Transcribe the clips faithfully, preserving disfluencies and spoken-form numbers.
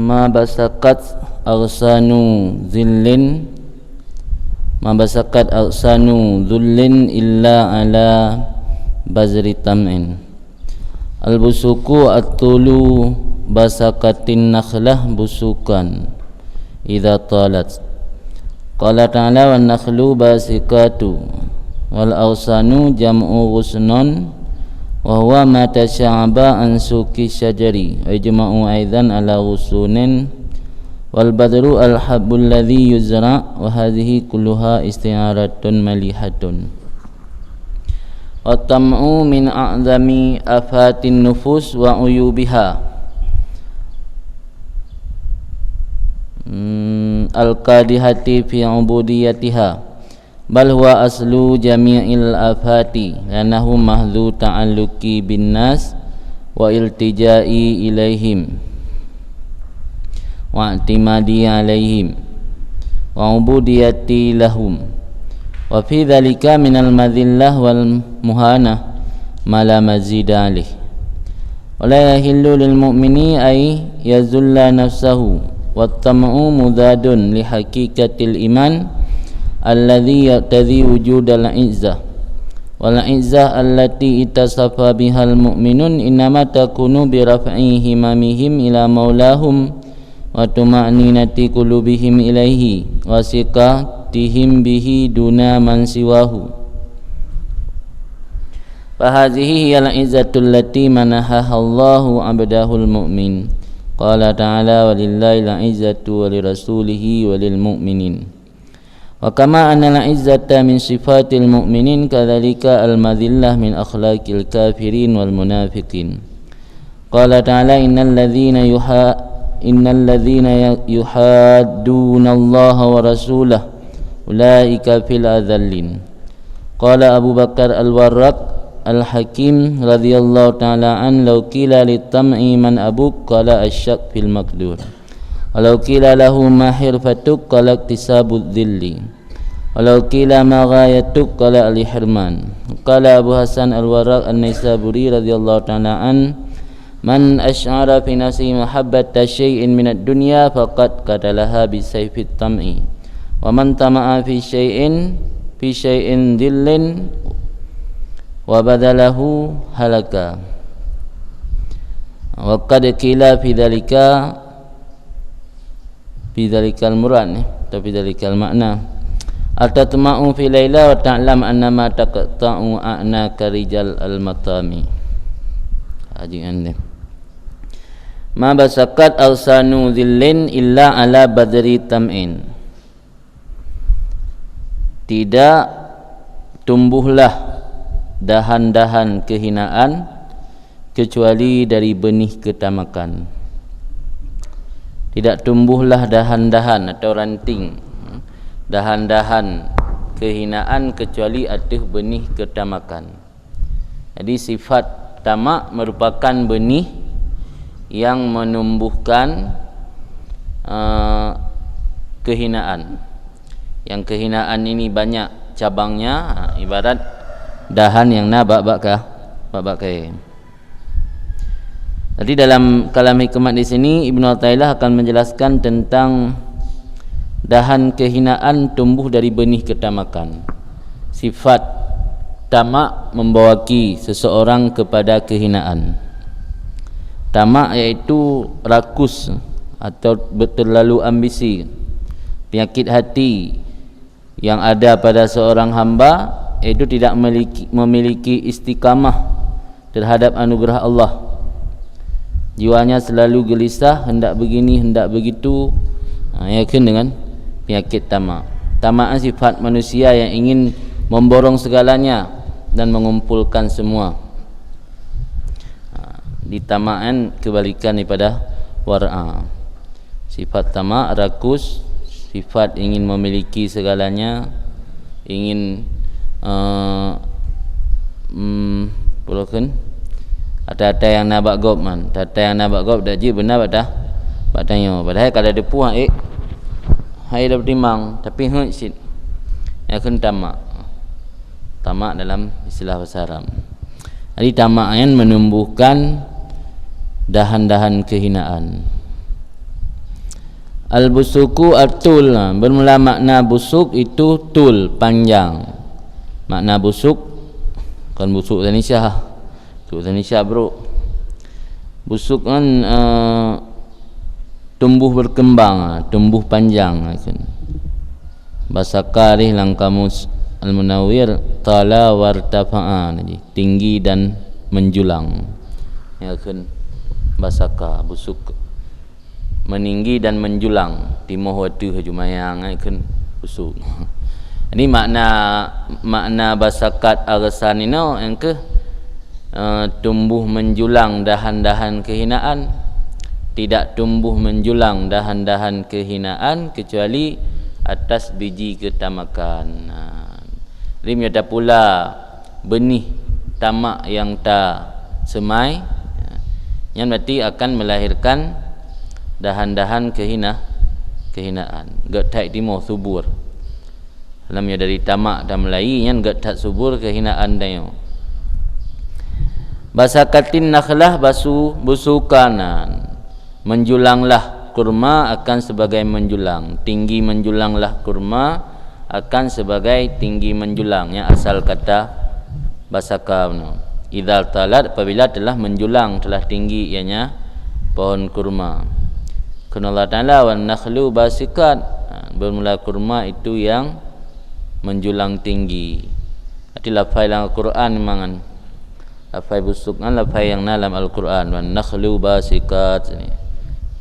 Ma basaqat aghsanu dhillin, ma basaqat aghsanu dhullin illa ala bazri tam'in. Al-busuqu at-tulu, basaqatin nakhlah busuqan idza talat. Qala ta'ala, "Wan nakhlu basiqatu." Wal aghsanu jam'u ghusnun, wa huwa ma tasya'aba an suqi syajari, wa yujma'u aidan ala ghusunin. Wal badru al habbul ladzi yuzra, wa hadhihi kulluha isti'aratun malihatun. Wa tam'u min a'zami afatin nufus wa uyubiha, hmm, al-qadihati fi ubudiyatiha, bal huwa aslu jami'il afati, li'annahu mahdhu ta'alluqi bin nas wa iltija'i ilaihim wa i'timadi alaihim wa ubudiyati lahum, wa fi dzalika minal madhillah wal muhanah ma la mazida alaih. Wa la yahillu lil mu'mini ay yazulla nafsahu, wat tam'u mudadun li haqiqatil iman alladzi yaqtadzi wujudal izzah. Wal izzah allati ittasafa bihal mu'minun innama takunu bi raf'i himamihim ila maulahum wa tuma'ninati qulubihim ilaihi wa siqatihim bihi duna man siwahu. Fahadhihi hiyal izzatul lati manahahallahu abdahul mu'min. Qala ta'ala, "Walillahil izzatu walirasulihi walil mu'minin." Wa kama annal izzata min sifatil mu'minin, kadzalika al-madhillah min akhlaqil kafirin wal munafiqin. Qala ta'ala, "Innal ladzina yuha-, innal ladzina ya-, yuhaddunallaha wa rasulahu, ulaika fil adzallin." Qala Abu Bakar Al-Warraq Al-Hakim radhiyallahu ta'ala an, "Law qila lit tam'i man abuk, qala asy-syakk fil maqdur. Walau qila lahu ma hirfatuk, qala iktisabudz dzilli. Walau qila ma ghayatuk, qala al-hirman." Qala Abu Hasan Al-Warraq An-Naisaburi radhiyallahu ta'ala an, "Man asy'ara fi nafsihi mahabbata syai'in minad dunya, faqad qatalaha bi saifit tam'i. Wa man tama'a fi syai'in, fi syai'in dzillin wa badzalahu, halaka." Wa qad qila fi dzalika, fi dzalikal murad, eh, atau fi dzalikal makna. "Atatma'u fi laila wa ta'lam annama taqta'u a'naka rijal al-matami." Haji Andem. "Ma basaqat aghsanu dzillin illa ala badri tam'in." Tidak tumbuhlah dahan-dahan kehinaan kecuali dari benih ketamakan. Tidak tumbuhlah dahan-dahan atau ranting, dahan-dahan kehinaan kecuali ateueh benih ketamakan. Jadi, sifat tamak merupakan benih yang menumbuhkan, eh, kehinaan. Yang kehinaan ini banyak cabangnya, ha, ibarat dahan yang na bak-bak ka-, bak-bak kayée. Jadi, dalam kalam hikmat di sini, Ibnu Athaillah akan menjelaskan tentang dahan kehinaan tumbuh dari benih ketamakan. Sifat tamak membawaki seseorang kepada kehinaan. Tamak yaitu rakus atau be-, terlalu ambisi. Penyakit hati yang ada pada seorang hamba, yaitu tidak memiliki, memiliki istiqamah terhadap anugerah Allah. Jiwanya selalu gelisah, hendak begini, hendak begitu. Ha, ya kan, dengan penyakit tamak. Tamak sifat manusia yang ingin memborong segalanya dan mengumpulkan semua. Ha, di tamak kan kebalikan daripada wara'. Sifat tamak, rakus, sifat ingin memiliki segalanya, ingin, eh, mm, peuleuheuen, ata-ata nyang na bak gob man, ata-ata nyang na bak gob dak jeuet beuna bak ta-, bak tanyoe. Padahai ka lheueh teupeu, eh, hai dah beutimang, tapi heuet cit. Nyan kheun tamak. Tamak dalam istilah bahasa Arab. Jadi, tamak nyan menumbuhkan dahan-dahan kehinaan. Al-busuku at-tul. Bermula makna busuk itu tul, panjang. Makna busuk, kon busuk Indonesia. Busuk Indonesia, bro. Busuk kan, eh, tumbuh berkembang, tumbuh panjang. Basaka deh lam kamus Al-Munawwir, tala wartafa'a, tinggi dan menjulang. Ya kan, basaka, busuk. Meninggi dan menjulang, timoh ateueh jumayang, eh, kheun busuk. Jadi makna, makna basakat arsan inoe nyang keuh, eh, tumbuh menjulang dahan-dahan kehinaan. Tidak tumbuh menjulang dahan-dahan kehinaan kecuali atas biji keutamakan. Nah, jadi meunyoe tapula beunih tamak nyang taseumai, nyan berarti akan melahirkan dahan-dahan kehina-, kehinaan. Gét that timoh subur. Lam nyoe dari tamak dan meulayi nyan gét that subur kehinaan tanyoe. Basakatin nakhlah basu-, busukanan. Menjulanglah kurma akan sebagai menjulang, tinggi menjulanglah kurma akan sebagai tinggi menjulang, nyang asal kata basaka nyoe. Idza talat, apabila telah menjulang, telah tinggi ianya pohon kurma. Kheun Allah Taala, "Wan nakhlu basiqat." Ha, bermula kurma itu yang menjulang tinggi. Arti lafai lam Al-Quran memang kan. Lafai busuk kan lafai nyang na lam Al-Quran, "Wan nakhlu basiqat."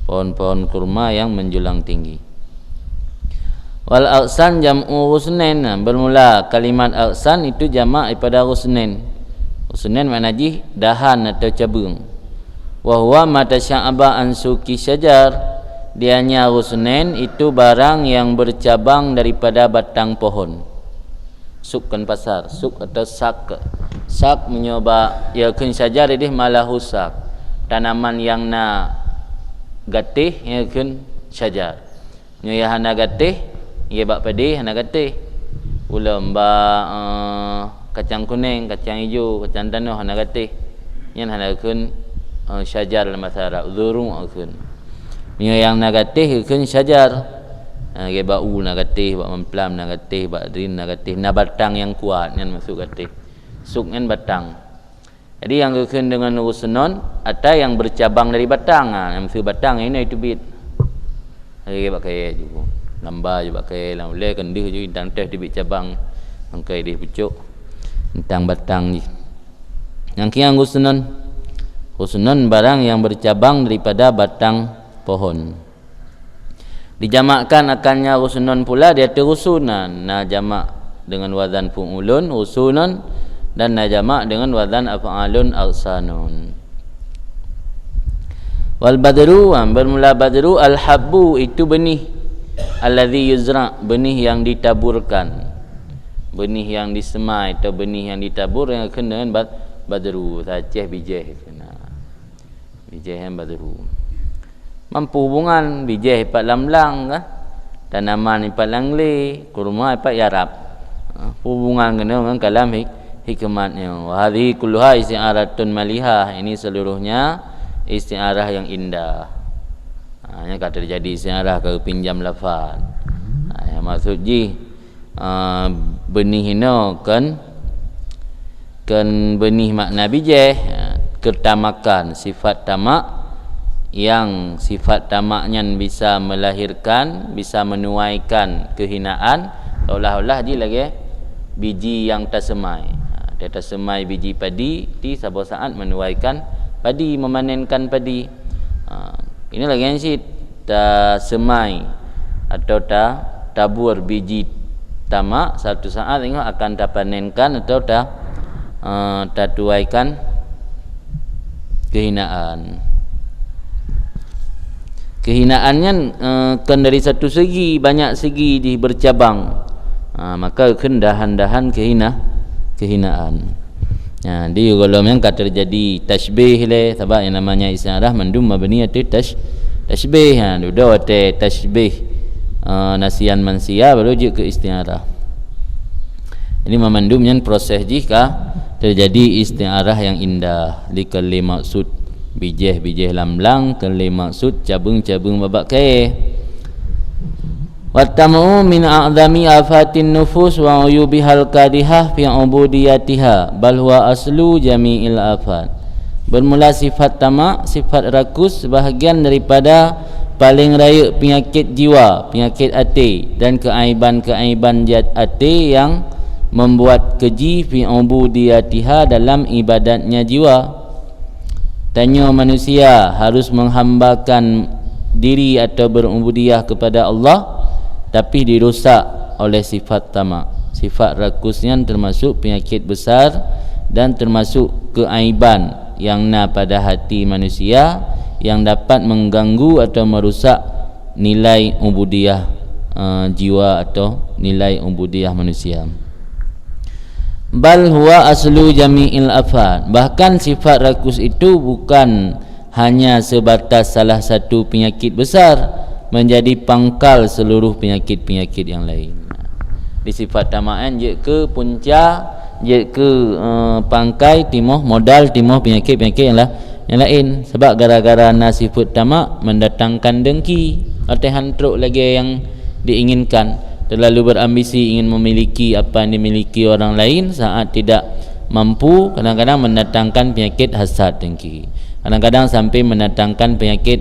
Pohon-pohon kurma yang menjulang tinggi. Wal aksan jam'u ghusnain. Nah, bermula kalimat aksan itu jamak daripada ghusnain. Ghusnain makna jih dahan atau cabeueng. Wa huwa ma tasya'aba an suki syajar. Dianya ghusnain itu barang yang bercabang daripada batang pohon. Suk kan pasar, suk atau sak. Sak meunyoe bak, ya kheun syajar ideh malahu sak. Tanaman nyang na gatéh, ya kheun syajar. Nyoe nyang hana gatéh, ya bak padé hana gatéh. Ulom bak, eh, kacang kunéng, kacang ijo, kacang tanoh hana gatéh. Nyan hana kheun, eh, syajar lam bahasa Arab, zuru' kheun. Meunyoe nyang na gatéh kheun syajar. Ha, lagée bak u na gatéh, bak mamplam na gatéh, bak drin na gatéh, na batang nyang kuat, nyan maksud gatéh. Suk nyan batang. Jadi nyang geukheun deungon ghusnun, ata nyang bercabang dari batang. Ha, nyang maksud batang, inoe teubiet. Lagée bak kayée ju. Lamba ju bak kayée, lam ulée keun deuh ju, intang teuh teubiet cabang. Nyang keu ideh pucok. Intang batang jih. Nyang kian ghusnun. Ghusnun barang yang bercabang daripada batang pohon. Dijamakkan akannya ghusnun pula di ateueh ghusunan. Na jamak dengan wazan fu'ulun, ghusunun, dan na jamak dengan wazan af'alun, aghsanun. Wal badru, ha, bermula badru, al-habbu, itu benih. Alladzi yuzra, benih yang ditaburkan. Benih yang disemai atau benih yang ditabur nyang kheun deungon bad-, badru, bahasa Aceh bijéh kheun. Bijéh nyan badru. Mampu hubungan bijéh ipat lam blang kan? Tanaman ipat lam glé, kurma ipat yarab. Ha, hubungan keunoe ngon kalam hik-, hikmat nyoe. Wa hadhihi kulluha isti'aratun malihah. Ini seluruhnya isti'arah yang indah. Ha, nyan ka teujadi isti'arah ka geupinjam lafaz. Ha, nyang maksud jih, ah, benih inoe kan, kan benih makna bijéh, ah, keutamakan, sifat tamak, yang sifat tamak nyan bisa melahirkan, bisa menuaikan kehinaan, seolah-olah jih lagée biji nyang taseumai. Ah, taseumai biji padi, ti saboh saát menuaikan padi, memanenkan padi. Ah, ini lagée nyan cit. Taseumai atau ta-, tabur biji tamak, satu saat ingat akan tapanenkan atau ta-, eh, tatuaikan kehinaan. Kehinaan nyan, eh, kan dari satu segi, banyak segi jih bercabang. Ha, maka kheun dahan-dahan kehina-, kehinaan. Nah, di golom nyan ka teujadi tasyibih lé, sabab nyang namanya isti'arah mandum mabni ateueh tash-, tasyibih. Ha, dudoe watée tasyibih, eh, nasian mansia baru jeuet keu isti'arah. Jadi mamandum nyan proses jih ka teujadi isti'arah nyang indah. Di keu lé maksud bijéh-bijéh lam blang, keu lé maksud cabeueng-cabeueng babak kayée. Wat-tama'u min a'zami afatin nufus wa uyubihal kadihah fi ubudiyatiha, bal huwa aslu jami'il afat. Bermula sifat tamak, sifat rakus, sebahagian daripada paling rayeuk peunyakét jiwa, peunyakét até, dan keuaiban-keuaiban jat-, até nyang membuat keji fi ubudiyatiha, dalam ibadatnya jiwa. Tanyoe manusia harus menghambakan diri atau berubudiyah kepada Allah, tapi dirusak oleh sifat tamak. Sifat rakus nyan termasuk penyakit besar dan termasuk keaiban yang na pada hati manusia yang dapat mengganggu atau merusak nilai ubudiyah, eh, jiwa atau nilai ubudiyah manusia. Bal huwa aslu jami'il afat. Bahkan sifat rakus itu bukan hanya sebatas salah satu penyakit besar, menjadi pangkal seluruh penyakit-penyakit yang lain. Di sifat tamak nyan jeuet keu punca, jeuet keu, eh, pangkai timoh, modal timoh penyakit-penyakit yang la-, yang lain. Sebab gara-gara na sifat tamak mendatangkan dengki, até han trok lagée yang diinginkan, terlalu berambisi ingin memiliki apa yang dimiliki orang lain, saat tidak mampu, kadang-kadang mendatangkan penyakit hasad dengki. Kadang-kadang sampai mendatangkan penyakit,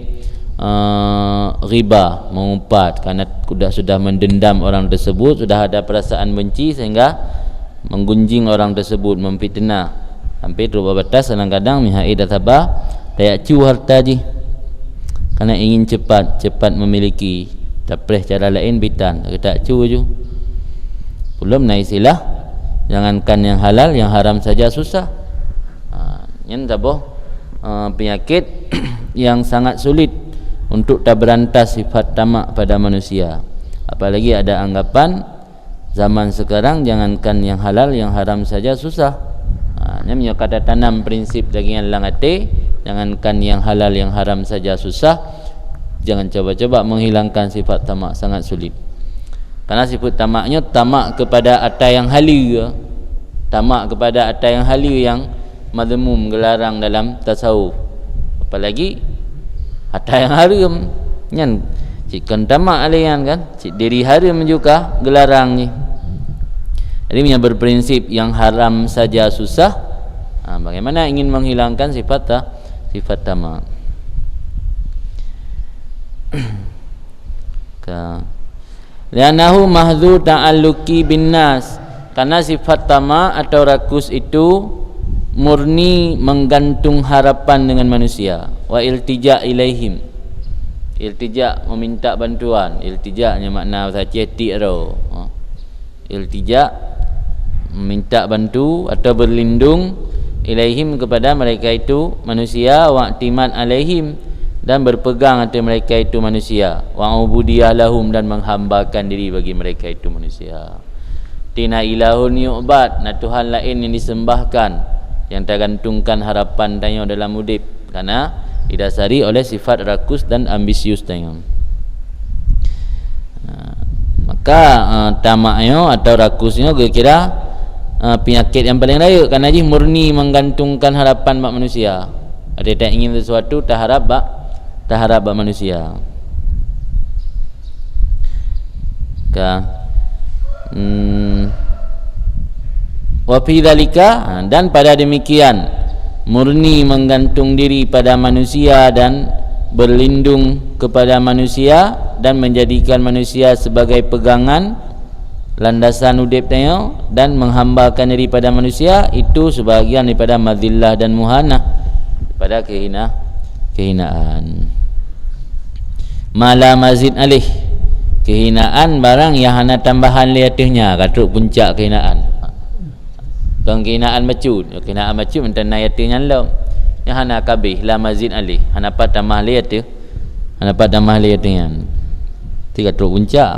eh, riba, mengumpat, karena sudah, sudah mendendam orang tersebut, sudah ada perasaan benci sehingga menggunjing orang tersebut, memfitnah. Sampai terubah batas, kadang-kadang mihai dah sabar, tayak cu harta jih. Karena ingin cepat, cepat memiliki, tapreh cara lain bitan, tayak cu ju. Belum na istilah, jangankan yang halal, yang haram saja susah. Ha, nyan saboh, eh, penyakit yang sangat sulit untuk taberantas sifat tamak pada manusia. Apalagi ada anggapan zaman sekarang jangankan yang halal, yang haram saja susah. Ha, nyan meunyoe ka tatanam prinsip lagée nyan lam até, jangankan yang halal, yang haram saja susah, jangan coba-coba menghilangkan sifat tamak, sangat sulit. Karena sifat tamak nyoe tamak kepada ata yang haleue, tamak kepada ata yang haleue yang mazmum, geularang dalam tasawuf. Apalagi ata yang hareuem. Nyan cit kon tamak lé nyan kan, cit diri hareuem juga geularang jih. Jadi meunyoe berprinsip yang haram saja susah, ha, bagaimana ingin menghilangkan sifat ta-, sifat tamak? Ka. Li'annahu mahdhu ta'alluqi bin nas, karena sifat tamak atau rakus itu murni menggantung harapan dengan manusia, wa iltija ilaihim. Iltija, meminta bantuan. Iltija nyan makna bahasa Aceh tik ro. Ha. Iltija, meminta bantu atau berlindung, ilaihim, kepada mereka itu manusia, wa i'timad alaihim, dan berpegang atas mereka itu manusia, wa ubudiyah lahum, dan menghambakan diri bagi mereka itu manusia. Tina ilahun yu'bad, na Tuhan laén yang disembahkan, yang tagantungkan harapan tanyoe dalam udép, karena didasari oleh sifat rakus dan ambisius tanyoe. Nah, maka, eh, tamak nyoe atau rakus nyoe geukira, eh, penyakit yang paling rayeuk, karena jih murni menggantungkan harapan bak manusia. Ada tak ingin sesuatu, taharap bak, taharap bak manusia. Ka. Hmm. Wa fi dzalika, ha, dan pada demikian, murni menggantung diri pada manusia dan berlindung kepada manusia dan menjadikan manusia sebagai pegangan, landasan udép tanyoe, dan menghambakan diri pada manusia, itu sebahagian daripada mazillah dan muhanah, daripada kehina-, kehinaan. Ma la mazid alaih, kehinaan barang yang hana tambahan lé ateueh nyan, ka trok puncak kehinaan. Kon kehinaan bacut, kehinaan bacut mantong na ateueh nyan lom. Nyang hana kabéh, la mazid alaih, hana pat tamah lé ateueh, hana pat tamah lé ateueh nyan. Ti ka trok puncak.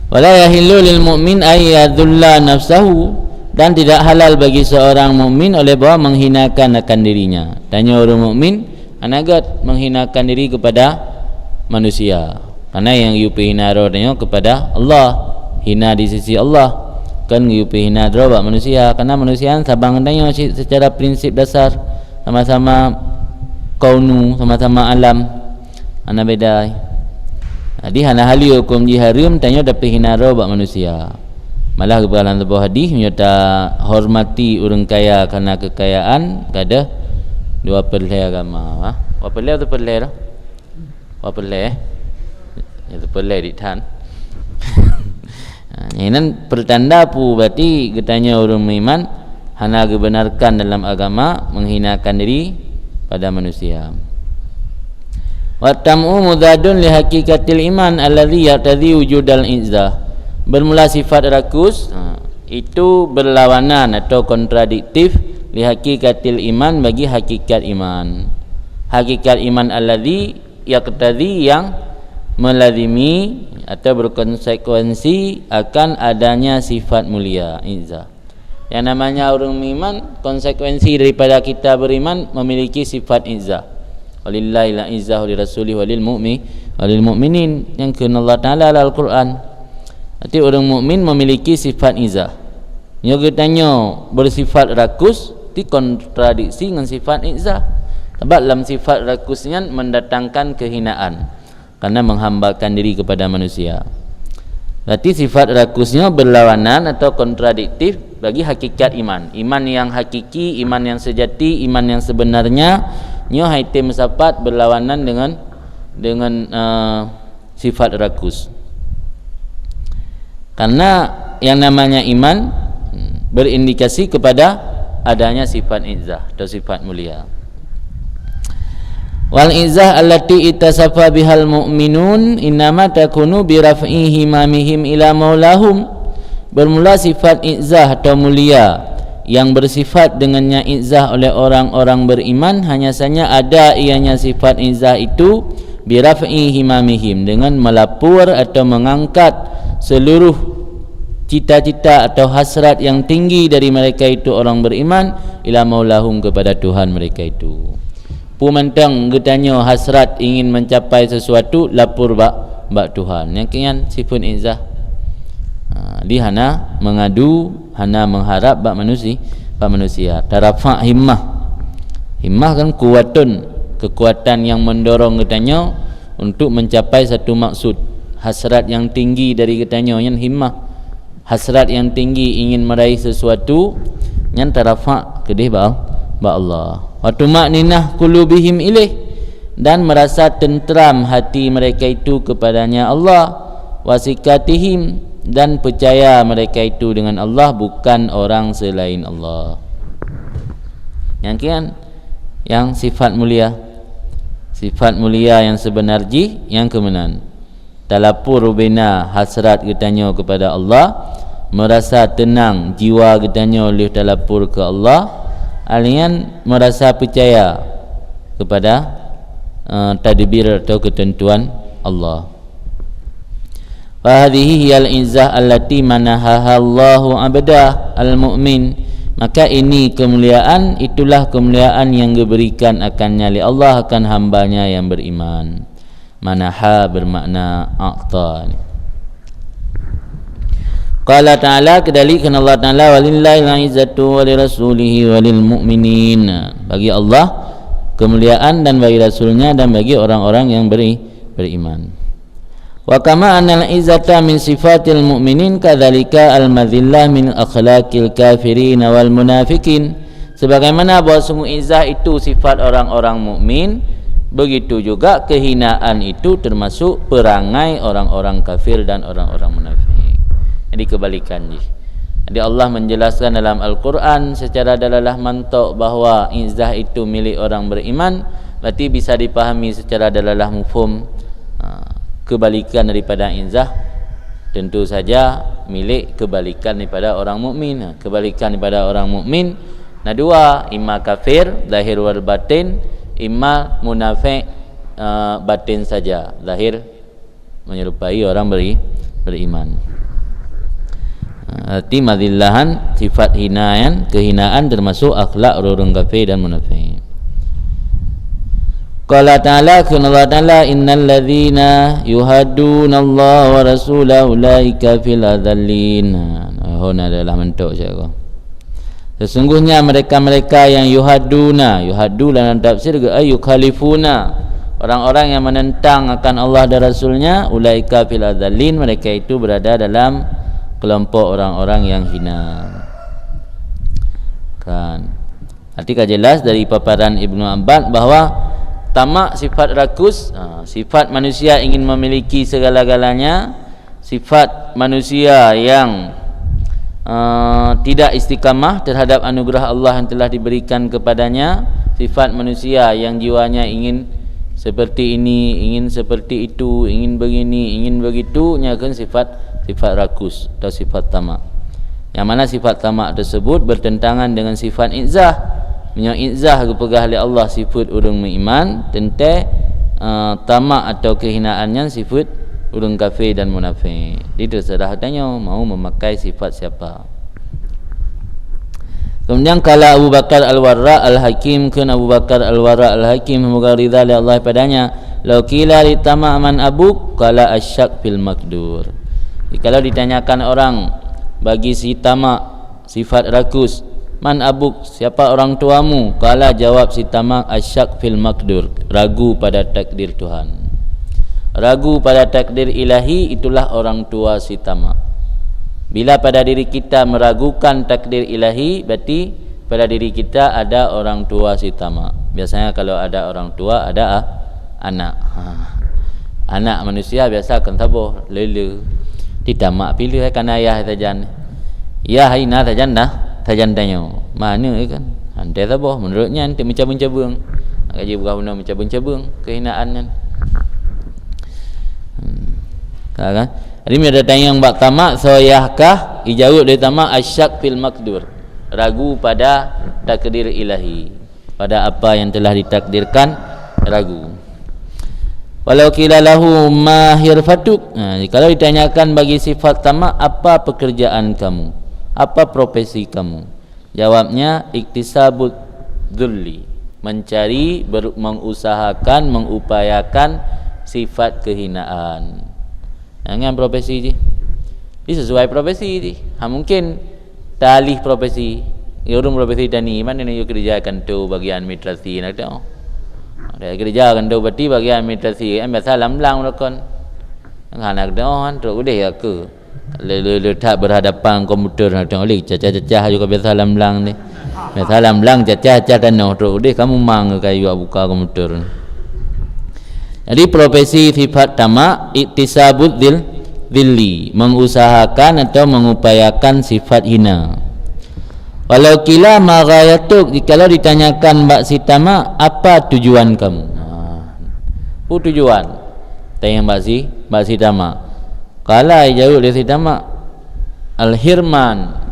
Wala yahillu lil mu'min ay yadzulla nafsahu, dan tidak halal bagi seorang mukmin oleh bahwa menghinakan akan dirinya. Tanyoe ureuëng mukmin hana gét menghinakan diri kepada manusia. Karena yang geupeuhina droe tanyoe kepada Allah, hina di sisi Allah. Kan geupeuhina droe bak manusia, karena manusia kan saban ngon tanyoe se-, secara prinsip dasar, sama-sama kaunu, sama-sama alam. Hana beda. Jadi hana haleue huköm jih hareuem tanyoe tapeuhina droe bak manusia. Malah geupeugah lam saboh hadih, meunyoe tahormati ureuëng kaya karena keukayaan, gadôh dua peureulée agama. Ha? Dua peureulée atau peureulée dah? Dua peureulée, eh? Ya, dua peureulée dik tan. Ha, nyan pertanda peue, berarti geutanyoe ureuëng meuiman hana geubenarkan dalam agama menghinakan diri pada manusia. Wa tam'u mudadun li haqiqatil iman alladzi yaqtadzi wujudal izzah. Bermula sifat rakus, ha, itu berlawanan atau kontradiktif li haqiqatil iman, bagi hakikat iman. Hakikat iman alladzi yaqtadzi, yang melazimi atau berkonsekuensi akan adanya sifat mulia, izzah. Yang namanya ureuëng meuiman, konsekuensi daripada kita beriman memiliki sifat izzah. Walillahil izzah wa lirasulih walil mu'mi-, walil mu'minin. Nyang kheun Allah Taala lam Al-Quran. Berarti ureuëng mukmin memiliki sifat izzah. Nyoe geutanyoe bersifat rakus, ti kontradiksi ngon sifat izzah. Sebab lam sifat rakus nyan mendatangkan kehinaan karena menghambakan diri kepada manusia. Berarti sifat rakus nyoe berlawanan atau kontradiktif bagi hakikat iman. Iman yang hakiki, iman yang sejati, iman yang sebenarnya, nyoe hai tem sapat berlawanan dengan, dengan, eh, sifat rakus. Karena yang namanya iman berindikasi kepada adanya sifat izzah atau sifat mulia. Wal izzah allati ittasafa bihal mu'minun innama takunu bi raf'i himamihim ila maulahum. Bermula sifat izzah atau mulia yang bersifat dengannya izzah oleh orang-orang beriman hanya saja ada ianya sifat izzah itu bi raf'i himamihim, dengan melapor atau mengangkat seluruh cita-cita atau hasrat yang tinggi dari mereka itu orang beriman ila maulahum, kepada Tuhan mereka itu. Peue mantong geutanyoe hasrat ingin mencapai sesuatu, lapor bak, bak Tuhan. Nyang keu nyan sifeut izzah. Ha, di hana mengadu, hana mengharap bak manusi-, bak manusia. Tarafa' himmah. Himmah kan kuwatun, kekuatan yang mendorong geutanyoe untuk mencapai satu maksud. Hasrat yang tinggi dari geutanyoe nyan himmah. Hasrat yang tinggi ingin meraih sesuatu, nyan tarafa' keudeh bak, bak Allah. Wa tuma'ninah qulubihim ilaih, dan merasa tentram hati mereka itu kepadanya Allah. Wa siqatihim, dan percaya mereka itu dengan Allah, bukan orang selain Allah. Nyang kian, yang sifat mulia. Sifat mulia yang sebenar jih, nyang keu meunan. Talapor rubena hasrat geutanyoe kepada Allah, merasa tenang jiwa geutanyoe lheueh talapor keu Allah, alian merasa percaya kepada, eh, tadbir atau ketentuan Allah. Fahadhihi hiyal izzah allati manahahallahu abdah al-mu'min. Maka ini kemuliaan, itulah kemuliaan yang diberikan akannya lé Allah akan hambanya yang beriman. Manaha bermakna a'ta. Qala ta'ala, keudali kheun Allah Ta'ala, "Walillahil izzatu wa lirasulihi wa lil mu'minin." Bagi Allah kemuliaan dan bagi Rasulnya dan bagi orang-orang yang beri-, beriman. Wa kama annal izzata min sifatil mu'minin, kadzalika al-madzillah min akhlaqil kafirin wal munafiqin. Sebagaimana bahwa sungguh izzah itu sifat orang-orang mukmin, begitu juga kehinaan itu termasuk perangai orang-orang kafir dan orang-orang munafik. Jadi kebalikan jih. Jadi Allah menjelaskan dalam Al-Quran secara dalalah mantok bahwa izzah itu milik orang beriman, berarti bisa dipahami secara dalalah mufhum, ha, kebalikan daripada izzah tentu saja milik kebalikan daripada orang mukmin. Ha, kebalikan daripada orang mukmin na dua, imma kafir zahir wal batin, imma munafik, eh, batin saja, zahir menyerupai orang beri-, beriman. Ha, arti madzillahan sifat hinaan, kehinaan termasuk akhlak ureuëng kafir dan munafik. Qala ta'ala, kheun Allah Ta'ala, "Innal ladzina yuhadduna Allah wa rasulahu ulaika fil adzallin." Ha, hon adalah mantok siapa. Sesungguhnya mereka-mereka yang yuhadduna, yuhaddu dalam tafsir ke, ay yukhalifuna, Orang-orang yang menentang akan Allah dan Rasul-Nya, ulaika fil adzallin, mereka itu berada dalam kelompok orang-orang yang hina. Kan. Arti ka jelas dari paparan Ibnu Abbas bahwa tamak sifat rakus, ha, sifat manusia ingin memiliki segala-galanya, sifat manusia yang, eh, tidak istiqamah terhadap anugerah Allah yang telah diberikan kepadanya, sifat manusia yang jiwanya ingin seperti ini, ingin seperti itu, ingin begini, ingin begitu, nyan kan sifat, sifat rakus atau sifat tamak. Yang mana sifat tamak tersebut bertentangan dengan sifat izzah. Meunyoe izzah geupeugah lé Allah sifat ureuëng meuiman, teuntée, eh, tamak atau kehinaan nyan sifat ureuëng kafé dan munafék. Jadi terserah tanyoe mau memakai sifat siapa. Kemudian kala Abu Bakar Al-Warraq Al-Hakim, kheun Abu Bakar Al-Warraq Al-Hakim, semoga ridha lé Allah padanya, "Lau qila li tamak man abuk, kala asyak fil makdur." Jikalau ditanyakan orang bagi si tamak sifat rakus, "Man abuk, siapa orang tuamu?" Kala jawab si tamak, "Asyak fil makdur," ragu pada takdir Tuhan. Ragu pada takdir ilahi itulah orang tua si tamak. Bila pada diri kita meragukan takdir ilahi, berarti pada diri kita ada orang tua si tamak. Biasanya kalau ada orang tua, ada, ah, anak. Ha. Anak manusia biasa akan saboh, lele. Di tamak piléh kan ayah sajan. Yah hai na sajan dah, sajan tanyoe. Mana kan? Hantai saboh, menurut nyan, ti meucabeueng-cabeueng. Nak gaji bukan guna meucabeueng-cabeueng, kehinaan nyan. Hmm. Ka kan? Jadi, meunyoe tatanyong bak tamak, soe yah kah? Ijaweueb lé tamak, "Asyak fil makdur." Ragu pada takdir ilahi. Pada apa yang telah ditakdirkan, ragu. "Walau qila lahu ma hirfatuk." Nah, kalau ditanyakan bagi sifat tamak, "Apa pekerjaan kamu? Apa profesi kamu?" Jawabnya, "Iktisabud dzulli." Mencari, ber-, mengusahakan, mengupayakan sifat kehinaan. Nah, nyan profesi jih. Jih sesuai profesi jih. Ha, mungkin talih profesi. Ya, ureuëng profesi tani, mana ni, yue keureuja kanto bagian administrasi, na teuh. Ada keureuja kanto bati bagian administrasi, kan biasa lam blang lakon. Hana keudeh, trok udeh ya ke. Le, le, le that berhadapan komputer, na teuh, oleh cacah-cacah juga biasa lam blang ni. Biasa lam blang cacah-cacah tanoh, trok udeh kamu mang kayu buka komputer. Jadi, profesi sifat tamak, iktisabud dzil-, dzilli, mengusahakan atau mengupayakan sifat hina. "Walau qila ma ghayatuk," jikalau ditanyakan bak si tamak, "Apa tujuan kamu?" Ha. Apa tujuan? Tanyong bak si, bak si tamak. Kala, jaweueb lé si tamak, "Al-hirman."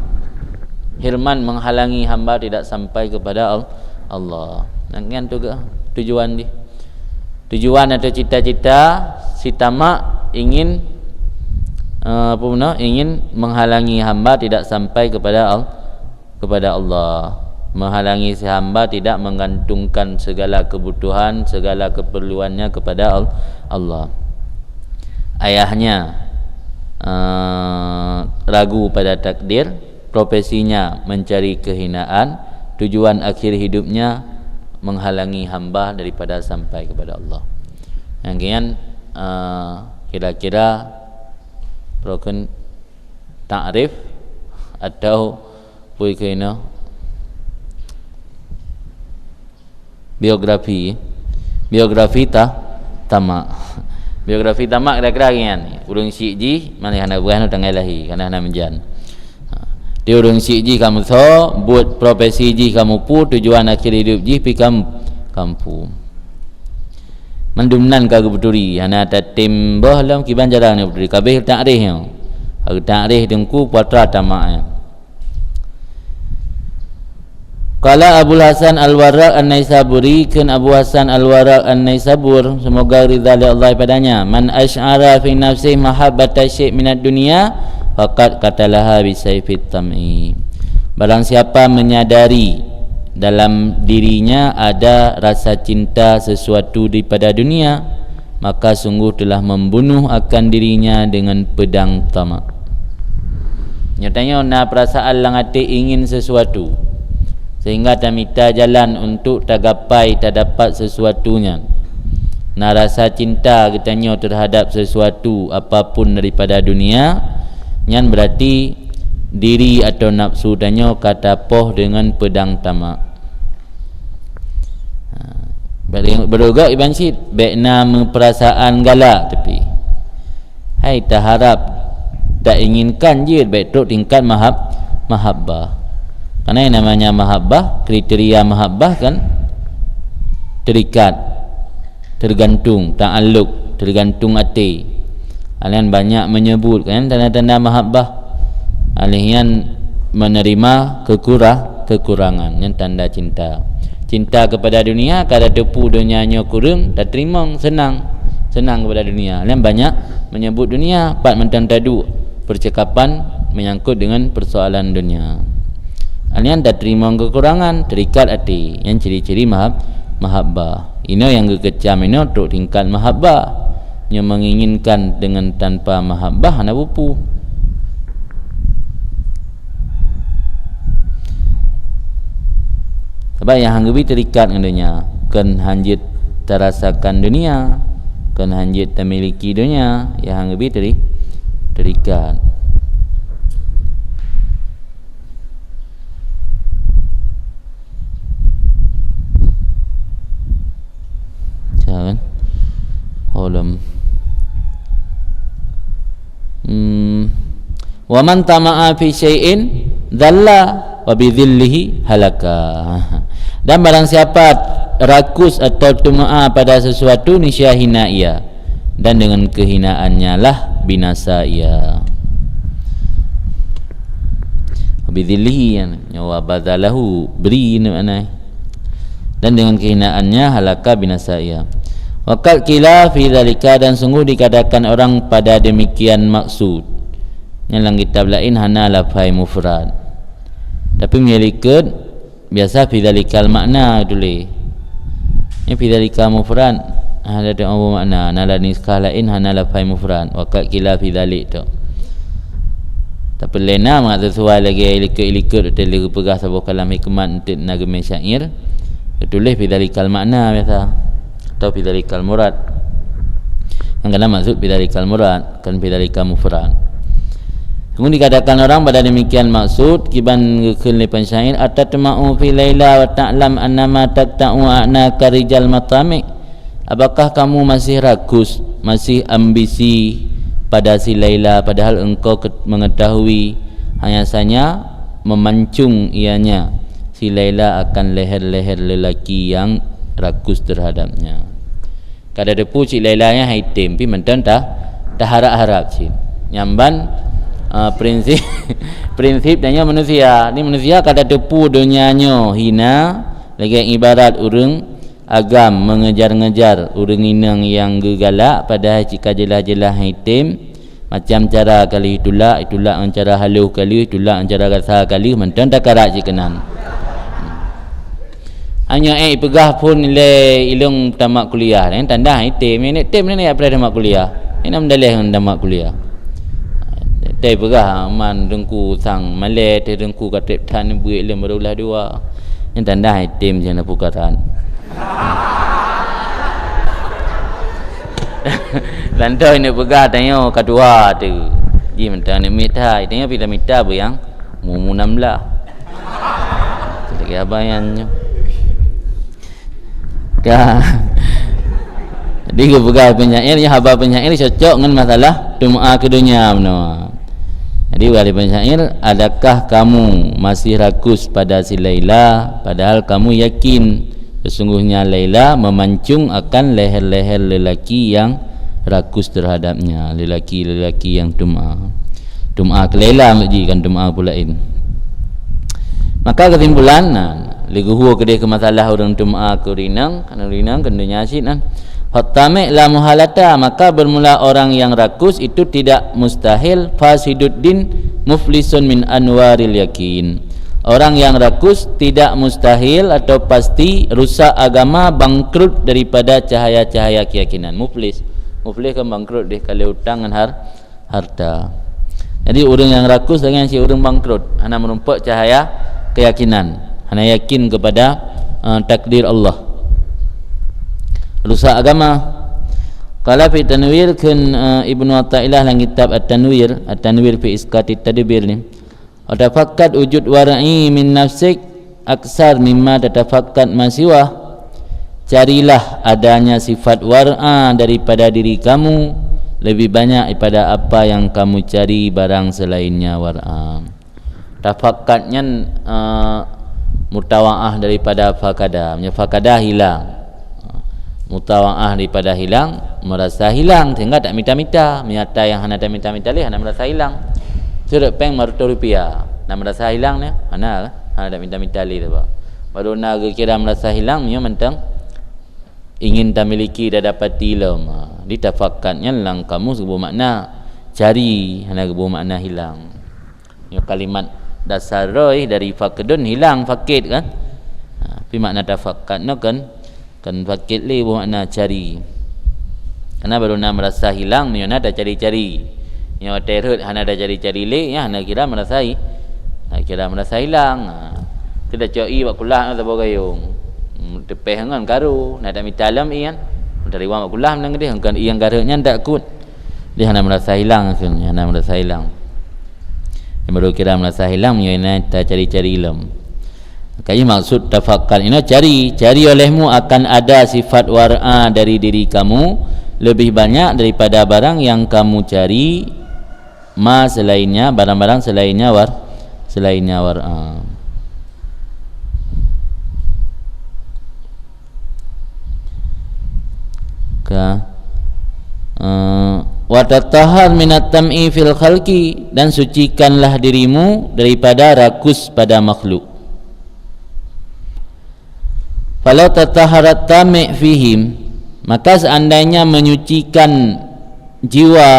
Hirman menghalangi hamba tidak sampai kepada Al-, Allah. Nah, nyan tu ke tujuan jih. Tujuan atau cita-cita si tamak ingin, eh, apa guna, ingin menghalangi hamba tidak sampai kepada Al-, kepada Allah, menghalangi si hamba tidak menggantungkan segala kebutuhan, segala keperluannya kepada Al-, Allah. Ayahnya, eh, ragu pada takdir, profesinya mencari kehinaan, tujuan akhir hidupnya menghalangi hamba daripada sampai kepada Allah. Nyang kian, eh, kira-kira rukun ta'rif atau pui keunoe biografi, biografi ta-, tamak. Biografi tamak kira-kira nyan. Ureuëng syiek jih, mana hana buah tanggai lahé, karena hana meujan. Ha. Di ureuëng syiek jih ka meuso, buet profesi jih ka mupu, tujuan akhir hidup jih pi kam-, kampu. Mandum nan ka geupeuturi, hana tatem boh lom kiban jarang na peuturi. Kabeh ta'rif nyoe. Ta'rif teungku putra tamak nyoe. Qala Abul Hasan Al-Warraq An-Naisaburi, kheun Abu Hasan Al-Warraq An-Naisabur, semoga ridha lé Allah padanya, "Man asy'ara fi nafsihi mahabbata syai' minad dunya, faqad qatalaha bi saifit tam'i." Barang siapa menyadari dalam dirinya ada rasa cinta sesuatu daripada dunia, maka sungguh telah membunuh akan dirinya dengan pedang tamak. Nyatanya na perasaan lam até ingin sesuatu, sehingga tamita jalan untuk tagapai, tadapat sesuatu nyan. Na rasa cinta geutanyoe terhadap sesuatu apapun daripada dunia, nyan berarti diri atau nafsu tanyoe ka tapoh deungon peudang tamak. Ha, beureugok iban cit, bèk na meupeurasaan galak, tapi hai taharap, tainginkan jeuet bèk trok tingkat mahab-, mahabbah. Karena yang namanya mahabbah, kriteria mahabbah kan terikat, tergantung, ta'alluq, tergantung até. Kalian banyak menyebut kan tanda-tanda mahabbah. Alih nyan menerima kekurah-, kekurangan, nyan tanda cinta. Cinta kepada dunia, ka tateupeue dunia nyoe kureueng, tateurimong, senang. Senang kepada dunia. Nyan banyak menyebut dunia, pat mantong taduek percakapan menyangkut dengan persoalan dunia. Nyan tateurimong kekurangan, terikat até. Nyan ciri-ciri mahab-, mahabbah. Inoe nyang geukecam inoe trok tingkat mahabbah. Nyoe menginginkan dengan tanpa mahabbah hana bupu. Sabab nyang han geubi terikat ngon dunia, kon han jeuet tarasakan dunia, kon han jeuet tamiliki dunia, nyang han geubi teri-, terikat. Kan? Holom. Hmm. Wa man tama'a fi syai'in dhalla wa bi dhillihi halaka. Dan barang siapa rakus atau teumaa pada sesuatu, niscaya hina ia, dan dengan kehinaannya lah binasa ia. Wa bi dhillihi, nyoe wa badzalahu, bri ni makna. Dan dengan kehinaannya halaka, binasa ia. Wa qad qila fi dzalika, dan sungguh dikatakan orang pada demikian maksud. Nyan lam kitab laén hana lafai mufrad. Tapi meunyoe likot, biasa fi dzalikal makna tuléh. Nyan fi dzalika mufrad, hana teu'oh makna. Na lam nuskah laén hana lafai mufrad. Wa qad qila fi dzalik tu. Tapi lé na mangat sisuai lagèe ilikot-ilikot teuh lé geupeugah saboh kalam hikmat eunteuk na geumé syair, geutuléh fi dzalikal makna biasa, atau fi dzalikal murad. Nyang kana maksud fi dzalikal murad, kon fi dzalika mufrad. Kemudian dikatakan orang pada demikian maksud, kiban geukheun lé pensyair, "Atatma'u fi Laila wa ta'lam annama taqta'u a'naka rijal matami'." Apakah kamu masih rakus, masih ambisi pada si Laila, padahal engkau ke-, mengetahui hanya saja memancung ianya, si Laila, akan leher-leher lelaki yang rakus terhadapnya? Ka tateupeue si Laila nyan hai tem, pi mantong ta, taharap-harap cit. Nyan ban, ah, prinsip, prinsip tanyoe manusia. Ni manusia ka tateupeue donya nyoe hina, lagèe ibarat ureueng agam mengejar-ngejar ureueng inong nyang geugalak, padahai cit ka jeulaih-jeulaih hai tem, macam cara ka lheueh itulak, itulak ngon cara halôh ka lheueh, itulak ngon cara gasa ka lheueh, mantong takarak cit keunan. Nyoe ék ipeugah phon lé ilôn tamat kuliah, nyan tanda hai tem, nyan tem nyan jak preh tamat kuliah. Nyan meudaléh ngon tamat kuliah. Teupeugah man teungku sang malèe, teuh teungku ka trép that neubuet lom baru lah dua. Nyan tanda hai tem sinan pukaran. Lantoi neupeugah tanyoe ka tuha teuh. Jih mantong aneuk miet hai, tanyoe pih tamita beu nyang mu-mu nam blah. Lagèe abang nyan nyoe. Ka. Jadi geupeugah penyair, nyoe haba penyair cocok ngon masalah teumaa keu donya meunoe. Jadi, ugai lé penyair, "Adakah kamu masih rakus pada si Laila, padahal kamu yakin sesungguhnya Laila memancung akan leher-leher lelaki yang rakus terhadapnya, lelaki-lelaki yang teumaa." Teumaa keu Laila meuji, kon teumaa keu laén. Maka keusimpulan, nah, lé geuhue keudeh keu masalah ureueng teumaa keu ureueng inong, kan ureueng inong keu donya cit nyan. Fattami' la muhalata, maka bermula orang yang rakus itu tidak mustahil, fasiduddin muflisun min anwaril yakin. Orang yang rakus tidak mustahil atau pasti rusak agama, bangkrut daripada cahaya-cahaya keyakinan. Muflis. Muflis kan bangkrut deh, ka lé utang ngon har-, harta. Jadi, ureueng nyang rakus lagèe nyan cit ureueng bangkrut, hana meurumpok cahaya keyakinan, hana yakin kepada, eh, takdir Allah. Rusak agama, Qala fi Tanwir, kheun, eh, Ibnu Athaillah lam kitab At-Tanwir, At-Tanwir fi Isqatit Tadbir ni. Wa tafaqqad wujud war'i min nafsik aksar mimma tatafaqqad ma siwah. Carilah adanya sifat war'a daripada diri kamu lebih banyak daripada apa yang kamu cari barang selainnya war'a. Tafaqqad nyan, eh, mutawa'ah daripada faqada. Meunyoe faqada hilang. Mutawa'ah daripada hilang, merasa hilang sehingga tak mita-mita. Meunyoe ata nyang hana tamita-mita lé, hana merasa hilang. Seureut péng lima reutôh rupiah, na merasa hilang nyan? Hana, hana tamita-mita lé teuh. Baru na geukira merasa hilang meunyoe mantong ingin tamiliki dan dapati lom. Ha, di tafaqqad nyan lam kamus geuboh makna cari, hana geuboh makna hilang. Nyoe kalimat dasar roh dari faqdun, hilang, faqid kan? Ha, tapi makna tafaqqad nyoe kan, kan faqid lé, boh makna cari. Karena baru na merasa hilang, nyoe na tacari-cari. Nyoe watèe rhot hana tacari-cari lé, nyan hana kira merasa hi-, hana kira merasa hilang. Ha. Teuh tacok ié bak kulah ngon saboh gayong. Hmm, teupéh ngon karu, na tamita lom ié nyan. Tariwang bak kulah meunan geudeh, ngon ié nyang ka rhot nyan takot. Dia hana merasa hilang, hana merasa hilang. Nyang baru kira merasa hilang, meunyoe na tacari-cari lom. Maka nyoe maksud tafaqqad inoe cari, cari olehmu akan ada sifat war'a dari diri kamu lebih banyak daripada barang yang kamu cari ma selainnya, barang-barang selainnya war-, selainnya war'a. Ka. Eh, wa tatahhar minat tam'i fil khalqi, dan sucikanlah dirimu daripada rakus pada makhluk. Falau tatahharat tami' fihim, maka seandainya menyucikan jiwa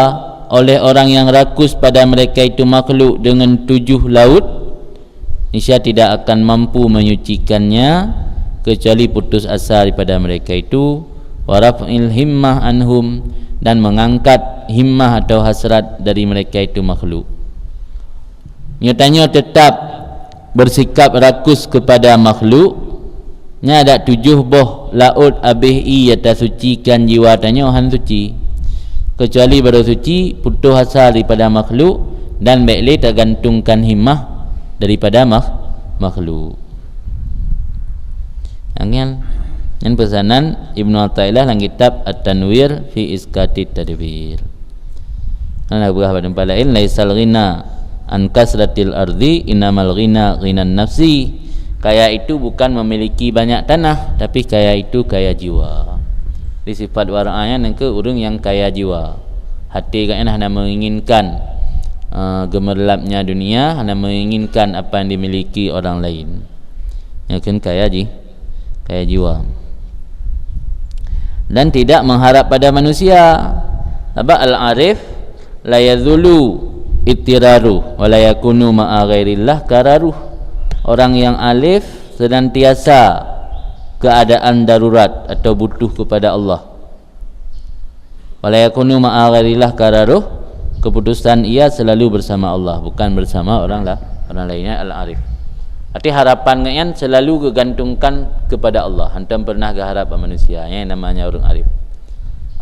oleh orang yang rakus pada mereka itu makhluk dengan tujuh laut, niscaya tidak akan mampu menyucikannya kecuali putus asa daripada mereka itu, wa raf'il himmah anhum, dan mengangkat himmah atau hasrat dari mereka itu makhluk. Nyoe tanyoe tetap bersikap rakus kepada makhluk, nyan adak tujoh boh laôt abéh ié tasucikan jiwa tanyoe han suci. Keucuali barô suci, putôh asa daripada makhluk, dan bék lé tagantongkan himmah daripada makh-, makhluk. Angén. Nyan peusanan Ibnu Athaillah lam kitab At-Tanwir fi Isqatit Tadbir. Nah, peugah bak teumpat laén, "Laisal ghina an kasratil ardi, innamal ghina ghinan nafsi." Kaya itu bukan memiliki banyak tanah, tapi kaya itu kaya jiwa. Di sifat wara'nya nangkeu ureuëng nyang kaya jiwa. Hati gobnyan hana menginginkan, eh, gemerlapnya dunia, hana menginginkan apa yang dimiliki orang lain. Nyan kheun kaya ji-, kaya jiwa. Dan tidak mengharap pada manusia. Sabab al-arif la yazulu ittiraruh wa la yakunu ma'a ghairillah qararuh. Orang yang alif senantiasa keadaan darurat atau butuh kepada Allah. Wa la yakunu ma'a ghairillah qararuh, keputusan ia selalu bersama Allah, bukan bersama orang la-, orang lainnya, al-arif. Arti harapan gobnyan selalu geugantungkan kepada Allah, hantom pernah geuharap bak manusia, nyan namanya ureuëng arif.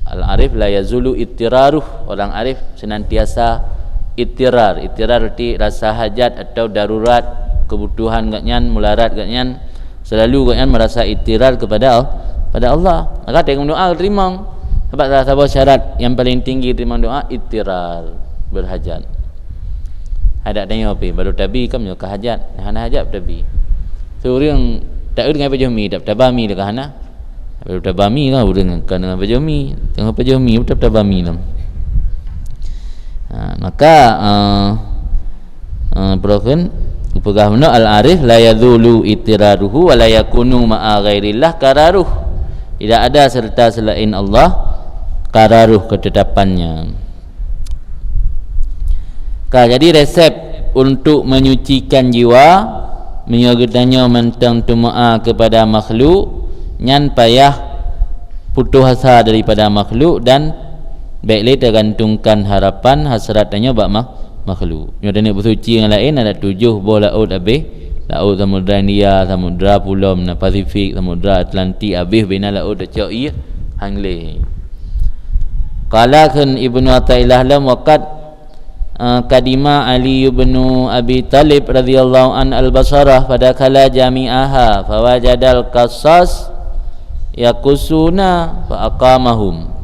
Al-arif la yazulu ittiraruh, orang arif senantiasa ittirar. Ittirar arti rasa hajat atau darurat, kebutuhan gobnyan, mularat gobnyan, selalu gobnyan merasa ittirar kepada Al-, pada Allah. Maka teurimong doa teurimong. Sabab salah saboh syarat yang paling tinggi teurimong doa, ittirar, berhajat. Adak tanyoe pih, baru tabi kan nyoe ka hajat, hana hajat tabi. Seureuëng taeu dengan pajoh mi, tak taba mi dah ka hana. Baru taba mi kan ureuëng kan dengan pajoh mi, tengah pajoh mi, tak taba mi lam. Ha, maka, eh, Eh, peurokon, geupeugah meunoe, "Al-arif la yazulu ittiraruhu wa la yakunu ma'a ghairillah qararuh." Tidak ada serta selain Allah qararuh, ketetapannya. Ka, jadi resep untuk menyucikan jiwa, meunyoe geutanyoe mantong teumoa kepada makhluk, nyan payah putôh asa daripada makhluk dan bék lé tagantongkan harapan hasrat tanyoe bak mak-, makhluk. Nyoe taneuk beusuci ngon laén, ada tujoh boh laôt abéh, laôt Samudra India, Samudra Pulom, na Pasifik, Samudra Atlantik, abéh bina laôt tacok ié, han gleh. Qala, kheun Ibnu Athaillah lom, waqad, eh, qadima Ali ibnu Abi Thalib radhiyallahu an al-Basrah, fadakhala jami'aha, fawajadal qassas yaqussuna, fa aqamahum.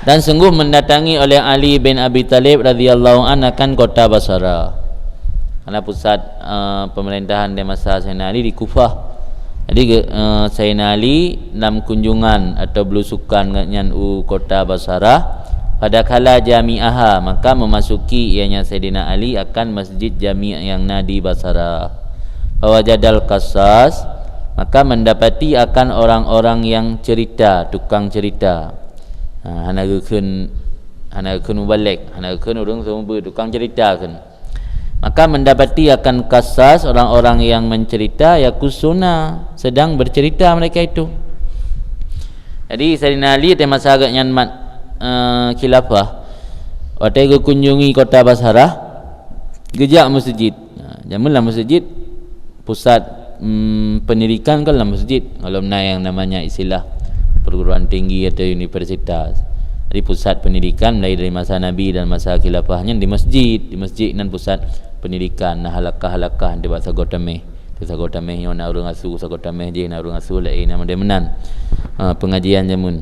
Dan sungguh mendatangi oleh Ali bin Abi Thalib radhiyallahu an akan kota Basra. Karena pusat, eh, pemerintahan di masa Sayyidina Ali di Kufah. Jadi, ge-, eh, Sayyidina Ali lam kunjungan atau belusukan gobnyan u kota Basra, fadakhala jami'aha, maka memasuki ianya Sayyidina Ali akan masjid jami' yang na di Basra. Fawajadal qassas, maka mendapati akan orang-orang yang cerita, tukang cerita. Ha, hana geukheun, hana geukheun mubalek, hana geukheun ureuëng seumeubeuet, tukang cerita kheun. Maka mendapati akan qassas orang-orang yang mencerita, yaqussuna, sedang bercerita mereka itu. Jadi, Saidina Ali di masa gobnyan mat, eh, khilafah, watée geukunjungi kota Basra, geujak meuseujid. Nah, jameun lam meuseujid pusat, mm, pendidikan kan lam meuseujid. Kalau na yang namanya istilah perguruan tinggi atau universitas. Jadi, pusat pendidikan mulai dari masa Nabi dan masa khilafah nyan di masjid. Di masjid nan pusat pendidikan, na halakah-halakah di bak sagoe tameh. Di sagoe tameh nyoe na ureuëng asu, sagoe tameh jih na ureuëng asu, laén na model meunan. Ha, pengajian jameun.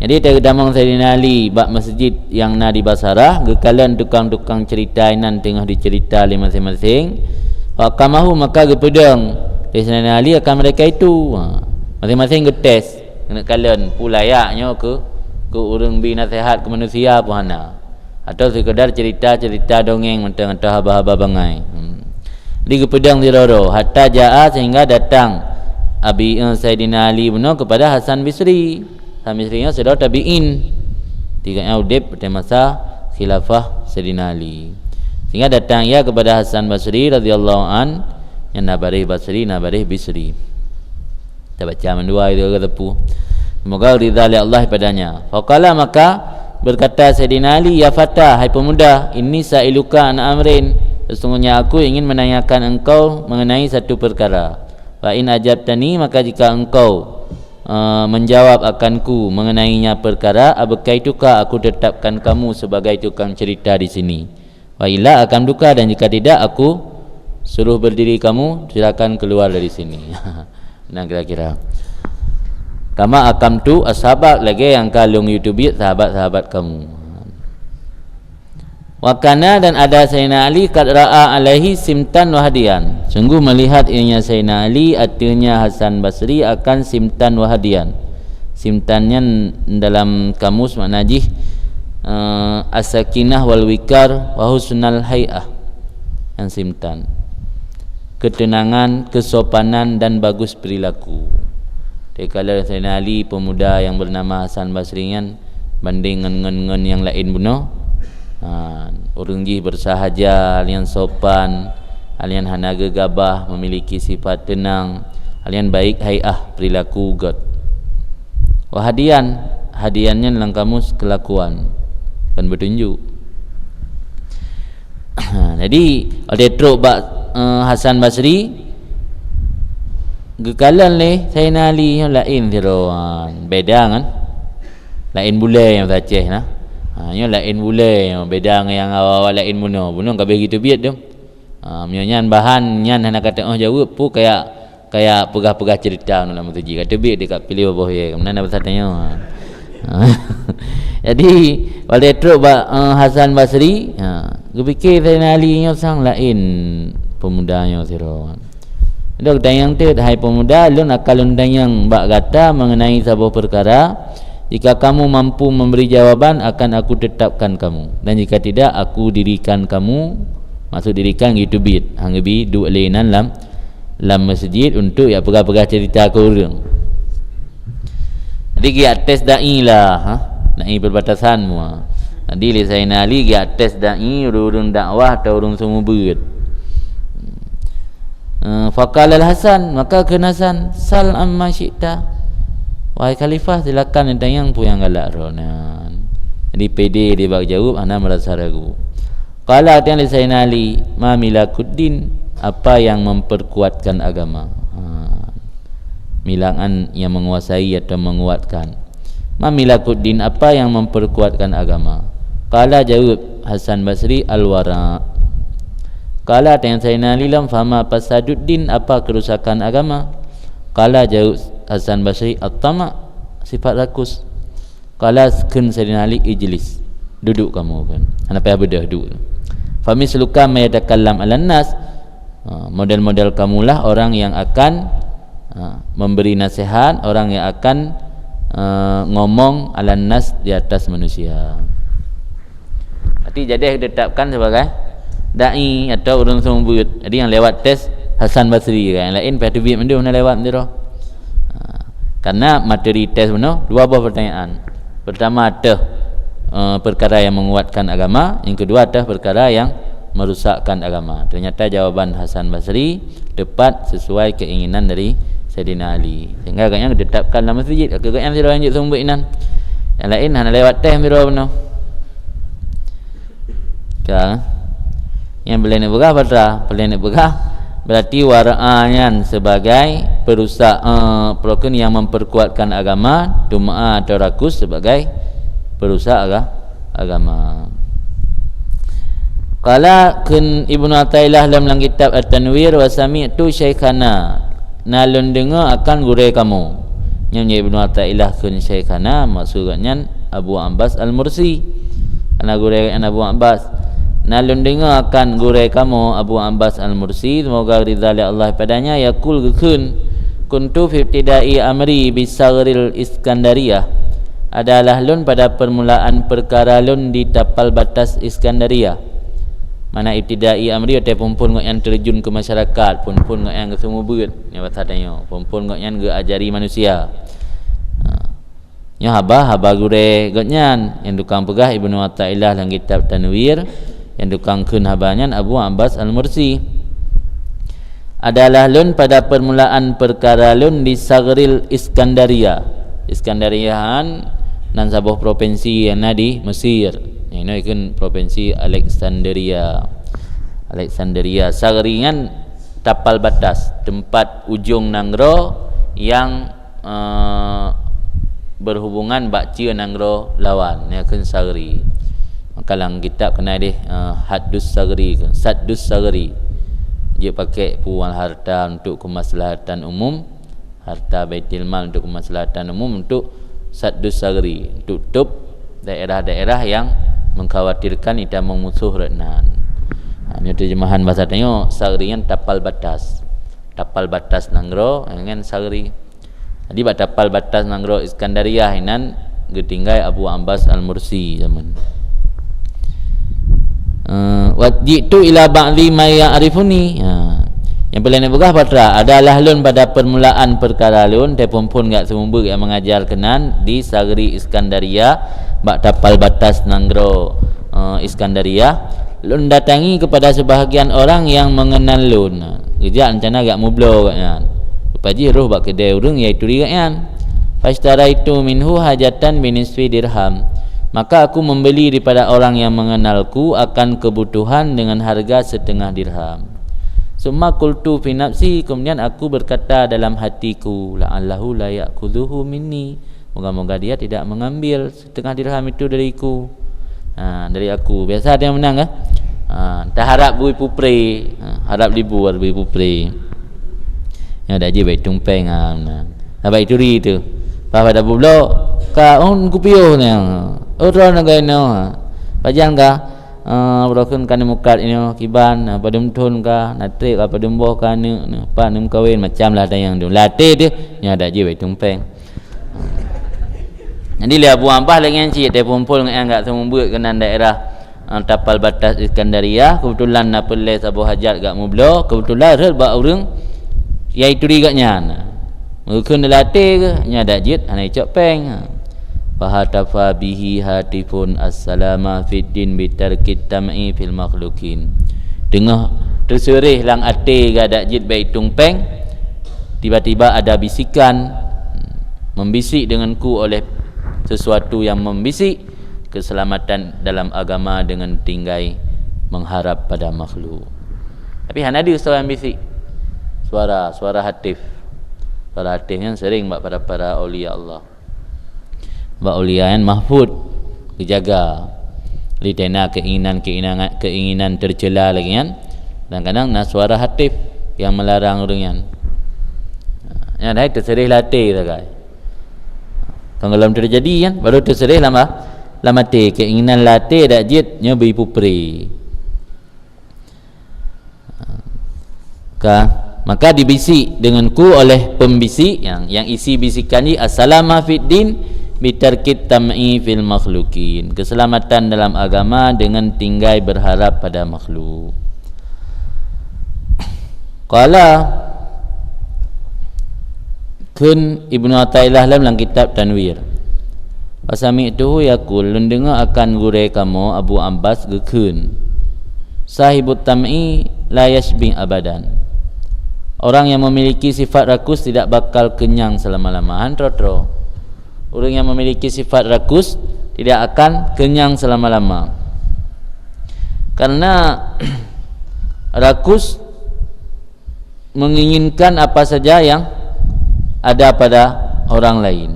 Jadi, teutamong Saidina Ali bak meuseujid nyang na di Basra, geukalon tukang-tukang cerita inan teungoh dicerita lé maséng-maséng. Fa aqamahu, maka geupeudong lé Saidina Ali akan mereka itu. Ha, maséng-maséng geutés, geuneuk kalon peue layak nyoe keu, keu ureuëng bi naseuhat keu manusia peue hana. Atau sekedar cerita-cerita dongeng mantong atau haba-haba bangai. Hmm. Jadi geupeudong sidroe-droe, hatta jaa, sehingga datang Abi, eh, Saidina Ali bunoe kepada Hasan Basri. Hasan Basri nyoe sidroe tabi'in. Tiga nyan udeb pada masa khilafah Saidina Ali. Sehingga datang ia kepada Hasan Basri radhiyallahu an, nyang na baréh Basri, na baréh Bisri. Kita baca mandua itu ke tepu. Semoga ridha oleh Allah padanya. Faqala, maka berkata Saidina Ali, "Ya fata, hai pemuda, inni sa'iluka an amrin, sesungguhnya aku ingin menanyakan engkau mengenai satu perkara. Fa in ajabtani, maka jika engkau, eh, menjawab akanku mengenainya perkara, abqaituka, aku tetapkan kamu sebagai tukang cerita di sini. Wa illa aqamtuka, dan jika tidak, aku suruh berdiri kamu, silakan keluar dari sini." Nah, kira-kira. Kama aqamtu ashabak, lagée nyang ka lôn yue teubiet sahabat-sahabat kamu. Wa kana, dan ada Saidina Ali, qad ra'a alaihi simtan wa hadiyan. Sungguh melihat ianya Saidina Ali ateueh nya Hasan Basri akan simtan wa hadiyan. Simtan nyan dalam kamus makna jih, eh, as-sakinah wal wikar wa husnal hai'ah. Nyan simtan. Ketenangan, kesopanan, dan bagus perilaku. Takalon Saidina Ali, pemuda yang bernama Hasan Basri nyan, banding ngon, ngon, ngon nyang laén bunoe. Ha, ureuëng jih bersahaja, hal nyan sopan, hal nyan hana geugabah, memiliki sifat tenang, hal nyan baik hai'ah, perilaku göt. Wa hadiyan, hadiyan nyan lam kamus kelakuan, kan petunjuk. Ha, jadi, watée trok bak, eh, Hasan Basri, geukalon lé Saidina Ali nyoe laén sidroe, ha, beda ngon laén bulée nyang Aceh na. Ha, nyoe laén bulée nyoe, beda ngon nyang awak-awak laén bunoe. Bunoe ka abéh geuteubiet tu. Ha, meunyoe nyan bahan nyan hana ka teuoh jaweueb, peue kaya, kaya peugah-peugah cerita ngon lam meuseujid. Ka teubiet di ka piléh boh ye, keunan na pesan tanyoe. Ha. Jadi, watée trok bak, eh, Hasan Basri, ha, geupike Saidina Ali nyoe sang laén pemuda nyoe sidroe. Dok tanyong teuk, hai pemuda, lôn akan lôn tanyong bak gata mengenai saboh perkara. Jika kamu mampu memberi jawaban, akan aku tetapkan kamu. Dan jika tidak, aku dirikan kamu, maksud dirikan geuteubiet, han geubi duek lé inan lam, lam meuseujid untuk jak peugah-peugah cerita keu ureuëng. Jadi, geujak tes dai lah, ha? Dai perbatasan mua. Jadi, lé Saidina Ali geujak tes dai, ureuëng-ureuëng dakwah atau ureuëng seumeubeuet. Eh, faqala Hasan, maka kheun Hasan, "Sal amma syi'ta." Wahai Khalifah, silakan neutanyong peue nyang galak droeneuh. Jadi, pede di bak jaweueb, hana merasa ragu. Qala, kheun lé Saidina Ali, "Ma milakuddin, apa yang memperkuatkan agama?" Ha. Milakan yang menguasai atau menguatkan. "Ma milakuddin, apa yang memperkuatkan agama?" Qala, jaweueb Hasan Basri, "Al-wara'." Qala, tanyong Saidina Ali lom, "Fama fasaduddin, apa kerusakan agama?" Qala, jaweueb Hasan Basri, "At-tama', sifat rakus." Qala, kheun Saidina Ali, "Ijlis, duduek kamoe," kheun. Hana payah beudôh, duek. "Fa misluka may yatakallam 'alan nas." Ha, model-model kamulah orang yang akan, ha, memberi nasihat, orang yang akan, eh, ngomong 'alan nas, di atas manusia. Berarti jadeh ditetapkan sebagai da'i atau ureuëng seumeubeuet. Jadi nyang lewat tes Hasan Basri kan. Yang laén payah teubiet mandum hana lewat sidroe. Ha, karena materi tes bunoe dua boh pertanyaan. Pertama teuh, eh, perkara yang menguatkan agama, yang kedua teuh perkara yang merusakkan agama. Ternyata jawaban Hasan Basri tepat sesuai keinginan dari Saidina Ali. Sehingga gobnyan ditetapkan lam masjid, ka gobnyan sidroe nyang jeuet seumeubeuet inan. Yang laén hana lewat tes sidroe bunoe. Ka. Nyang peureulée neupeugah batra, peureulée neupeugah berarti wara'a nyan sebagai perusak, eh, peurukon yang memperkuatkan agama, tuma'a atau rakus sebagai perusak aga-, agama. Qala, kheun Ibnu Athaillah lam, lam kitab At-Tanwir, "Wa sami'tu syaikhana, na lôn deungoe akan gurée kamoe." Nyan Ibnu Athaillah kheun syaikhana, maksud gobnyan Abu Abbas Al-Mursi. Karena gurée gobnyan Abu Abbas. "Na lôn deungoe akan gurée kamoe Abu Abbas Al-Mursi, semoga ridha lé Allah padanya, yaqul, geukheun, 'Kuntu fi ibtida'i amri bi saghril Iskandariyah.'" Adalah lôn pada permulaan perkara lôn di tapal batas Iskandaria. Mana ibtida'i amri, watée phon-phon gobnyan terjun ke masyarakat, phon-phon gobnyan geuseumeubeuet, nyan bahasa tanyoe, phon-phon gobnyan geuajari manusia. Ha. Nyoe haba, haba gurée gobnyan, nyang tukang peugah Ibnu Athaillah lam kitab Tanwir, nyang tukang kheun haba nyan Abu Abbas Al-Mursi. "Adalah lôn pada permulaan perkara lôn di Saghril Iskandaria." Iskandaria nan saboh propinsi nyang na di Mesir. Nyang inoe ikheun propinsi Alexandria. Alexandria. Saghri nyan tapal batas, tempat ujong nanggroe yang eh, berhubungan bak ceue nanggroe lawan, nyan kheun Saghri. Maka lam kitab keunan deh, eh, Haddus Saghri, Saddus Saghri. Jeuet pakai puang harta untuk kemaslahatan umum, harta Baitul Mal untuk kemaslahatan umum, untuk Saddus Saghri, untuk tôb daerah-daerah yang mengkhawatirkan itamong musoh rot nan. Ha, nyoe terjemahan bahasa tanyoe, Saghri nyan tapal batas. Tapal batas nanggroe nyan Saghri. Jadi bak tapal batas nanggroe Iskandariah inan geutinggai Abu Abbas Al-Mursi zaman. Eh, "Wa ji'tu ila ba'dhi may ya'rifuni." Ha. Nyang peureulée neupeugah batra, adalah lôn pada permulaan perkara lôn, teupon-pon gak seumeubeuet nyang mengajar keunan di Saghri Iskandariah, bak tapal batas nanggroe, eh, Iskandariah. Lôn datangi kepada sebahagian orang yang mengenal lôn. Geujak rencana gak meubloe gobnyan. Rupa jih roh bak keudée ureuëng nyang ituri gobnyan. "Fashtaraitu minhu hajatan binisfi dirham." Maka aku membeli daripada orang yang mengenalku akan kebutuhan dengan harga setengah dirham. "Summa qultu fi nafsi," kemudian aku berkata dalam hatiku, "La'allahu la ya'khudhuhu minni." Moga-moga dia tidak mengambil setengah dirham itu dariku. Ha, dari aku. Biasa ada yang menang, kan? Ha, entah harap bui pupre. Ha, harap libur bui pupre. Nyoe dak jih baik tumpeng, ha, menang. Sabai turi tu. Pas pada bublo, ka on kupiôh ni. Oh, tron nagai no. Pajan ka, ah, broken ka mukat ini kiban, ah, padum thon ka, natrik ka padum boh ka aneuk, pat nem kawin, macam lah tayang tu. Latih dia, nya dak jih baik tumpeng. Jadi lé Abu Abbas lagée nyan cit, teupon-pon ngon nyang gak seumeubeuet keunan daerah, eh, tapal batas Iskandariah, keubeutulan na peureulée saboh hajat gak meubloe, keubeutulan rhot bak ureuëng nyang ituri gobnyan. Meukheun dilatée keuh, nya dak jeuet hana icok péng. Fahatafa bihi hatifun, "Assalama fid din bitarkit tam'i fil makhluqin." Teungoh teuseureh lam até gak dak jeuet baik tumpeng, tiba-tiba ada bisikan membisik denganku oleh sesuatu yang membisik, keselamatan dalam agama dengan tinggai mengharap pada makhluk. Tapi hana deuh suara yang bisik. Suara, suara hatif. Suara hatif nyan sering bak para-para aulia Allah. Bak ulian mahfud, geujaga. Lé tena keinginan-keinginan, keinginan tercela lagée nyan. Kadang-kadang na suara hatif yang melarang ureuëng nyan. Nyan hai teuseureh lam até sagai. Kan gohlom teujadi kan, baru teuseureh lam, lam até. Keinginan lam até dak jeuet nyoe bri pupri. Ka, maka dibisik denganku oleh pembisik yang, yang isi bisikan jih, "As-salama fid din bitarkit tam'i fil makhlukin." Keselamatan dalam agama dengan tinggai berharap pada makhluk. Qala, kheun Ibnu Athaillah lam, lam kitab Tanwir. "Wa sami'tuhu yaqul," lôn deungoe akan gurée kamoe Abu Abbas geukheun, "Sahibut tam'i la yashbi abadan." Orang yang memiliki sifat rakus tidak bakal kenyang selama-lama. Han troe-troe. Ureuëng yang memiliki sifat rakus tidak akan kenyang selama-lama. Karena rakus menginginkan apa saja yang ada pada orang lain.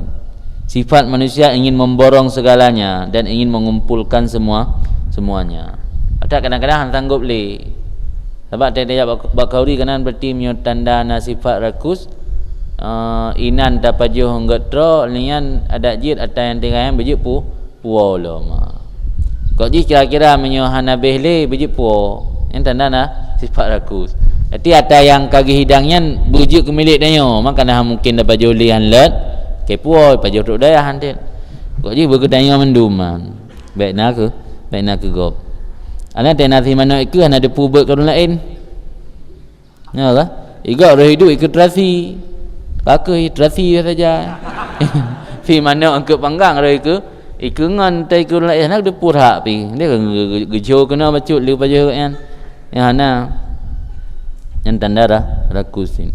Sifat manusia ingin memborong segalanya dan ingin mengumpulkan semua, semuanya. Ada kadang-kadang han sanggup lé. Sabab teuh jak bak, bak khanduri keunan, berarti meunyoe tanda na sifat rakus, eh, inan tapajoh ngon geutroe, nyan adak jeuet ata nyang tinggai nyan beujeuet pu-, puwoe lom. Kok jih kira-kira meunyoe hana béh lé beujeuet puwoe, nyan tanda na sifat rakus. Berarti ata nyang ka geuhidang nyan beujeuet keu milék tanyoe, maka na mungken tapajoh lé han leuet, keu puwoe pajoh trok dayah han tét. Kok jih beukeu tanyoe mandum man. Bék na keu, bék na keu gob. Ana teuh na si manök ikeue hana teupeu beuet keu ureuëng laén. Nyoe ka? Igob roh iduek ikeue terasi. Ka keuh terasi saja. Si manök ikeue panggang roh ikeue, ikeue ngon tai ikeue ureuëng laén hana teupeu hak pih. Dia geu-, geu-, geujo keunoe bacut lé pajoh nyan. Nyang hana, nyang tanda ra-, rakus nyan.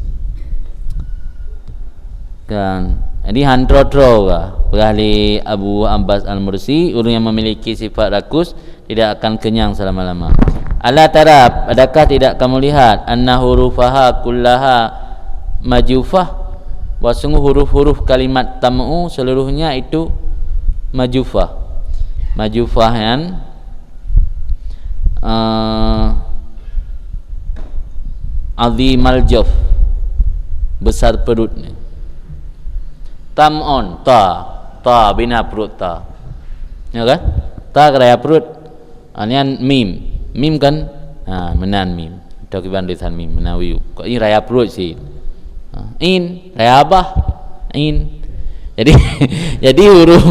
Kan? Jadi han troe-troe ka. Peugah lé Abu Abbas Al-Mursi, ureuëng yang memiliki sifat rakus tidak akan kenyang selama-lama. Ala tara, adakah tidak kamu lihat, anna hurufaha kullaha majufah, bahwa sungguh huruf-huruf kalimat tam'u seluruhnya itu majufah. Majufah nyan eh, azimal jawf, besar perut ni. Tam'un, ta, ta bina perut ta. Ya kan? Ta keu raya perut. Ah, nyan mim. Mim kan? Ha, meunan mim. Atau kiban tulisan mim, meunan wiu. Kok ini raya perut sih. Ha, in, raya bah. In. Jadi, jadi huruf,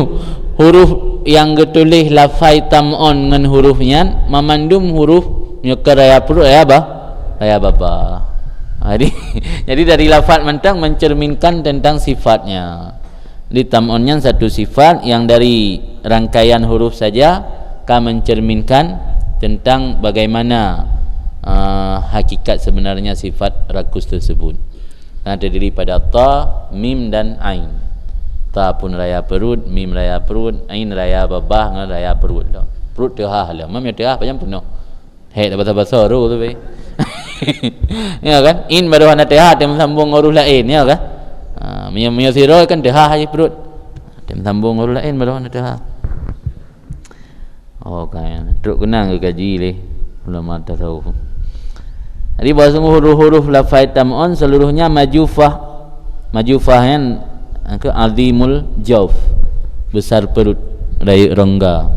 huruf yang geutuléh lafai tam'un ngon huruf nyan, mamandum huruf nyoe keu raya perut, raya bah, raya babah. Ha, jadi, jadi dari lafaz mantong mencerminkan tentang sifatnya. Di tam'un nyan satu sifat yang dari rangkaian huruf saja ka mencerminkan tentang bagaimana, eh, hakikat sebenarnya sifat rakus tersebut. Karena terdiri pada ta, mim, dan ain. Ta pun raya perut, mim raya perut, ain raya babah ngon raya perut lom. Perut teuhah lom. Meunyoe teuhah pajan peunoh. Hek tabasa-basa ru tu be. Ya kan? In baru hana teuhah, tem sambung huruf lain, ya kan? Ha, meunyoe, meunyoe sidroe kan teuhah aja perut. Tem sambung huruf lain baru hana teuhah. Oh, kan. Trok keunang geukaji lé ulama tasawuf. Jadi, bahwa sungguh huruf-huruf lafai tam'un seluruhnya majufah. Majufah nyan, ke azimul jauf, besar perut, rayeuk rongga.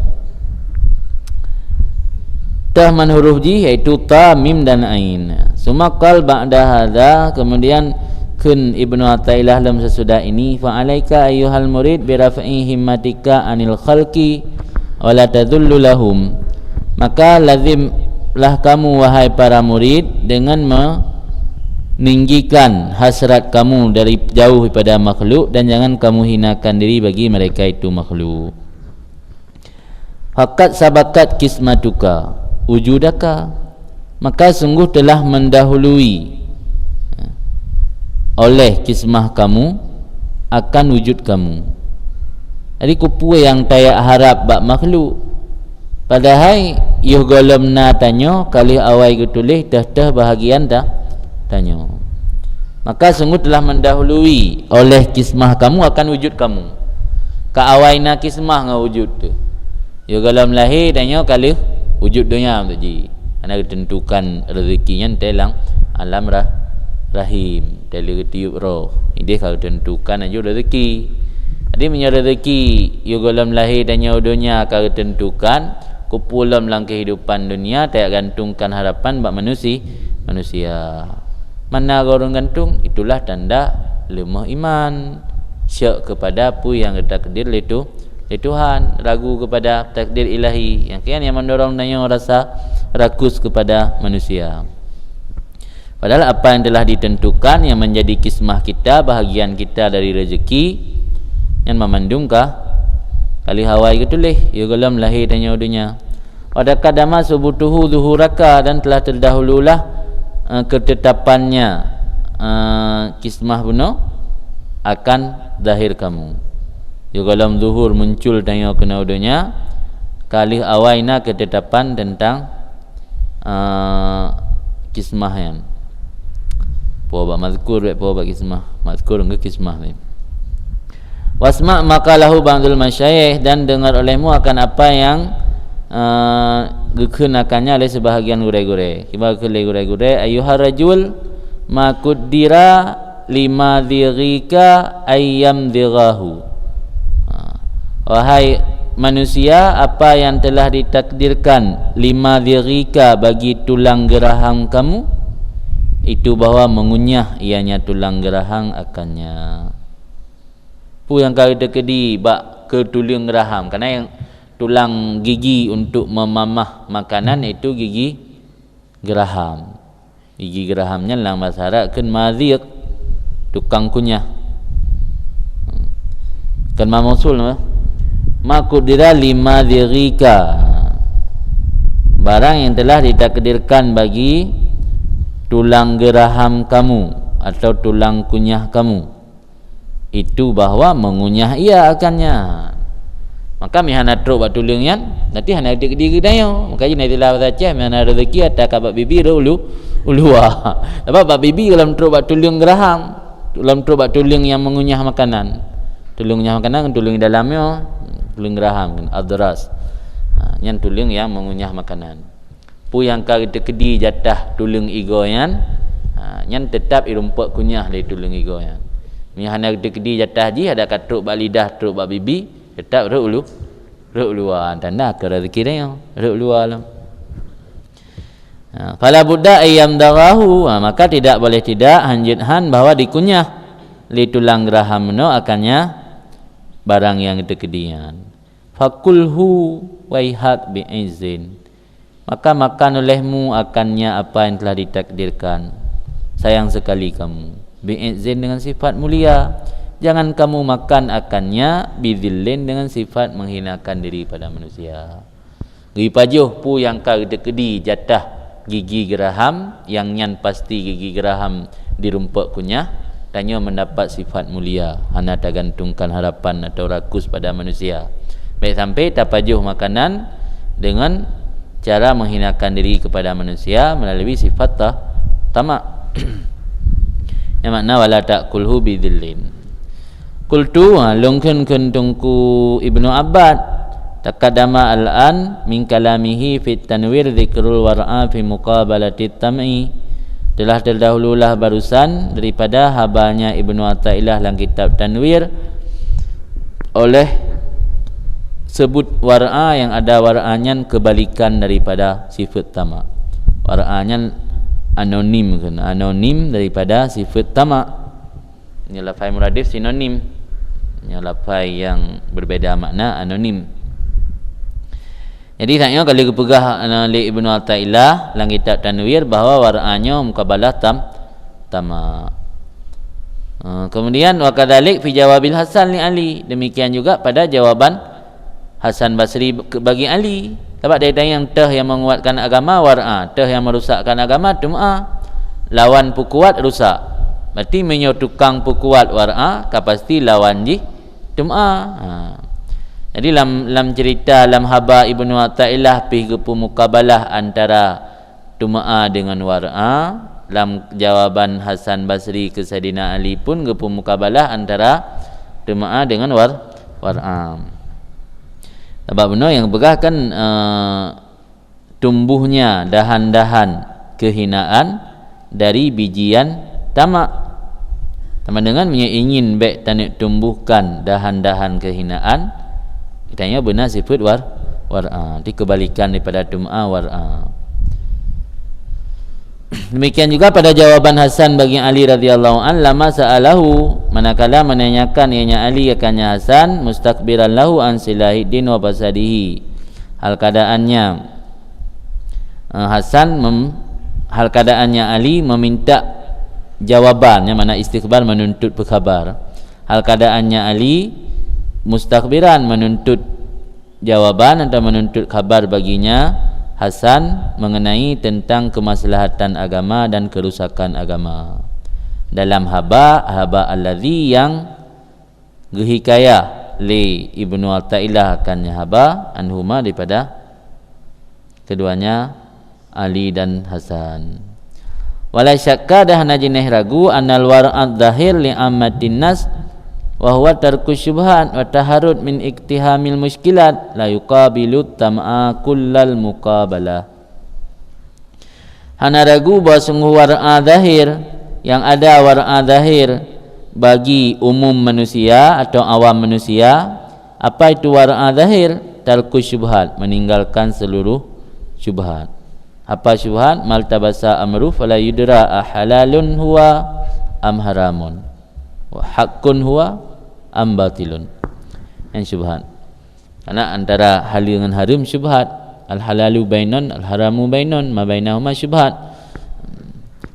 Tah man huruf jih, yaitu ta, mim, dan ain. Summa qal ba'da hadza, kemudian kheun Ibnu Athaillah lom sesudah ini, "Fa alaika ayyuhal murid bi raf'i himmatika anil khalqi wa la tadhullu lahum." Maka lazimlah kamu, wahai para murid, dengan meninggikan hasrat kamu dari jauh daripada makhluk, dan jangan kamu hinakan diri bagi mereka itu makhluk. "Faqad sabakat kismatuka wujudaka," maka sungguh telah mendahului oleh kismah kamu akan wujud kamu. Jadi, keupeue nyang tajak harab bak makhluk? Padahai yoh gohlom na tanyoe, ka lheueh awai geutuléh teuh-teuh bahagian ta-, tanyoe. Maka sungguh telah mendahului oleh kismah kamu akan wujud kamu. Ka awai na kismah ngon wujud tu. Yôh gohlom lahé tanyoe ka lheueh wujud donya untuk jih. Hana geuteuntukan rezeki nyan teulang alam rah-, rahim, teulang geutiup roh. Idéh ka geuteuntukan aju rezeki. Jadi meunyoe rezeki yôh gohlom lahé tanyoe donya ka geuteuntukan, keupeue lom lam kehidupan dunia tajak gantungkan harapan bak manusi-, manusia. Mana gohlom gantung, itulah tanda leumoh iman. Syok kepada peue nyang geutakdir lé Tu-, lé Tuhan, ragu kepada takdir ilahi. Nyang kian yang mendorong tanyoe rasa rakus kepada manusia. Padahal apa yang telah ditentukan yang menjadi kismah kita, bahagian kita dari rezeki, nyan mamandum ka, ka lheueh awai geutuléh, yôh gohlom lahé tanyoe donya. Wa taqaddama subutuhu zuhuraka, dan telah terdahululah, eh, ketetapannya, eh, kismah bunoe akan zahir kamu. Yôh gohlom zuhur muncul tanyoe keunoe donya, ka lheueh awai na ketetapan tentang, eh, kismah nyan. Peue bak mazkur, bèk peue bak kismah. Mazkur ngon kismah ni. Wasma' ma qalahu ba'dul masyayikh, dan dengar olehmu akan apa yang, eh, geukheun akannya oleh sebahagian gurèe-gurèe. Kiban geukheun lé gurèe-gurèe, "Ayyuhar rajul, ma quddira lima dzirika ayyam dzirahu." Ha. Wahai manusia, apa yang telah ditakdirkan lima dzirika bagi tulang geuraham kamu, itu bahwa mengunyah ianya tulang geuraham akannya. Peue nyang ka teukeudi bak keu tuleueng geuraham? Karena nyang tulang gigi untuk memamah makanan itu gigi geuraham. Gigi geuraham nyan lam bahasa Arab kheun madzik, tukang kunyah. Kheun ma mausul nama? Ma qudira lima dzirika. Barang yang telah ditakdirkan bagi tulang geuraham kamu atau tulang kunyah kamu. Itu bahwa mengunyah ia akannya. Maka meuhana trok bak tuleueng nyan, nanti hana dikeudi geutanyoe. Maka jih istilah bahasa Aceh, meuhana rezeki ata ka bak bibi rot ulu, uluwa. Sebab bak bibi gohlom trok bak tuleueng geuraham, gohlom trok bak tuleueng nyang mengunyah makanan. Tuleueng nyang makanan, tuleueng dalam nyoe, tuleueng geuraham, adras. Ha, nyan tuleueng nyang mengunyah makanan. Peue nyang ka teukeudi jatah tuleueng igoe nyan, ha, nyan teutap irumpok kunyah lé tuleueng igoe nyan. Meunyo hana teukeudi jatah jih, adak ka trok bak lidah, trok bak bibi, teutap rot ulu, rot uluwa. Tanda keu rezeki tanyoe, rot uluwa lom. Ha, fala budda ayyam dzarahu, ha, maka tidak boleh tidak, hanjeuet han bahwa dikunyah lé tulang geuraham meunoe akannya barang nyang teukeudi nyan. Fakulhu waihak bi'izzin. Maka makan olehmu akannya apa yang telah ditakdirkan. Sayang sekali kamu. Bi'izzin dengan sifat mulia. Jangan kamu makan akannya bidzillin dengan sifat menghinakan diri pada manusia. Geupajoh peue nyang ka teukeudi jatah gigi geuraham, nyang nyan pasti gigi geuraham dirumpok kunyah, tanyoe mendapat sifat mulia, hana tagantungkan harapan atau rakus pada manusia. Bèk sampai tapajoh makanan dengan cara menghinakan diri kepada manusia melalui sifat ta-, tamak. Nyang makna wala ta'kulhu bidzillin. Qultu, ha, lôn kheun kheun Teungku Ibnu Abbad, taqaddama al-an min kalamihi fit Tanwir dzikrul war'a fi muqabalatit tam'i. Telah terdahululah barusan daripada habanya Ibnu Athaillah lam kitab Tanwir oleh sebut war'a yang ada war'a nyan kebalikan daripada sifat tamak. War'a nyan anonim kan, anonim daripada sifat tamak. Nyoe lafai muradif sinonim. Nyoe lafai yang berbeda makna anonim. Jadi, saat nyoe ka lheueh geupeugah, eh, lé Ibnu Athaillah lam kitab Tanwir bahwa war'a nyoe mukabalah tam-, tamak. Eh, kemudian, wa kadzalik fi jawabil Hasan li Ali. Demikian juga pada jawaban Hasan Basri ke-, bagi Ali. Sabab dari tadi nyang teuh nyang menguatkan agama war'a, teuh nyang merusakkan agama teuma. Lawan peukuat rusak. Berarti meunyoe tukang peukuat war'a, ka pasti lawan jih teuma. Ha. Jadi lam, lam cerita, lam haba Ibnu Athaillah pih geupeumukabalah antara teuma dengan war'a, lam jawaban Hasan Basri keu Saidina Ali pun geupeumukabalah antara teuma dengan war-, War'a. Sabab bunoe nyang peugah kan, eh, tumbuhnya dahan-dahan kehinaan dari bijian tamak. Sama dengan meunyoe ingin bék taneuk tumbuhkan dahan-dahan kehinaan, kita nyoe beuna sifeuet war-, war'a. Di kebalikan daripada tum'a, war'a. Demikian juga pada jawaban Hasan bagi Ali radhiyallahu an, lama sa'alahu, manakala menanyakan ianya Ali akannya Hasan, mustakbiran lahu an silahiddin wa fasadihi. Hal keadaannya, eh, Hasan mem-, hal keadaannya Ali meminta jawaban, yang mana istikhbar menuntut pekhabar. Hal keadaannya Ali mustakbiran menuntut jawaban atau menuntut khabar baginya Hasan mengenai tentang kemaslahatan agama dan kerusakan agama. Dalam haba, haba alladzi yang geuhikayah lé Ibnu Athaillah akan haba anhuma daripada keduanya Ali dan Hasan. Wala syakka, dah hana jeuneh ragu, annal war'ad zahir li ammatin nas wa huwa tarku syubhat wa taharrud min iktihamil musykilat la yuqabilu tam'a kullal muqabalah. Hana ragu bahwa sungguh war'a zahir, yang ada war'a zahir bagi umum manusia atau awam manusia. Apa itu war'a zahir? Tarku syubhat, meninggalkan seluruh syubhat. Apa syubhat? Maltabasa amru fala yudra ahalalun huwa am haramun, wa haqqun huwa am batilun. Yang syubhat. Karena antara halal ngon haram syubhat. Al-halalu bainun, al-haramu bainun, ma bainahuma syubhat.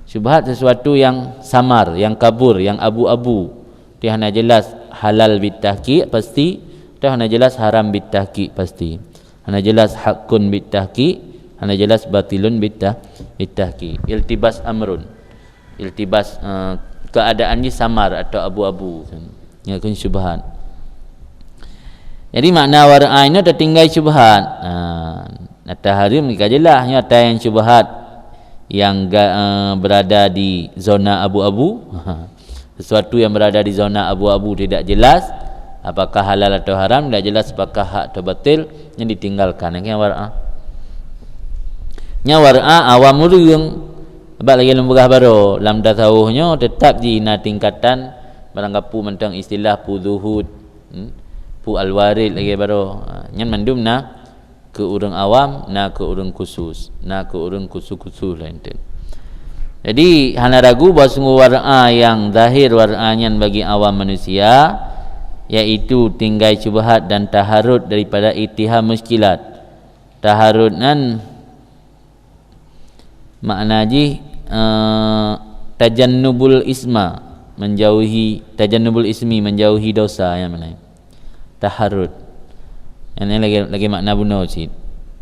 Syubhat sesuatu yang samar, yang kabur, yang abu-abu. Dia hana jelas halal bitahqiq pasti, dia hana jelas haram bitahqiq pasti. Hana jelas haqqun bitahqiq, hana jelas batilun bitah-, bitahqiq. Iltibas amrun. Iltibas, eh, keadaan jih samar atau abu-abu. Nyan kheun syubhat. Jadi makna war'a nyoe tatinggai syubhat. Ha, ata haram ka jelas, nyoe ata yang syubhat yang ga-, eh, berada di zona abu-abu. Sesuatu yang berada di zona abu-abu tidak jelas, apakah halal atau haram, tidak jelas apakah hak atau batil, nyan ditinggalkan. Nyan war'a. Nyan war'a awam ureueng. Sabab lagèe lôn peugah baroe, lam tasawuf nyoe teutap jih na tingkatan, barangkapeue mantong istilah peue zuhud, hmm, peue al-warid lagèe baroe. Ha, nyan mandum na keu ureueng awam, na keu ureueng khusus, na keu ureueng khusus-khusus laén teuk. Jadi, hana ragu bahwa sungguh war'a nyang zahir war'a nyan bagi awam manusia, yaitu tinggai syubhat dan taharrud daripada ittiham musykilat. Taharrud nyan makna jih, eh, tajannubul isma, menjauhi, tajannubul ismi, menjauhi dosa, nyan makna. Taharrud. Nyan lagèe, lagèe makna bunoe cit.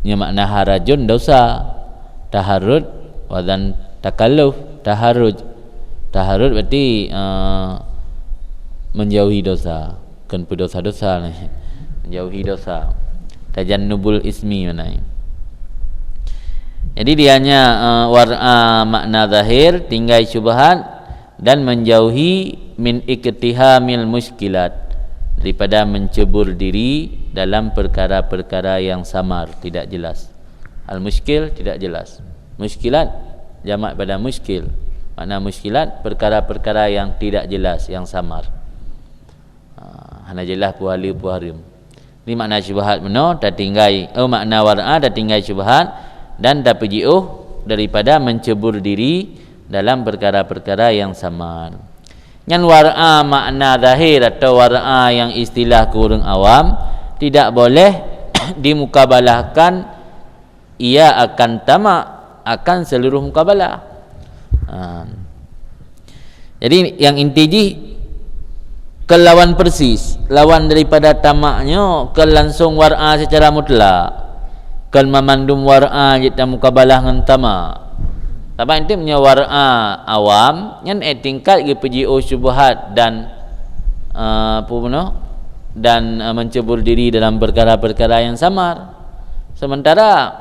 Nyan makna harajun dosa. Taharrud wazan takalluf, taharruj. Taharrud berarti, eh, menjauhi dosa. Kheun peudosa-dosa nyan. Menjauhi dosa. Tajannubul ismi makna. Jadi dia nyan, eh, war'a makna zahir, tinggai syubhat, dan menjauhi min iktihamil musykilat, daripada mencebur diri dalam perkara-perkara yang samar, tidak jelas. Al-musykil, tidak jelas. Musykilat, jamak pada musykil. Makna musykilat, perkara-perkara yang tidak jelas, yang samar. Ha, hana jelas peue halal peue haram. Ni makna syubhat bunoe, tatinggai, oh, makna war'a, tatinggai syubhat dan tapeujiôh daripada mencebur diri dalam perkara-perkara yang samar. Nyan war'a makna zahir atau war'a yang istilah keu ureueng awam tidak boleh dimukabalahkan ia akan tamak akan seluruh mukabalah. Ha. Jadi, yang inti jih, keu lawan persis, lawan daripada tamak nyoe, keu langsung war'a secara mutlak. Keu mamandum war'a jeuet tamukabalah ngon tamak. Sabab inti meunyoe war'a awam, nyan eh tingkat geupeujiôh syubhat dan, eh, apa bunoe? Dan, eh, mencebur diri dalam perkara-perkara yang samar. Sementara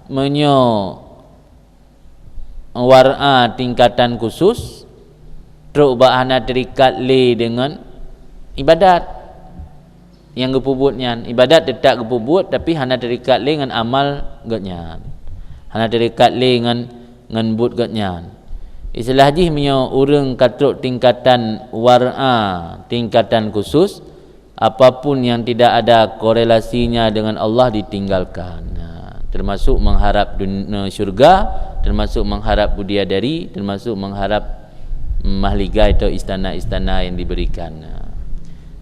meunyoe war'a tingkatan khusus, trok bak hana terikat lé deungon ibadat. nyang geupeubuet nyan. Ibadat teutap geupeubuet, tapi hana teuikat lé ngon amal geuhnyan. Hana teuikat lé ngon, ngon buet geuhnyan. Istilah jih, meunyoe ureuëng ka trok tingkatan war'a, tingkatan khusus, apapun yang tidak ada korelasinya dengan Allah ditinggalkan. Nah, termasuk mengharap dun-, syurga, termasuk mengharap bidadari, termasuk mengharap mahligai atau istana-istana yang diberikan. Nah,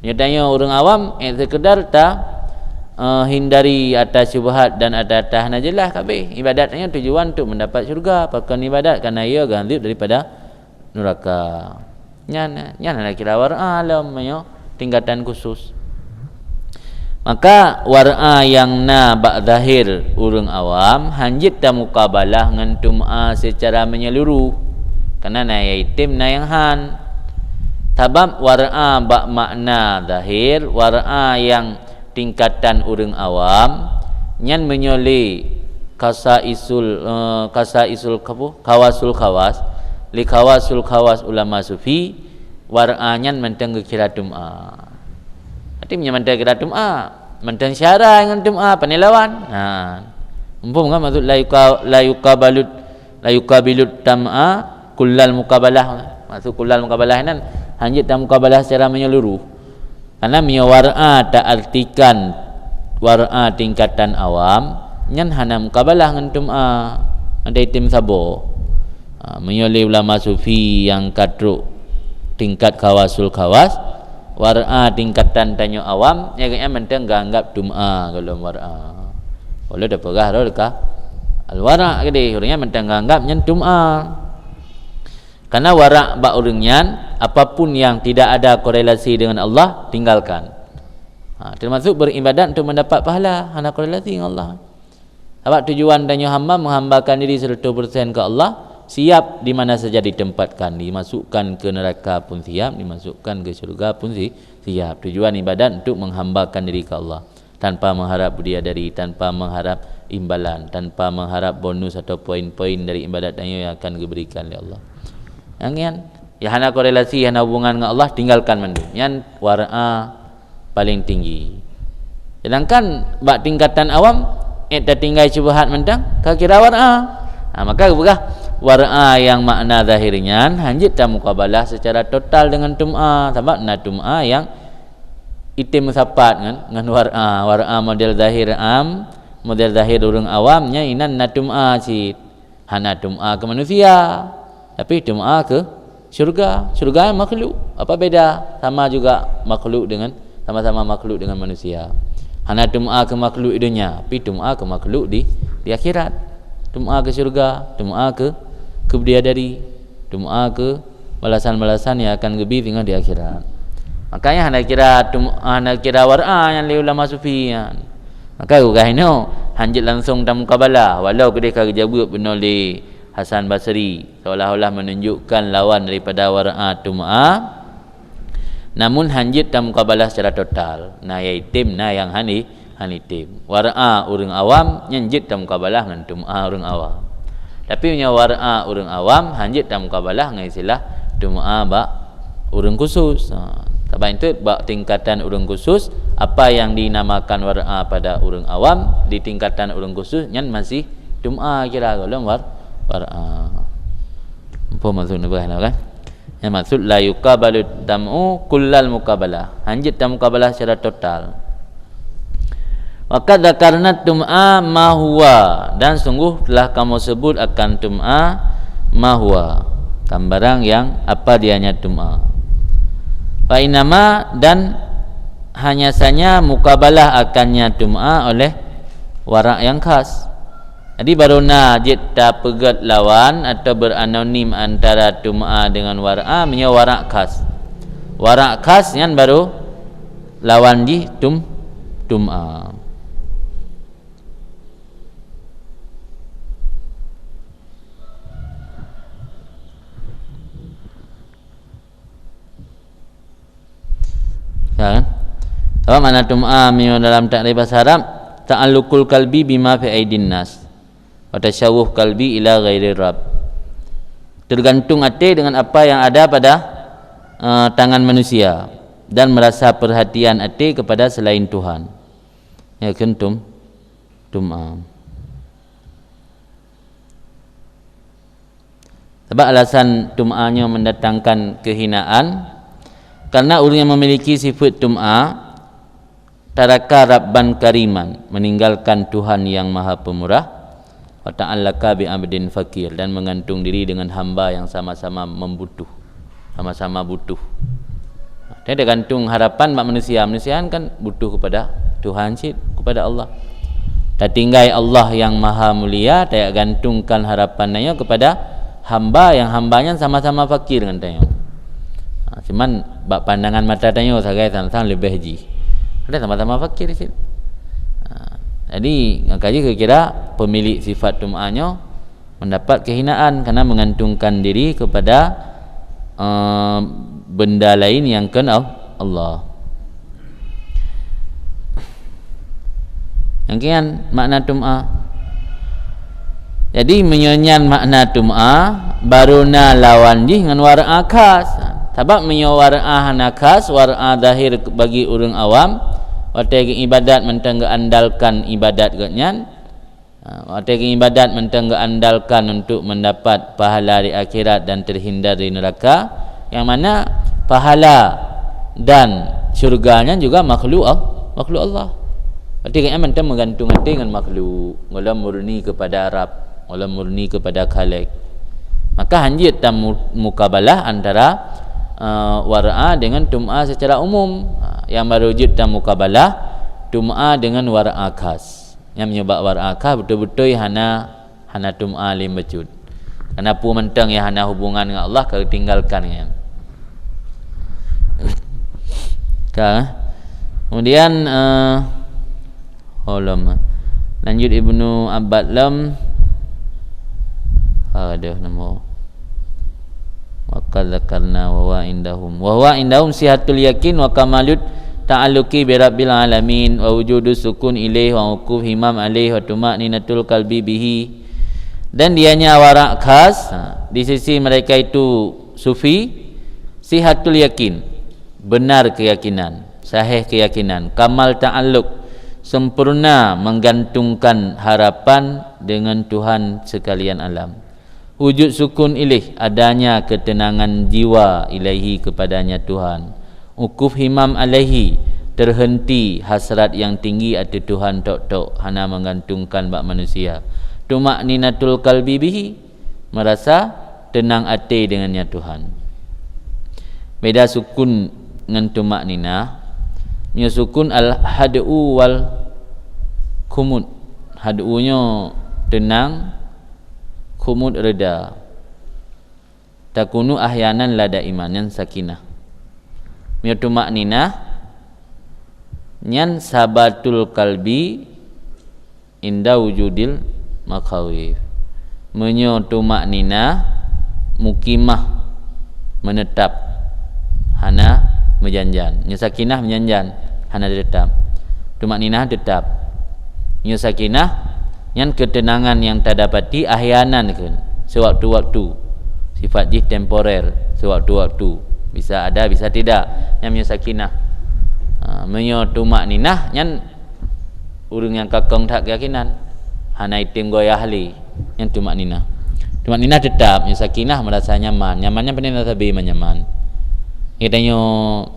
nyoe tanyoe ureuëng awam, eh, sekedar ta, eh, hindari atas syubhat dan atas-atas hana jelas kabeh. Ibadat nyoe tujuan untuk mendapat syurga, pakon ibadat karena ia ganzib daripada nuraka. Nyan, nyan hana kira war'a lom, nyoe tingkatan khusus. Maka war'a nyang na bak zahir ureuëng awam hanjeuet tamukabalah ngon tum'a seucara meunyeuluruh. Karena na nyang item, na nyang han. Sabab war'a bak makna zahir, war'a nyang tingkatan ureuëng awam, nyan meunyoe lé khasaisul, eh, khasaisul kabu-, khawasul khawas, lé khawasul khawas ulama sufi, war'a nyan mantong geukira tum'a. Berarti meunyoe mantong geukira tum'a, mantong syara ngon tum'a, pane lawan. Ha. Muphom kan maksud la yuka-, la yukabalut, la yukabilut tam'a kullal mukabalah. Maksud kullal mukabalah nyan, hanjeuet tamukabalah secara meunyeuluruh. Karena meunyoe war'a taartikan war'a tingkatan awam, nyan hana mukabalah ngon tum'a, ngon item saboh. Ha, meunyoe lé ulama sufi nyang ka trok tingkat khawasul khawas, war'a tingkatan tanyoe awam, nyan geuhnyan mantong geuanggap tum'a golom war'a. Walau tapeugah roh ka al-wara' keudeh, ureuëng nyan mantong geuanggap nyan tum'a. Karena wara' bak ureuëng nyan, apapun yang tidak ada korelasi dengan Allah, tinggalkan. Ha, termasuk beribadat untuk mendapat pahala, hana korelasi dengan Allah. Sabab tujuan tanyoe hamba menghambakan diri seratus persen ke Allah, siap di mana saja ditempatkan, dimasukkan ke neraka pun siap, dimasukkan ke syurga pun si-, siap. Tujuan ibadat untuk menghambakan diri ke Allah. Tanpa mengharap bidadari, tanpa mengharap imbalan, tanpa mengharap bonus atau poin-poin dari ibadat tanyoe yang akan geuberikan lé Allah. Nyang nyan, nyang hana korelasi, hana hubungan ngon Allah, tinggalkan mandum. Nyan war'a paling tinggi. Sedangkan bak tingkatan awam, eh, tatinggai syubhat mantong, ka kira war'a. Ha, maka geupeugah, war'a nyang makna zahir nyan hanjeuet tamukabalah secara total dengan tum'a, sabab na tum'a nyang item meusapat ngon, ngon war'a. War'a model zahir am, model zahir ureuëng awam, nyan inan na tum'a cit. Hana tum'a keu manusia, tapi tum'a keu syurga. Syurga makhluk. Apa beda? Sama juga makhluk dengan, sama-sama makhluk dengan manusia. Hana tum'a keu makhluk di dunia, tapi tum'a keu makhluk di, di akhirat. Tum'a keu syurga, tum'a keu, keu bidadari, tum'a keu balasan-balasan yang akan geubi singoh di akhirat. Makanya hana kira tum-, hana kira war'a nyan lé ulama sufi nyan. Maka geupeugah inoe, hanjeuet langsung tamukabalah, walau keudeh ka geujaweueb bunoe lé Hasan Basri, seolah-olah menunjukkan lawan daripada war'a tum'a, namun hanjeuet tamukabalah secara total. Na nyang item, na nyang hana, hana item. War'a ureuëng awam nyan jeuet tamukabalah ngon tum'a ureuëng awam. Tapi meunyoe war'a ureuëng awam, hanjeuet tamukabalah ngon istilah tum'a bak ureuëng khusus. Ha, sabab itu bak tingkatan ureuëng khusus, apa yang dinamakan war'a pada ureuëng awam, di tingkatan ureuëng khusus nyan masih tum'a kira golom war-, war'a. Apa maksud neupeugah nyoe kan? Nyang maksud la yukabalu tam'u kullal mukabalah. Hanjeuet tamukabalah secara total. Wa qad dzakarna tum'a ma huwa, dan sungguh telah kamoe sebut akan tum'a ma huwa, kan barang yang apa dianya tum'a. Fa innama, dan hanya saja mukabalah akannya tum'a oleh warak yang khas. Jadi baru na jeuet tapeugét lawan atau beranonim antara tum'a dengan war'a meunyoe warak khas. Warak khas nyan baru lawan jih tum-, tum'a. Ya kan? Sabab makna tum'a meunyoe dalam takrif bahasa Arab, ta'alluqul qalbi bima fi aidin nas, wa tasyawwuh qalbi ila ghairi rabb. Tergantung até dengan apa yang ada pada, eh, tangan manusia. dan merasa perhatian até kepada selain Tuhan. Ya, kheun tum-, tum'a. Sabab alasan tum'a nyoe mendatangkan kehinaan, karena ureuëng yang memiliki sifat tum'a, taraka rabban kariman, meninggalkan Tuhan yang Maha Pemurah, wa ta'allaka bi abdin fakir, dan menggantung diri dengan hamba yang sama-sama membutuh, sama-sama butuh. Dia tergantung harapan bak manusia. Manusia kan butuh kepada Tuhan cit, kepada Allah. Tatinggai Allah yang Maha Mulia, tajak gantungkan harapan nyoe kepada hamba yang hamba nyan sama-sama fakir ngon tanyoe. Ha, cuman bak pandangan mata tanyoe sagai sang-sang leubeh jih. Ada sama-sama fakir cit. Ha, jadi, nyang ka jih kira-kira pemilik sifat tum'a nyoe mendapat kehinaan karena menggantungkan diri kepada, eh, benda lain yang kheun Al-, Allah. Nyang kian makna tum'a. Jadi, meunyoe nyan makna tum'a, baru na lawan jih ngon war'a khas. Sabab meunyoe war'a hana khas, war'a zahir bagi ureuëng awam, watée geuibadat mantong geuandalkan ibadat geuh nyan, ha, watée geuibadat mantong geuandalkan untuk mendapat pahala di akhirat dan terhindar dari neraka, yang mana pahala dan syurga nyan juga makhluk Al-, makhluk Allah. Berarti geuhnyan mantong meugantung até ngon makhluk, gohlom murni kepada Rabb, gohlom murni kepada Khalik. Maka hanjeuet tamu-, mukabalah antara, eh, war'a dengan tum'a secara umum. Ha, yang baru jeuet tamukabalah tum'a dengan war'a khas. Nyang meunyoe bak war'a khas beutôi-beutôi hana, hana tum'a lé bacut. Karena peue mantong nyang hana hubungan ngon Allah ka geutinggalkan nyan. Ka. Kemudian, eh, oh, lom. Lanjut Ibnu Abbad lom. Aduh, nemu. Wa qad dzakarna wa huwa indahum. Wa huwa indahum sihatul yakin wa kamalut ta'alluqi bi rabbil alamin wa wujudu sukun ilaih wa wuquf himam alaih wa tuma'ninatul qalbi bihi. Dan dianya waraq khas, ha, di sisi mereka itu sufi, sihatul yakin, benar keyakinan, sahih keyakinan, kamal ta'alluq, sempurna menggantungkan harapan dengan Tuhan sekalian alam. Wujud sukun ilaih, adanya ketenangan jiwa ilaihi kepadanya Tuhan. Wuquf himam alaihi, terhenti hasrat yang tinggi ateueh Tuhan tok-tok, hana menggantungkan bak manusia. Tuma'ninatul qalbi bihi, merasa tenang até dengan nya Tuhan. Beda sukun ngon tuma'ninah. Nyoe sukun al-had'u wal khumud. Had'u nyoe tenang, khumud reda. Takunu ahyanan la daiman, nyan sakinah. Nyoe tuma'ninah, nyan sabatul qalbi inda wujudil makhawif. Meunyoe tuma'ninah, mukimah, menetap, hana meujanjan. Nyoe sakinah meujanjan, hana tetap. Tuma'ninah tetap. Nyoe sakinah, nyan ketenangan yang tadapati ahyanan kheun, sewaktu-waktu. Sifat jih temporer, sewaktu-waktu. Bisa ada, bisa tidak. Nyan meunyoe sakinah. Ha, meunyoe tuma'ninah, nyan ureuëng nyang ka kong that keuyakinan, hana item goyah lé, nyan tuma'ninah. Tuma'ninah tetap, nyoe sakinah merasa nyaman. Nyaman nyan pane na sabe meunan nyaman. Geutanyoe,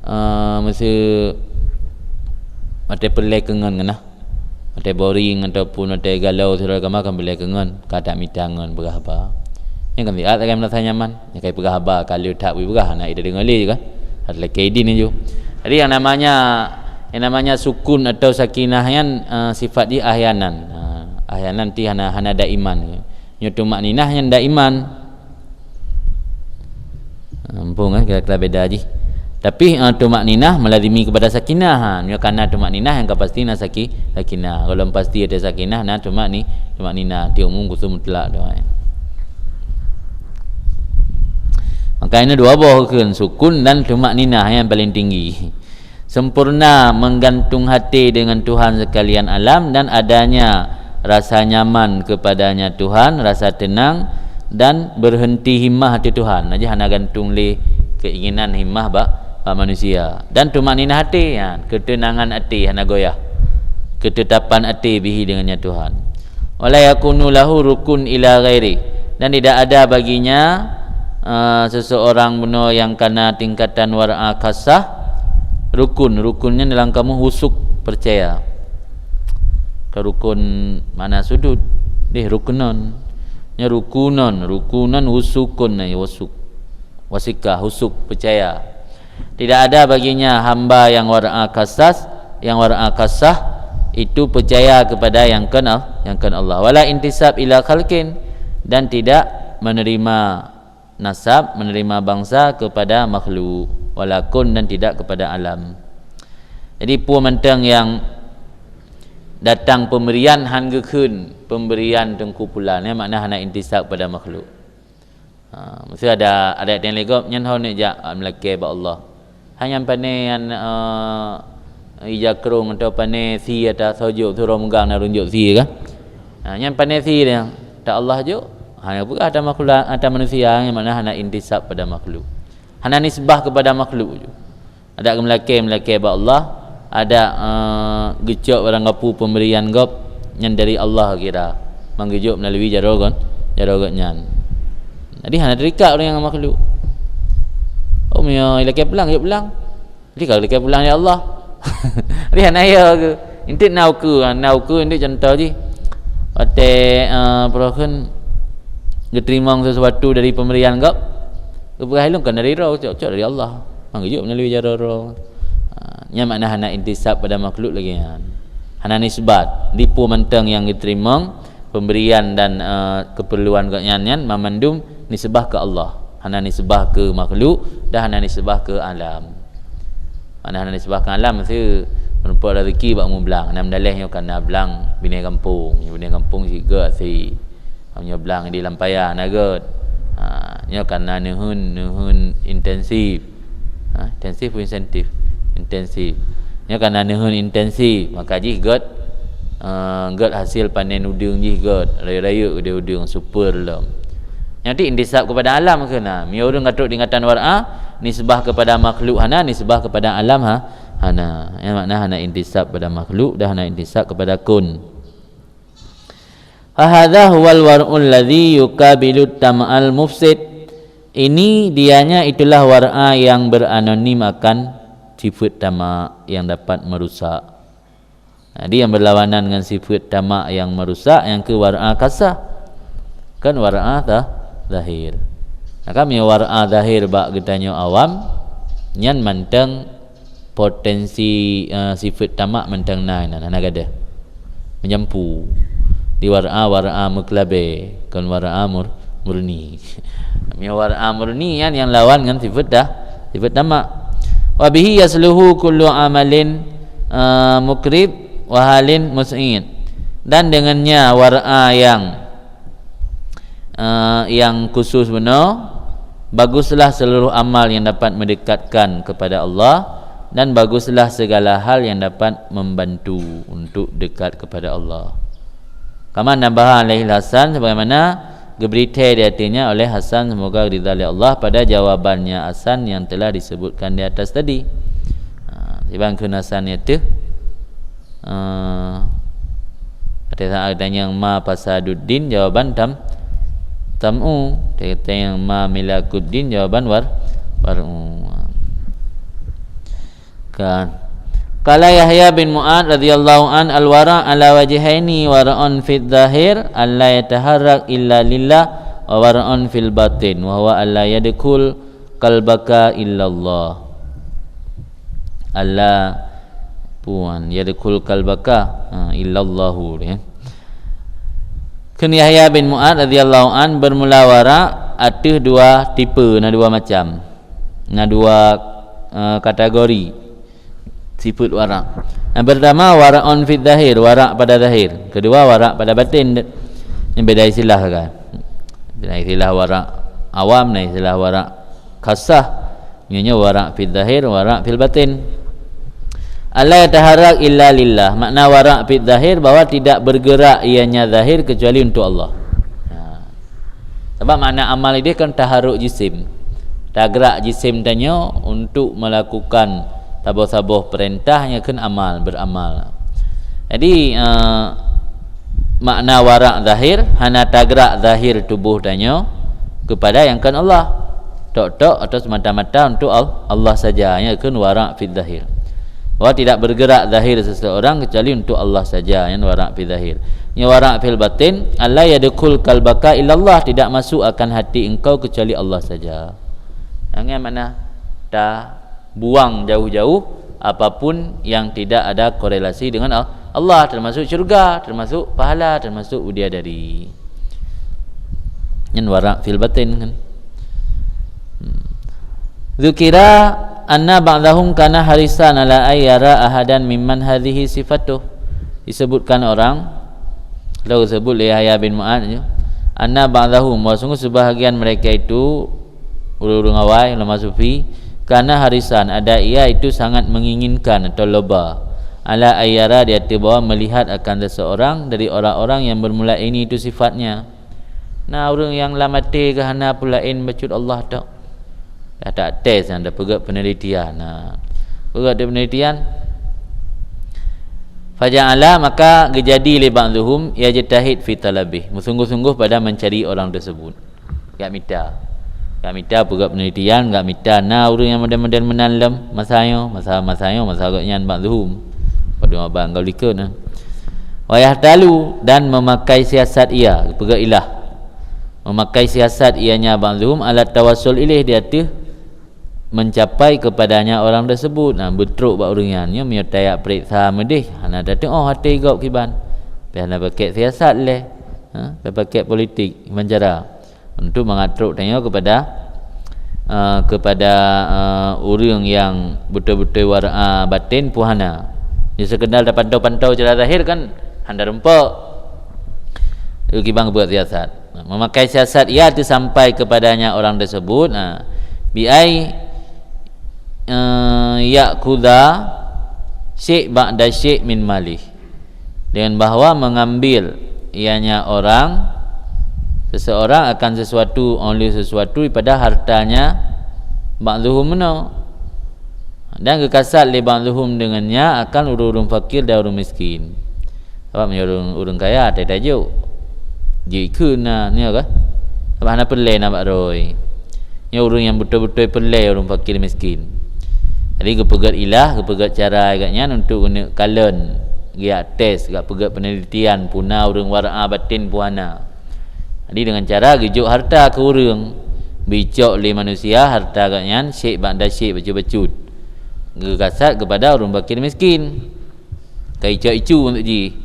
eh, meuseu watée peureulée keu ngon keunoe. Watée boring ataupun watée galau sidroe agama kan peureulée keu ngon, ka that mita ngon peugah haba. Nyan kan siat sagai meurasa nyaman. Nyang kai peugah haba ka lheueh that bri peugah, hana ida deungoe lé juga. Hana lakée idin ju. Jadi yang namanya, yang namanya sukun atau sakinah nyan, eh, sifat jih ahyanan. Ha, ahyanan ti hana, hana daiman. Nyoe tuma'ninah nyan daiman. Muphom kan, kira-kira beda jih. Tapi, eh, tuma'ninah melazimi kepada sakinah. Ha, nyoe kana tuma'ninah nyang ka pasti na saki-, sakinah. Kalau pasti ada sakinah, na tuma'ni-, tuma'ninah. Ti umum kusum mutlak tu, eh. Maka ini dua boh rukun, sukun dan tuma'ninah yang paling tinggi. Sempurna menggantung hati dengan Tuhan sekalian alam dan adanya rasa nyaman kepadanya Tuhan, rasa tenang dan berhenti himmah di Tuhan. Jadi hana gantung lé keinginan himmah bak manusia. Dan tumakninah até, ya, keuteunangan até hana goyah. Keutetapan até bihi, dengannya Tuhan. Wala yakunu lahu rukun ila ghairi, dan tidak ada baginya, uh, seseorang bunoe nyang kana tingkatan war'a khassah, rukun, rukun nyan dalam kamus wusuk, percaya. Ka rukun makna sudut, deh ruknon. Nya rukunon, rukunon wusukun, nah, wusuk. Wasikah, husuk, percaya. Tidak ada baginya hamba yang war'a khassah, yang war'a khassah itu percaya kepada yang kon, yang kon Allah. Wala intisab ila khalqin, dan tidak menerima nasab, menerima bangsa kepada makhluk. Wala kun, dan tidak kepada alam. Jadi, peue mantong yang datang pemberian han geukheun, pemberian Teungku Pulan, ya, makna hana intisab pada makhluk. Ha, meusti ada, ada nyang lé gob nyan ho neujak, ah, meulakée bak Allah. Hai nyan pané nyan, eh, ija krong atau pané sie ata soe jok, surok meugang na runjok sie kan. Ha, nyan pané sie nyan, ata Allah jok. Hana peugah ata makhluk, ata manusia, nyan makna hana intisab pada makhluk. Hana nisbah kepada makhluk jok. Adak geumeulakée-meulakée bak Allah, adak, eh, geucok barang gapu pemberian gob nyan dari Allah kira, mangeujok meulalu jaroe gon-, jaroe gobnyan. Jadi hana terikat ureuëng nyang makhluk. Oh, meunyoe ilakée pulang, jok pulang. Jadi ka ilakée pulang, ya Allah. Jadi hana ya ke? Intit na ukeue, na ukeue intit contoh jih. Watée, eh, peurokon geuteurimong sesuatu dari pemberian gob, geupeugah ilong kan dari roh, cok-cok dari Allah. Mangeujok meulalu jaroe roh. Ha, nyan makna hana intisab pada makhluk lagée nyan. Hana nisbat. Di peue mantong nyang geuteurimong, pemberian dan, eh, keperluan gobnyan nyan mamandum nisbah keu Allah. Hana nisbah keu makhluk dan hana nisbah keu alam. Mana hana nisbah keu alam, meusti meurumpok rezeki bak mublang. Hana meudaléh nyoe kana blang binéh gampông. Binéh gampông sigeuk si. Meunyoe blang di lampaya na gét. Ha, nyoe kana neuheun, neuheun intensif. Ha, intensif pun insentif. Intensif. Nyoe kana neuheun intensif, maka jih gét, eh, gét hasil panen udeueng jih gét. Rayeuk-rayeuk keudeh udeueng super lom. Nyan ti intisab kepada alam keuh na. Meunyoe ureuëng ka trok tingkatan war'a, nisbah kepada makhluk hana, nisbah kepada alam ha, hana. Nyan makna hana intisab pada makhluk dan hana intisab kepada kun. Fahadza huwal war'ul ladzi yuqabilut tama'al mufsid. Ini dianya itulah war'a yang beranonim akan sifat tamak yang dapat merusak. Jadi yang berlawanan dengan sifat tamak yang merusak, nyang keu war'a khassah. Kan war'a za-, zahir. Nah, kami war'a zahir bak geutanyoe awam, nyan mantong potensi, eh, sifat tamak mantong na, na, na, na gadoh. Meujampu. Di war'a, war'a meukeulabée, kon war'a mur-, murni. Meunyoe war'a murni nyan nyang lawan ngon sifat dah, sifat tamak. Wa bihi yasluhu kullu amalin, eh, mukrib wa halin mus'id. Dan dengannya war'a yang eh, yang khusus bunoe, baguslah seluruh amal yang dapat mendekatkan kepada Allah, dan baguslah segala hal yang dapat membantu untuk dekat kepada Allah. Kama nabaha alaihi Hasan, sebagaimana geubri thée di hatinya oleh Hasan, semoga ridha lé Allah, pada jawabannya Hasan yang telah disebutkan di atas tadi. Ha, iban kheun Hasan nyan teuh. Ah, pada saat tanyong ma fasaduddin, jawaban tam-, tam'u. Tanyong ma milakuddin, jawaban war-, war'u. Kan. Qala Yahya bin Mu'ad radhiyallahu an, "Al-wara' ala wajhaini, wara'un fid zahir, alla yataharrak illa lillah, wa wara'un fil batin, wa huwa alla yadkhul qalbaka illallah." Alla puan, yadkhul qalbaka, ha, illallahu, ya. Kheun Yahya bin Mu'ad radhiyallahu an, bermula wara ateueh dua tipe, na dua macam. Na dua, eh, kategori sifat wara. Yang pertama, wara'un fid zahir, wara pada zahir. Kedua, wara pada batin. Ini beda istilah kan. Beda istilah wara awam, na istilah wara khassah. Nyoe nyoe wara' fid zahir, wara' fil batin. Alla yataharrak illa lillah. Makna wara' fid zahir bahwa tidak bergerak ianya zahir kecuali untuk Allah. Ha. Sebab makna amal ideh kan taharruk jisim. Tagrak jisim tanyoe untuk melakukan saboh-saboh peurintah nyang kheun amal, beramal. Jadi, eh, makna warak zahir, hana tagrak zahir tuboh tanyoe kepada nyang kheun Allah. Tok-tok atau semata-mata untuk Al-, Allah saja, nyang kheun warak fil zahir. Bahwa tidak bergerak zahir seseorang kecuali untuk Allah saja, nyang warak fil zahir. Nyang warak fil batin, alla yadkhul qalbaka illallah, tidak masuk akan hati engkau kecuali Allah saja. Nyang makna ta buang jauh-jauh apapun yang tidak ada korelasi dengan Al-, Allah, termasuk syurga, termasuk pahala, termasuk bidadari. Nyan warak fil batin kan. Hmm. Dzukira anna ba'dahum kana harisan ala ay yara ahadan mimman hadhihi sifatuh. Disebutkan orang, lalu sebut lé Yahya bin Mu'adz, anna ba'dahum, bahwa sungguh sebahagian mereka itu ureuëng-ureuëng awai, ulama sufi, kana harisan, ada ia itu sangat menginginkan atau loba, ala ay yara, di ateueh bahwa melihat akan seseorang dari orang-orang yang bermula ini itu sifatnya. Na ureuëng nyang lam até geuh hana peue laén bacut Allah tok. Dah tak tes, dah peugah penelitian. Nah, peugah penelitian. Faja'ala, maka geujadi lé ba'dhuhum yajtahid fi talabih, meusungguh-sungguh pada mencari orang tersebut. Gak mita. Gak mita peugah penelitian, gak mita na ureuëng nyang model-model meunan lom masa nyoe, masa, masa nyoe, masa gobnyan ba'dhuhum. Padum abang kau likot na. Wayahtalu, dan memakai siasat ia, peugah ilah. Memakai siasat ianya ba'dhuhum alat tawassul ilaih, di ateueh mencapai kepadanya orang tersebut. Nah, beutrok bak ureuëng nyan, nyoe meunyoe tajak peuriksa meudeh, hana tateuoh até gob kiban. Pih hana pakai siasat lé. Ha, tapakai politik, kiban cara. Untuk mangat trok tanyoe kepada, eh, kepada, eh, ureuëng nyang beutôi-beutôi warak batin pun hana. Nyoe sekedar tapantau-pantau cara zahir kan hana rumpok. Kiban buat siasat. Memakai siasat ia tu sampai kepadanya orang tersebut, nah, bi ai, eh, ya'khudha syai' ba'da syai' min malih. Dengan bahwa mengambil ianya orang, seseorang akan sesuatu, oleh sesuatu daripada hartanya ba'dhuhum meunoe. Dan geukasat lé ba'dhuhum dengannya akan ureuëng-ureuëng fakir dan ureuëng miskin. Sabab meunyoe ureuëng, ureuëng kaya, tai tajok. Jikheun na, nyoe kah? Sabab hana peureulée na bak droe. Nyoe ureuëng nyang beutôi-beutôi peureulée ureuëng fakir miskin. Jadi geupeugét ilah, geupeugét cara gobnyan untuk geuneuk kalon, geujak tes, gak peugét penelitian, puna ureuëng warak batin pun hana. Jadi dengan cara geujok harta keu ureuëng, bicok lé manusia harta gobnyan syai' ba'da syai' bacut-bacut. Geukasat kepada ureuëng fakir miskin. Ka icok icu untuk jih.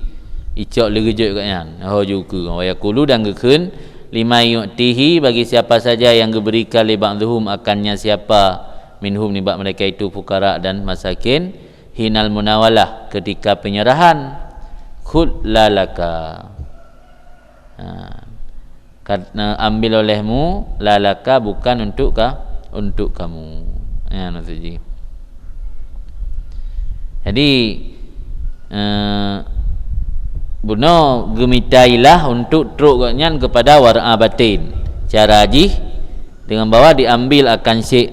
Icok lé geujok gobnyan. Ho ju keu. Wa yaqulu, dan geukheun, liman yu'tihi, bagi siapa saja yang geuberikan lé ba'dhuhum akannya siapa, minhum, nibak mereka itu, fuqara dan masakin, hinal munawalah, ketika penyerahan, khudh la laka. Ha. Kat-, na, ambil olehmu, la laka, bukan untuk ka, untuk kamu. Ya, maksud jih. Jadi, eh, bunoe geumita ilah untuk trok gobnyan kepada warak batin. Cara jih, dengan bahwa diambil akan syai'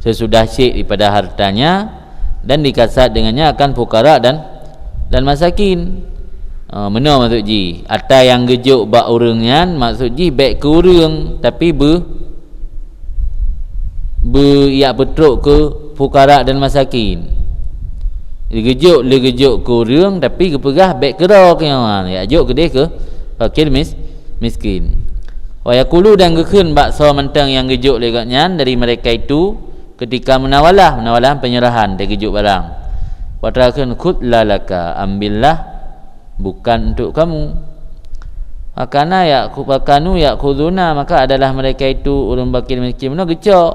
sesudah syai' daripada hartanya, dan dikasat dengannya akan fuqara dan, dan masakin. Ha, meunoe maksud jih. Ata nyang geujok bak ureuëng nyan, maksud jih bék keu ureuëng, tapi beu-, beu-, yak peutrok keu fuqara dan masakin. Geujok lé geujok keu ureuëng, tapi geupeugah bék keudroe keu nyan. Yak jok keudeh keu fakir mis-, miskin. Wa yaqulu, dan geukheun bak soe mantong nyang geujok lé gobnyan dari mereka itu, ketika munawalah, munawalah penyerahan, teugeujok barang. Watrakheun, khudh la laka, ambillah, bukan untuk kamu. Fakana ya'khu-, fakanu ya'khuduna, maka adalah mereka itu, ureuëng fakir miskin meunoe, geucok.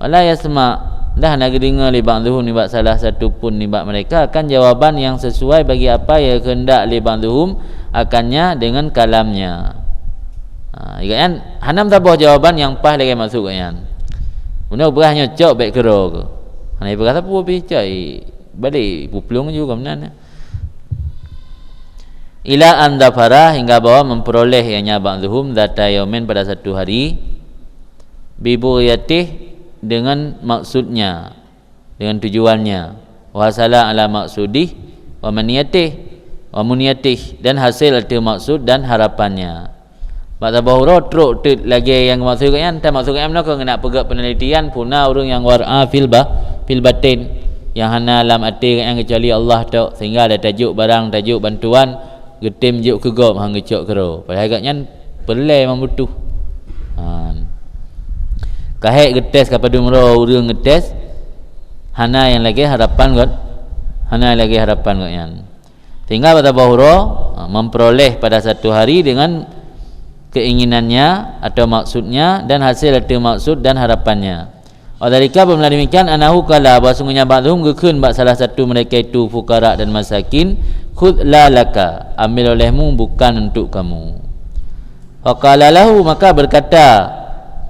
Wala yasma', dah hana geudeungoe lé ba'dhuhum nibak salah satu pun nibak mereka akan jawaban yang sesuai bagi apa yang kehendak lé ba'dhuhum akannya dengan kalamnya. Ha, gobnyan hana meusaboh jawaban nyang paih lagée maksud gobnyan. Bunoe peugah nyoe cok bék keudroe keu. Hana peugah sapeue pih cok, ipuplueng ju keu meunan. Ila an dhafara, hingga bahwa memperoleh ianya ba'dhuhum dzata yaumin, pada satu hari, Bi bughyatih, dengan maksudnya, dengan tujuannya. Wa hasala ala maksudih wa maniyatih, wa muniyatih, dan hasil ateueh maksud dan harapannya. Bak tabahura trok teuk lagée nyang maksud gobnyan, tan maksud gobnyan meunan keuh nak peugah penelitian peue na ureuëng nyang war'a fil ba-, fil batin, nyang hana lam até gobnyan keucuali Allah tok, sehingga ada tajok barang, tajok bantuan, geutem jok keu gob han geucok keudroe. Padahai gobnyan peureulée memang butuh. Ha. Ka hék geutés ka padum droe ureuëng geutés, hana nyang lagée harapan got-, hana nyang lagée harapan gobnyan. Sehingga bak tabahura, ha, memperoleh pada satu hari dengan keinginannya atau maksudnya dan hasil ateueh maksud dan harapannya. Wa dzalika, bak meunan demikian, annahu qala, bahwa sungguhnya ba'dhum geukheun bak salah satu mereka itu fuqara dan masakin, "Khudh la laka, ambil olehmu, bukan untuk kamu." Faqala lahu, maka berkata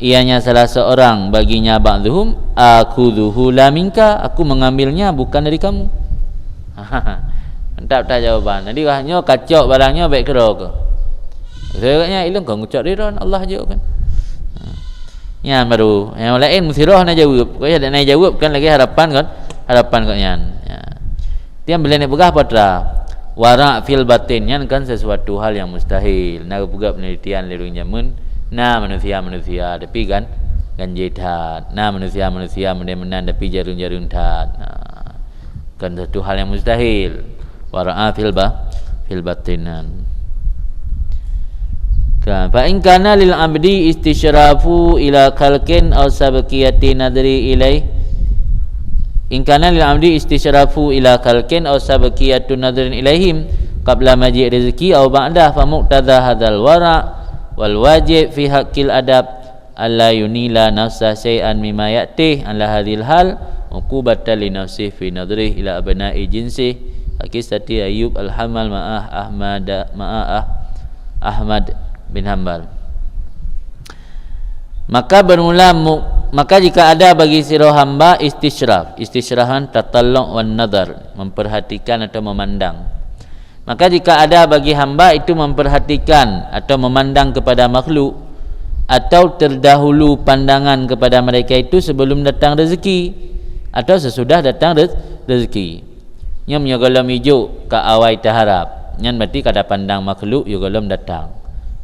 ianya salah seorang baginya ba'dhum, "Akhudhuhu la minka, aku mengambilnya bukan dari kamu." Mantap tak jawaban. Jadi wah nyoe kacok barang nyoe baik keudroe keuh. Saya katnya ilong kau ngucap ridho Allah je kan. Ha. Nyan baru. Yang lain mesti roh na jawab. Kau ya nak na jawab kan lagi harapan kan. Harapan kau nyan. Ya. Tiang boleh nak peugah patra. Warak fil batin nyan kan sesuatu hal yang mustahil. Na peugah penelitian lé ureuëng jameun. Na manusia-manusia tapi kan ganjil that. Na manusia-manusia meunan-meunan tapi jarun-jarun that. Nah. Kan satu hal yang mustahil. Wara'a fil ba-, fil batinan. Kan, fa in kana lil abdi istisyrafu ila khalqin aw sabqiyati nadri ilaih. In kana lil abdi istisyrafu ila khalqin aw sabqiyatu nadrin ilaihim qabla maji rizqi aw ba'da, fa muqtada hadzal wara' wal wajib fi haqqil adab alla yunila nafsah syai'an mimma ya'tih ala hadzal hal uqubatan li nafsih fi nadrih ila abna'i jinsih, ka qissati Ayyub al-Hammal ma'a Ahmad, ma'a Ah-, Ahmad bin Hambal. Maka bermula mu-, maka jika ada bagi sidroe hamba istisyraf, istisyraf nyan tatallu' wan nadhar, memperhatikan atau memandang. Maka jika ada bagi hamba itu memperhatikan atau memandang kepada makhluk, atau terdahulu pandangan kepada mereka itu sebelum datang rezeki, atau sesudah datang re-, rezeki. Nyoe meunyoe gohlom ijok ka awai taharab, nyan berarti ka tapandang makhluk yoh gohlom datang.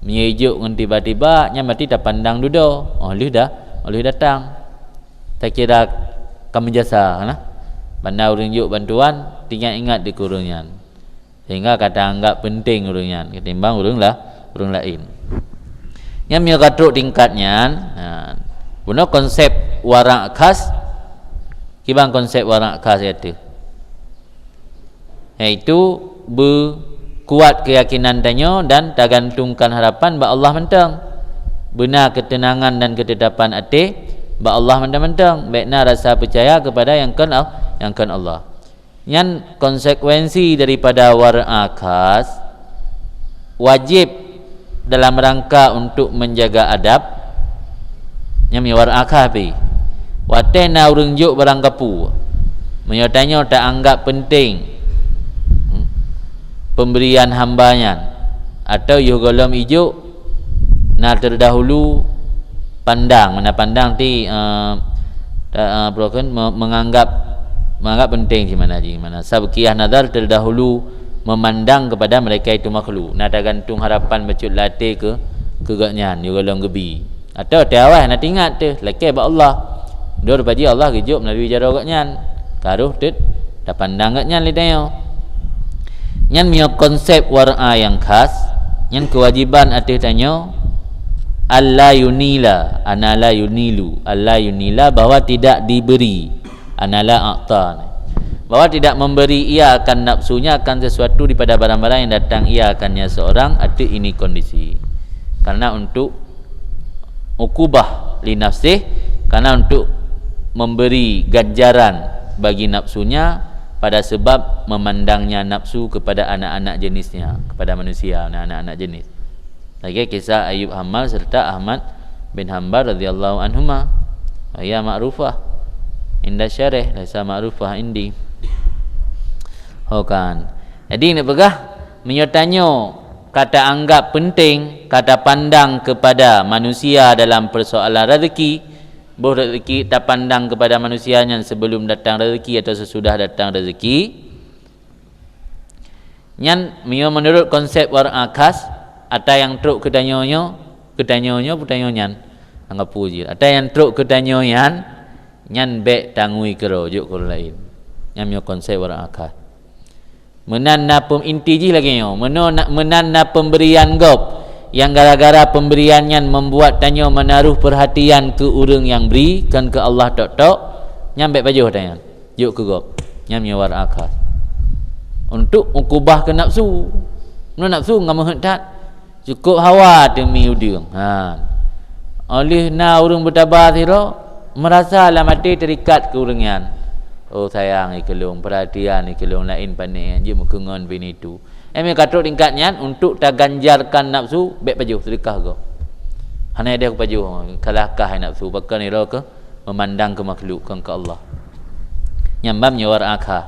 Meunyoe ijok ngon tiba-tiba, nyan berarti tapandang dudoe, oh lheueh dah, oh lheueh datang. Takira ka meujasa, nah. Banda ureuëng jok bantuan, teuingat-ingat di ureuëng nyan. Sehingga ka taanggap penting ureuëng nyan ketimbang ureuëng la-, ureuëng laén. Nyan meunyoe ka trok tingkat nyan, ha, bunoe konsep warak khas, kiban konsep warak khas iaitu, yaitu beukuat keuyakinan tanyoe dan tagantungkan harapan bak Allah mantong. Beuna keuteunangan dan keutetapan até bak Allah mantong-mantong. Bék na rasa peucaya keupada nyang kon Al-, nyang kon Allah. Nyan konsekuensi daripada warak khas, wajib dalam rangka untuk menjaga adab. Nyan meunyoe warak khas pi. Watée na ureuëng jok barang kapeue, meunyoe tanyoe taanggap penting, hmm, pemberian hamba nyan, atau yoh gohlom ijok, na terdahulu pandang, mana pandang ti, eh, ta-, eh, apa kheun, me-, menganggap, menganggap penting cit mana jih, mana sabqiyah nadhar terdahulu memandang kepada mereka itu makhluk. Na tagantung harapan bacut lam até keu, keu gobnyan, yoh gohlom geubi. Atau teuh awai na teuingat teuh, lakée bak Allah. Dor paji Allah geujok melalui jaroe gobnyan. Ka roh teut tapandang gobnyan lé tanyoe. Nyan meunyoe konsep warak nyang khas, nyan keuwajiban ateueh tanyoe, alla yunila, anala yunilu, alla yunila, bahwa tidak diberi, anala a'ta. Bahwa tidak memberi ia akan nafsunya akan sesuatu daripada barang-barang yang datang ia akannya seorang, ateueh ini kondisi. Karena untuk ukubah li nafsih, karena untuk memberi ganjaran bagi nafsunya pada sebab memandangnya nafsu kepada anak-anak jenisnya, kepada manusia, anak-anak jenis. Lagi kisah Ayub Hammal serta Ahmad bin Hambal radhiyallahu anhuma. Wa hiya ma'rufah inda syarih, laisa ma'rufah indi. Ho kan. Jadi nak peugah, meunyoe tanyoe ka taanggap penting, ka tapandang kepada manusia dalam persoalan rezeki, Boh rezeki tapandang kepada manusia nyan sebelum datang rezeki atau sesudah datang rezeki. Nyan meunyoe meunurot konsep war'a khas, ata nyang trok keu tanyoe nyoe, keu tanyoe nyoe, peutanyoe nyan. Anggap puji. Ata nyang trok keu tanyoe nyan, nyan bék tangui keudroe jok keu ureuëng laén. Nyan meunyoe konsep war'a khas. Meunan na pem-, inti jih lagée nyoe, meunoe na, meunan na pemberian gob, nyang gara-gara pemberian nyan membuat tanyoe menaruh perhatian keu ureuëng nyang bri, kon keu Allah tok-tok, nyan bék pajoh tanyan, jok keu gob. Nyan meunyoe war'a khas. Untuk ukubah keu nafsu. Meunoe nafsu ngon meuheuet that. Cukôp hawa teumi udeueng. Ha. Óh lheueh na ureuëng beutaba sidroe, meurasa lam até teurikat keu ureuëng nyan. Oh, sayang ikeu lôn, peurhatian ikeu lôn, laén pané, jeuet meukeungon bini tu. Eh, meunyoe ka trok tingkat nyan, untuk taganjarkan nafsu, bék pajoh, seudeukah gob. Hana ideh kupajoh, kalahkah hai nafsu, pakon nirok keu memandang keu makhluk, kon keu Allah. Nyan ban meunyoe war'a khas.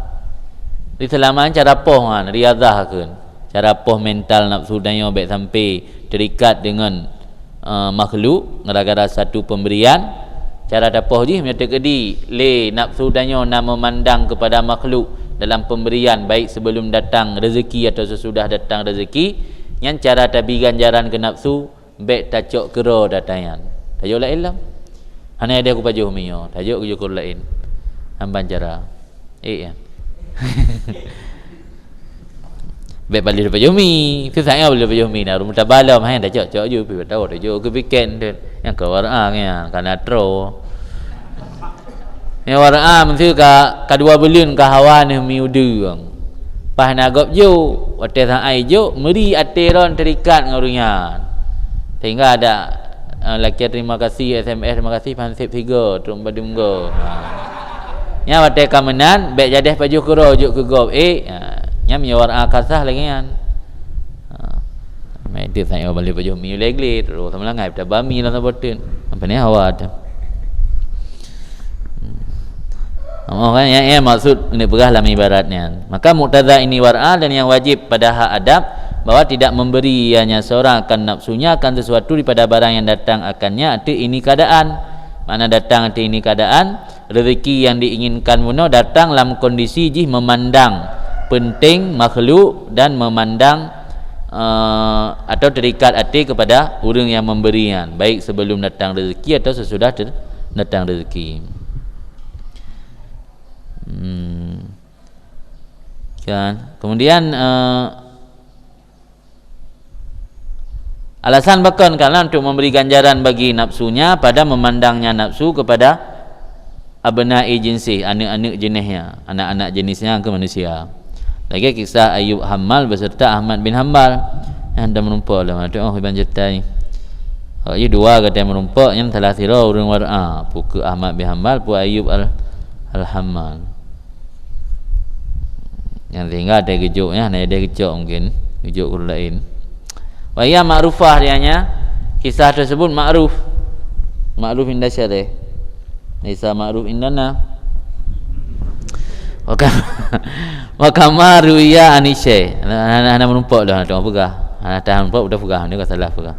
Di seulaman cara poh nyan, riazah kheun. Cara poh mental nafsu tanyoe bék sampai terikat dengan, eh, makhluk gara-gara satu pemberian. Cara tapoh jih meunyoe teukeudi lé nafsu tanyoe na memandang kepada makhluk dalam pemberian, baik sebelum datang rezeki atau sesudah datang rezeki, nyan cara tabi ganjaran keu nafsu. Bék tacok keudroe ata nyan. Tajok laén lom. Hana ideh kupajoh mi nyoe. Tajok keu jukul laén. Amban cara. Eh, ya. Bék balik pajoh mi. Susah nyoe balik pajoh mi. Nah, rumoh taba lom, hai, tacok-cok ju, pi tahu, tajok keu piken tu. Nyang keu war'a nyan, kana tro. Nyoe war'a meuseu ka, ka dua buleuen ka hawa neuh mi udeueng. Paih na gob jok, watée saai jok, meuri até ron teurikat ngon ureuëng nyan. Sehingga ada, eh, lakée terima kasih, S M S terima kasih, panseb sigo, trok badum go. Ha. Nyan watée ka meunan, bék jadeh pajoh keudroe jok keu gob, eh. Ha. Nyan meunyoe war'a khasah lagée nyan. Ha. Mai deuek sayoe balik pajoh mi ulée glé, terus sama langai peutabah mi lam saboh teun. Apa ni hawa tu? Hmm. Oh, kan, ya, ya, maksud ni peugah lam ibarat nyan. Maka muktadha ini war'a dan yang wajib pada hak adab bahwa tidak memberi ianya seorang akan nafsunya akan sesuatu daripada barang yang datang akannya, atau ini keadaan. Makna datang atau ini keadaan, rezeki yang diinginkan bunoe datang lam kondisi jih memandang penting makhluk dan memandang, eh, atau terikat até kepada ureuëng yang memberi nyan, baik sebelum datang rezeki atau sesudah ter-, datang rezeki. Hmm. Kan? Kemudian, eh, alasan pakon karena untuk memberi ganjaran bagi nafsunya pada memandangnya nafsu kepada abna'i jinsih, aneuk-aneuk jeunihnya, anak-anak jenisnya ke manusia. Lagi kisah Ayub Hammal beserta Ahmad bin Hambal. Nyan dah meureumpok lom, teu'oh iban ceurita nyan. Awak jih dua gata meureumpok, nyan salah sidroe ureuëng war'a, peue keu Ahmad bin Hambal, peue Ayub al-, al-Hammal. Nyang sehingga ada geujok, ya, na ada geucok mungkin, geujok ureuëng laén. Wa hiya ma'rufah, dianya kisah tersebut ma'ruf. Ma'ruf inda syarih. Laisa ma'ruf indana. Wa ka-, wa kama ruwiya an Syekh. Hana, hana, hana meureumpok dah, hana teupeugah. Hana tahan meureumpok, udah peugah, ni ka salah peugah.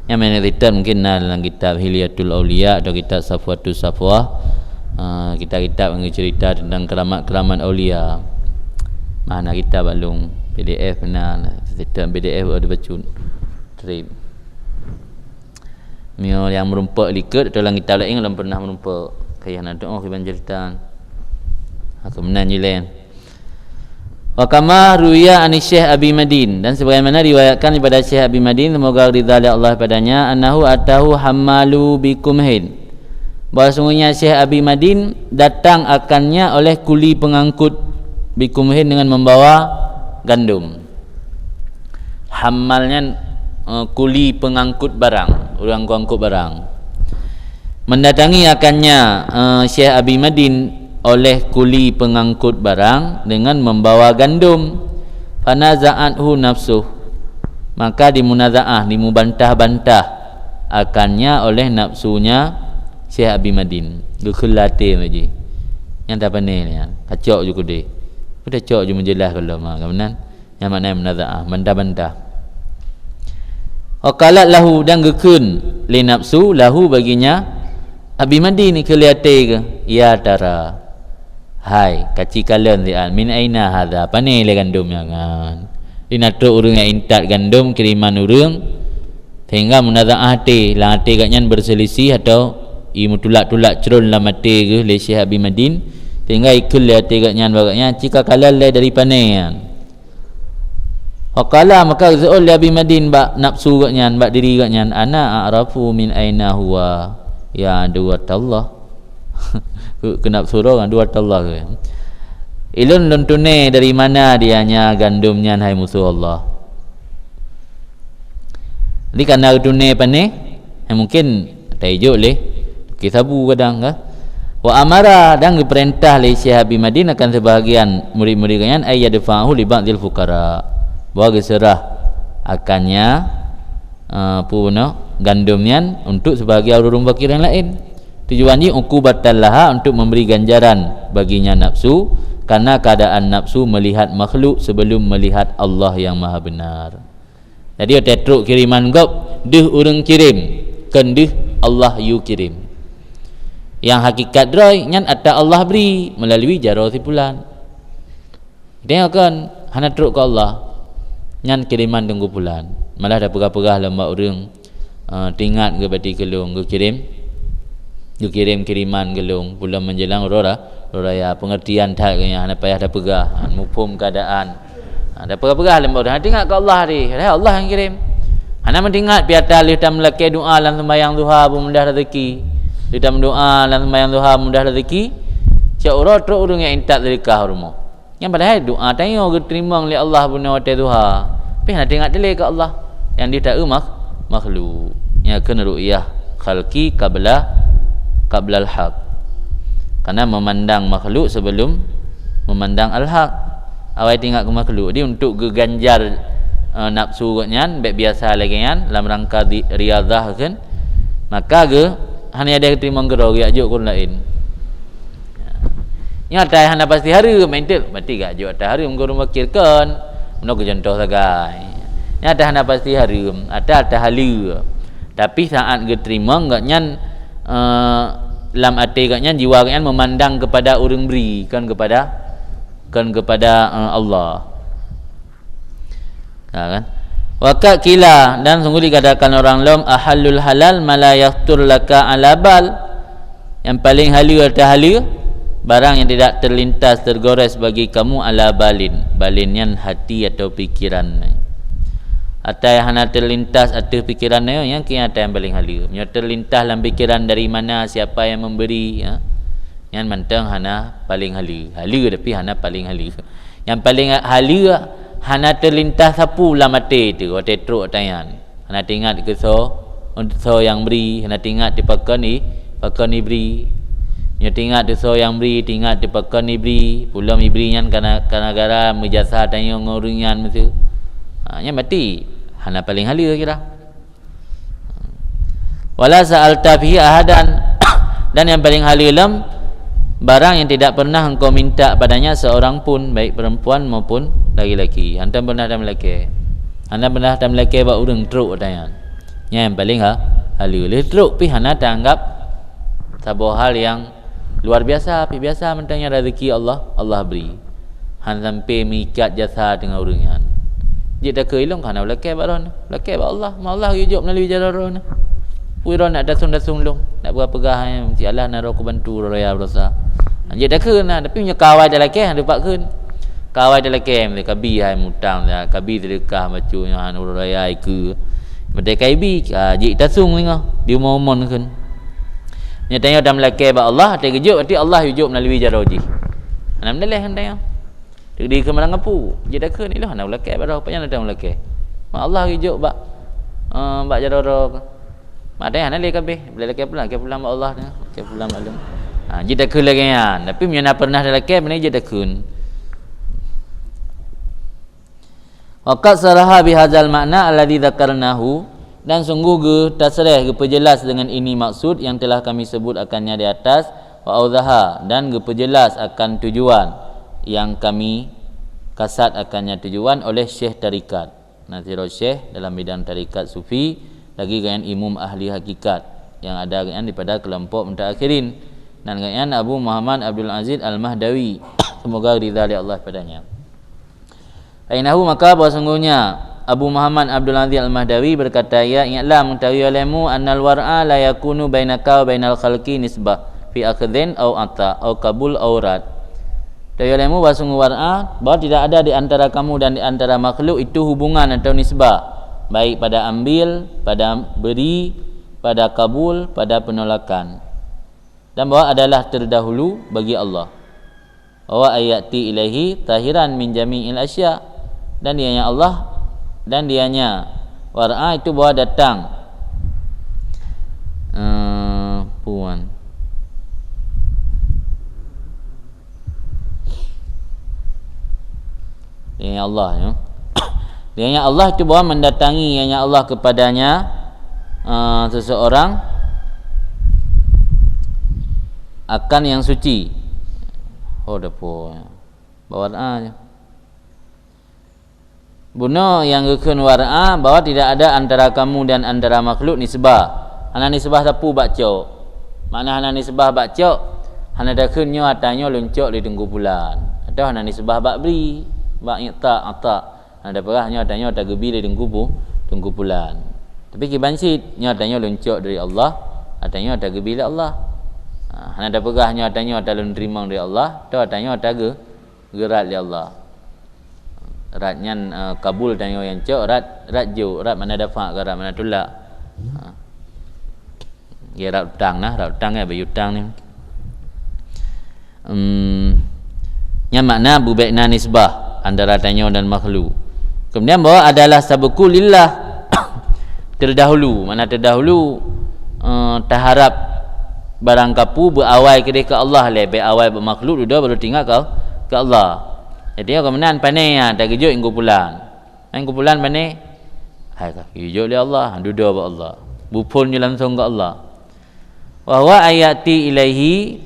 Nyang mana cerita mungkin na dalam kitab Hilyatul Auliya atau kitab Safwatus Safwah. Ah, kitab-kitab yang cerita tentang keramat-keramat aulia. Mana kitab bak lôn, P D F na, cerita P D F ada bacut. Trip. Mio yang meureumpok likot atau dalam kitab lain belum pernah meureumpok. Kaya nak teu'oh iban cerita. Aku meunan je lain. Wa kama ruwiya an Syekh Abi Madin, dan sebagaimana diriwayatkan daripada Syekh Abi Madin, semoga ridha dari Allah padanya, annahu atahu hammalu bikumhin, bahwa sungguhnya Syekh Abi Madin datang akannya oleh kuli pengangkut, bikumhin, dengan membawa gandum. Hammal nyan, eh, kuli pengangkut barang, ureuëng angkut barang. Mendatangi akannya, eh, Syekh Abi Madin oleh kuli pengangkut barang dengan membawa gandum. Fanaza'athu nafsuh. Maka dimunaza'ah, dimubantah-bantah akannya oleh nafsunya Syekh Abi Madin. Geukheun lam até maji. Nyang tapane nyan, kacok ju keudeh. Udah cok ju meujeulaih keu lom, ha, ka meunan. Nyang makna munaza'ah, bantah-bantah. Wa qalat lahu, dan geukheun lé nafsu, lahu, baginya, Abi Madin ikheun lé até geuh, "Ya tara, hai, kaci kalon siat, min aina hadza, pané lé gandom nyan nyan?" Di na trok ureuëng nyang intat gandom kiriman ureuëng, sehingga munazaah até, lam até gobnyan berseulisih atau i meutulak-tulak crôn lam até geuh lé Syekh Abi Madin, sehingga ikheun lé até gobnyan bak gobnyan, "Ci kakalon lé dari pané nyan?" Faqala, maka geuseuôt lé Abi Madin bak nafsu gobnyan, bak diri gobnyan, "Ana a'rafu min aina huwa, ya aduwwallah." Keu, keu nafsu droe, aduwwallah keu. "Ilôn lôn tuné dari mana dia nya gandom nyan, hai musoh Allah." Jadi, kana geutuné pané, eh, mungkin taijok lé, ki sabu kadang ka. Wa amara, dan geupeurintah lé Syekh Abi Madin akan seubahagian murid-murid gobnyan, ay yadfa'ahu li ba'dil fuqara, bahwa geuseurah akannya, eh, peue bunoe, gandom nyan untuk seubahagian ureuëng fakir nyang laén. Tujuan jih uqubatan laha, untuk memberi ganjaran baginya nafsu, karena keadaan nafsu melihat makhluk sebelum melihat Allah yang Maha Benar. Jadi, watée trok kiriman gob, deuh ureuëng kirém, kon deuh Allah yue kirém. Nyang hakikat droe nyan ata Allah bri meulalu jaroe si pulan. Tengok kon, hana trok keu Allah, nyan kiriman teungku pulan. Malah tapeugah-peugah lom bak ureuëng, eh, teuingat geuh bati keu lôn, geukirém, geukirém kiriman keu lôn, pulan menjelang uroe ra-, uroe raya. Pengertian that geuh nyan, hana payah tapeugah, ha, muphom keadaan. Ha, tapeugah-peugah lom bak ureuëng, hana teuingat keu Allah tadi, padahai Allah nyang kirém. Hana meuteuingat, pih ata lheueh tameulakée doa lam seumbahyang duha beumudah rezeki. Lheueh tameudoa lam seumbahyang duha beumudah rezeki, cok uroe trok ureuëng nyang intat seudeukah u rumoh. Nyang padahai doa tanyoe geuteurimong lé Allah bunoe watée duha. Pih hana teuingat dilée keu Allah. Nyang ditaeu makh-, makhluk. Nyan kheun ru'yah khalqi qabla, qablal haq. Karena memandang makhluk sebelum memandang al-haq. Awai teuingat keu makhluk. Jadi, untuk geuganjar, eh, nafsu gobnyan, bék biasa lagée nyan, lam rangka di, riyadhah kheun, maka geu-, hana ada geuteurimong keudroe, geujak jok keu ureuëng laén. Nyoe ata hana pasti hareuem, enteuk, berarti geujak jok ata hareuem keu ureuëng fakir kon. Meunoe keu contoh sagai. Nyoe ata hana pasti hareuem, ata, ata haleue. Tapi saat geuteurimong gobnyan, eh, lam até gobnyan, jiwa gobnyan memandang kepada ureuëng bri, kon kepada, kon kepada, eh, Allah. Ha, kan? Wa qad qila, dan sungguh dikatakan orang lom, "Ahallul halal ma la yakhtur laka ala bal." Yang paling haleue ata haleue, barang yang tidak terlintas, tergores bagi kamu ala balin. Balin nyan hati atau pikiran. Ata nyang hana terlintas ateueh pikiran nyoe, nyan keuh ata nyang paling haleue. Meunyoe terlintas lam pikiran dari mana, siapa yang memberi, ya, nyan mantong hana paling haleue. Haleue tapi hana paling haleue. Nyang paleng haleue hana teulintas sapeue lam até teuh watée trok ata nyan. Hana teuingat keu soe, soe nyang bri, hana teuingat teuh pakon i, pakon ibri. Nyoe teuingat teuh soe nyang bri, teuingat teuh pakon ibri. Peulom ibri nyan kana, kana gara meujasa tanyoe ngon ureuëng nyan miseue. Ha, nyan berarti hana paleng haleue kira. Wala sa'alta fihi ahadan, dan yang paling haleue lom, barang yang tidak pernah engkau minta padanya seorang pun, baik perempuan maupun laki-laki. Hantom pernah tameulakée. Hantom pernah tameulakée bak ureuëng trok ata nyan. Nyan yang paling ha, haleue. Lheueh trok pih hana taanggab saboh hal yang luar biasa, pih biasa mantong nyan rezeki Allah, Allah bri. Han sampai meuikat jasa teungoh ureuëng nyan. Jeuet takheun ilong ka hana lakée bak droeneuh, lakée bak Allah, ma Allah geujok meulalu jaroe droeneuh. Peue droeneuh nak tasong-tasong lôn, nak peugah-peugah hai, si Allah na roh kubantu uroe raya beurasa. Jeuet takheun na, tapi meunyoe ka awai talakée, hana teupat kheun. Ka awai talakée, meunyoe kabi hai mutang, kabi seudeukah bacut nyoe han uroe raya ikeue. Meudeh ka ibi, ka jeuet tasong singoh, diumon-umon kheun. Nyoe tanyoe tameulakée bak Allah, watée geujok, berarti Allah geujok meulalu jaroe jih. Hana meudaleh ngon tanyoe. Teuk di keumeurang apu, jeuet takheun ilong hana ulakée bak droe, pajan datang ulakée. Ma Allah geujok bak, eh, bak jaroe droe. Mak tanyoe hana lé kabeh, bila lakée pulang, lakée pulang bak Allah, lakée pulang bak lôn. Ha, jeuet takheun lagée nyan. Tapi meunyoe na pernah talakée, meunan jeuet takheun. Wa qad saraha bihadzal ma'na alladzi dzakarnahu, dan sungguh geutasréh, geupeujelas dengan ini maksud yang telah kami sebut akannya di atas, wa audhaha, dan geupeujelas akan tujuan yang kami kasat akannya tujuan oleh syekh tarekat. Na sidroe syekh dalam bidang tarekat sufi, lagi gobnyan imum ahli hakikat. Yang ada gobnyan daripada kelompok mutaakhirin. Nan gobnyan Abu Muhammad Abdul Aziz Al-Mahdawi. Semoga ridha lé Allah padanya. Fa innahu, maka bahwa sungguhnya Abu Muhammad Abdul Aziz Al-Mahdawi berkata, "Ya, i'lam, mengetahui olehmu, annal war'a la yakunu bainaka wa bainal khalqi nisbah fi akhdhin au ata au qabul au rad." Ketahui olehmu bahwa sungguh war'a, bahwa tidak ada di antara kamu dan di antara makhluk itu hubungan atau nisbah, baik pada ambil, pada beri, pada kabul, pada penolakan. Dan bahwa adalah terdahulu bagi Allah. Wa huwa ayyati ilaihi tahiran min jami'il asya. Dan dianya Allah, dan dianya war'a itu bahwa datang, eh, puan. Dianya Allah, ya. Dianya Allah itu bahwa mendatangi, ianya Allah kepadanya, eh, seseorang akan yang suci. Oh, dah puan. Bahwa, ah, ya. Bunoe nyang geukheun war'a bahwa tidak ada antara kamu dan antara makhluk nisbah. Hana nisbah sapeue bak cok. Makna hana nisbah bak cok, hana takheun nyoe ata nyoe lôn cok lé Teungku Pulan. Atau hana nisbah bak bri, bak i'ta, ata. Hana tapeugah nyoe ata nyoe tageubi lé Teungku Pu-, Teungku Pulan. Tapi kiban cit, nyoe ata nyoe lôn cok dari Allah, ata nyoe tageubi lé Allah. Ha, hana tapeugah nyoe ata nyoe ata lôn teurimong dari Allah, atau ata nyoe tageu-, geurat lé Allah. Rat nyan, eh, kabul tanyoe nyang cok, rat, rat jok, rat makna dafa' ka, rat makna tulak. Ha. Ya, rat utang nah, rat utang ya, bagi utang ni. Hmm, nyan makna bubek na nisbah antara tanyoe dan makhluk. Kemudian bahwa adalah sabqu lillah, terdahulu, makna terdahulu, eh, taharap barang kapeue beuawai keudeh keu Allah lé, bèk awai bak makhluk dudoe baru teuingat keu, keu Allah. Jadi, nyoe keumeunang pané, ha, tageujok Teungku Pulan. Teungku Pulan pané, hai ka geujok lé Allah, dudoe bak Allah. Buphon jih langsong keu Allah. Wa huwa ayyati ilaihi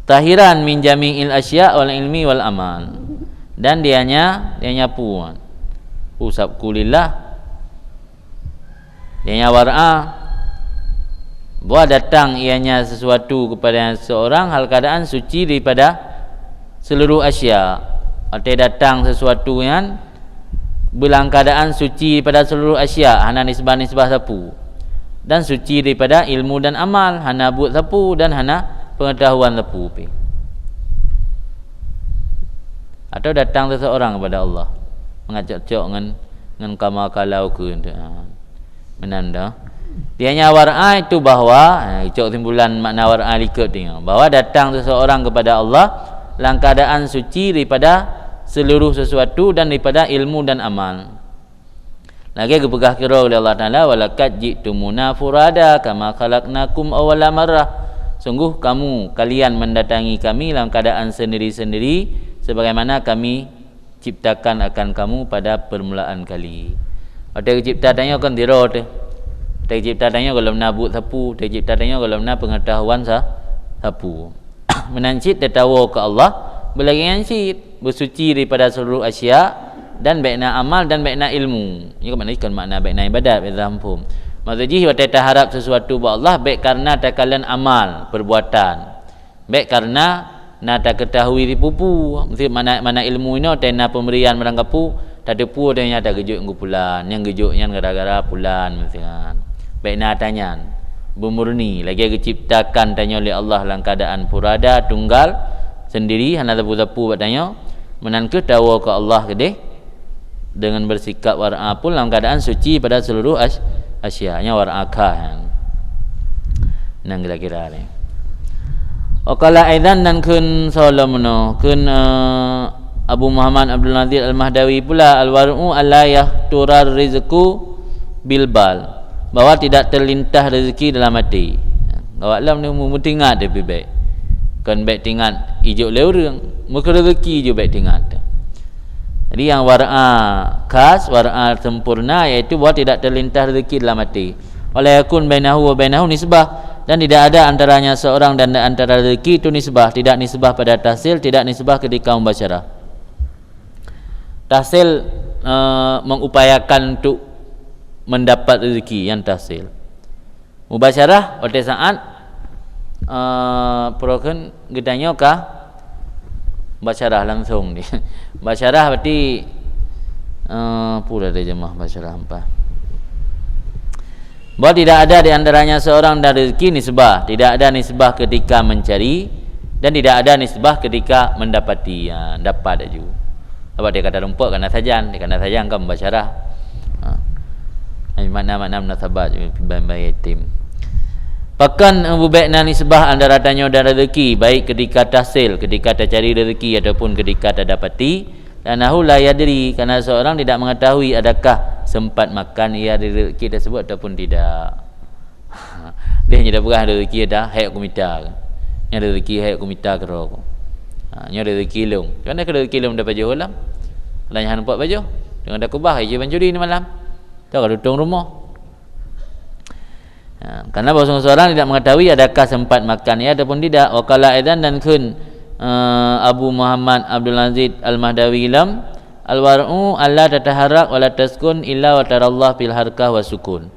tahiran min jami'il asya' wal ilmi wal amal. Dan dianya, dianya puan. Usab kulillah. Dianya war'a. Bahwa datang ianya sesuatu kepada seseorang hal keadaan suci daripada seluruh asya. Watèe datang sesuatu nyan beulang keadaan suci daripada seluruh asya, hana nisbah-nisbah sapeue. Dan suci daripada ilmu dan amal, hana buet sapeue dan hana pengetahuan sapeue pih. Atau datang seseorang kepada Allah, mangat cok-cok ngon, ngon kama kalau keu, ha. Meunan dah. Dianya war'a itu bahwa, ha, cok kesimpulan makna war'a likot ni, bahwa datang seseorang kepada Allah dalam keadaan suci daripada seluruh sesuatu dan daripada ilmu dan amal. Lagèe geupeugah keudroe lé Allah Taala, "Walaqad ji'tumuna furada kama khalaqnakum awwala marrah." Sungguh kamu, kalian mendatangi kami dalam keadaan sendiri-sendiri, sebagaimana kami ciptakan akan kamu pada permulaan kali. Watèe geucipta tanyoe kan zero teuh. Watèe geucipta tanyoe gohlom na buet sapeue, watèe geucipta tanyoe gohlom na pengetahuan sa-, sapeue. Meunan cit tatawoe keu Allah, beulagèe nyan cit, beusuci daripada seluruh asya, dan bèk na amal dan bèk na ilmu. Nyoe kan makna, kon makna bèk na ibadat, bèk salah muphom. Maksud jih, watèe taharap sesuatu bak Allah, bèk karena takalon amal, perbuatan. Bèk karena na takeutahui sipupu, meusti makna, makna ilmu inoe watèe na peumbrian barang kapeue, tateupeue watèe nyan tageujok ngon pulan, nyang geujok nyan gara-gara pulan, meusti nyan. Bèk na ata nyan. Beumurni, lagèe geuciptakan tanyoe lé Allah lam keuadaan furada, tunggal, sendiri, hana sapeue-sapeue bak tanyoe, meunan kheueh tawoe keu Allah keudeh, dengan bersikap war'a pun dalam keadaan suci pada seluruh as-, asya. Nyan war'a kha nyan. Nyan kira-kira ni. Wa qala aidan, dan kheun soe lom meunoe, kheun, eh, Abu Muhammad Abdul Aziz Al-Mahdawi pula, "Al-war'u alla yakhturar rizqu bil bal," bahwa tidak terlintas rezeki dalam hati. Awak lom ni mu-, meutingat tapi bèk. Kon bèk tingat ijok lé ureueng, meukeureuzeukijih bèk tingat. Jadi, nyang war'a khas, war'a sempurna, yaitu bahwa tidak terlintas rezeki dalam hati. Wa la yakun bainahu wa bainahu nisbah, dan tidak ada antaranya seorang dan antara rezeki itu nisbah, tidak nisbah pada tahsil, tidak nisbah ketika mubasyarah. Tahsil, eh, mengupayakan untuk mendapat rezeki, nyan tahsil. Mubasyarah, watée saát, eh, peue kheun geutanyoe ka mubasyarah langsung. Mubasyarah berarti, eh, peue dah terjemah mubasyarah empat. Bahwa tidak ada di antaranya seorang dan rezeki nisbah, tidak ada nisbah ketika mencari, dan tidak ada nisbah ketika mendapati. Ya, dapat laju. Sabab di kata rumpok kana sajan, di kana sajan kan mubasyarah. Ha. Ai makna-makna munasabah bayi yatim. Pakon bubek na nisbah antara tanyoe dan rezeki, baik ketika tahsil, ketika tacari rezeki ataupun ketika tadapati, li'annahu la yadri, karena seorang tidak mengetahui adakah sempat makan ia dari rezeki tersebut ataupun tidak. Deh nyoe dah peugah rezeki dah, hai kumita. Nyoe rezeki hai kumita keudroe. Ha, nyoe rezeki lôn. Cuma dah rezeki lôn dah pajoh lam. Lah nyan nampak pajoh. Dengan dah kubah, ije pancuri ni malam. Tau ka tutong rumoh. Ha, karena bahwa seorang tidak mengetahui adakah sempat makan ia ataupun tidak. Wa qala aidan dan kheun, eh, Abu Muhammad Abdul Aziz Al-Mahdawi lam, "Al-war'u alla tataharrak wa la taskun illa wa tarallah fil harkah wa sukun."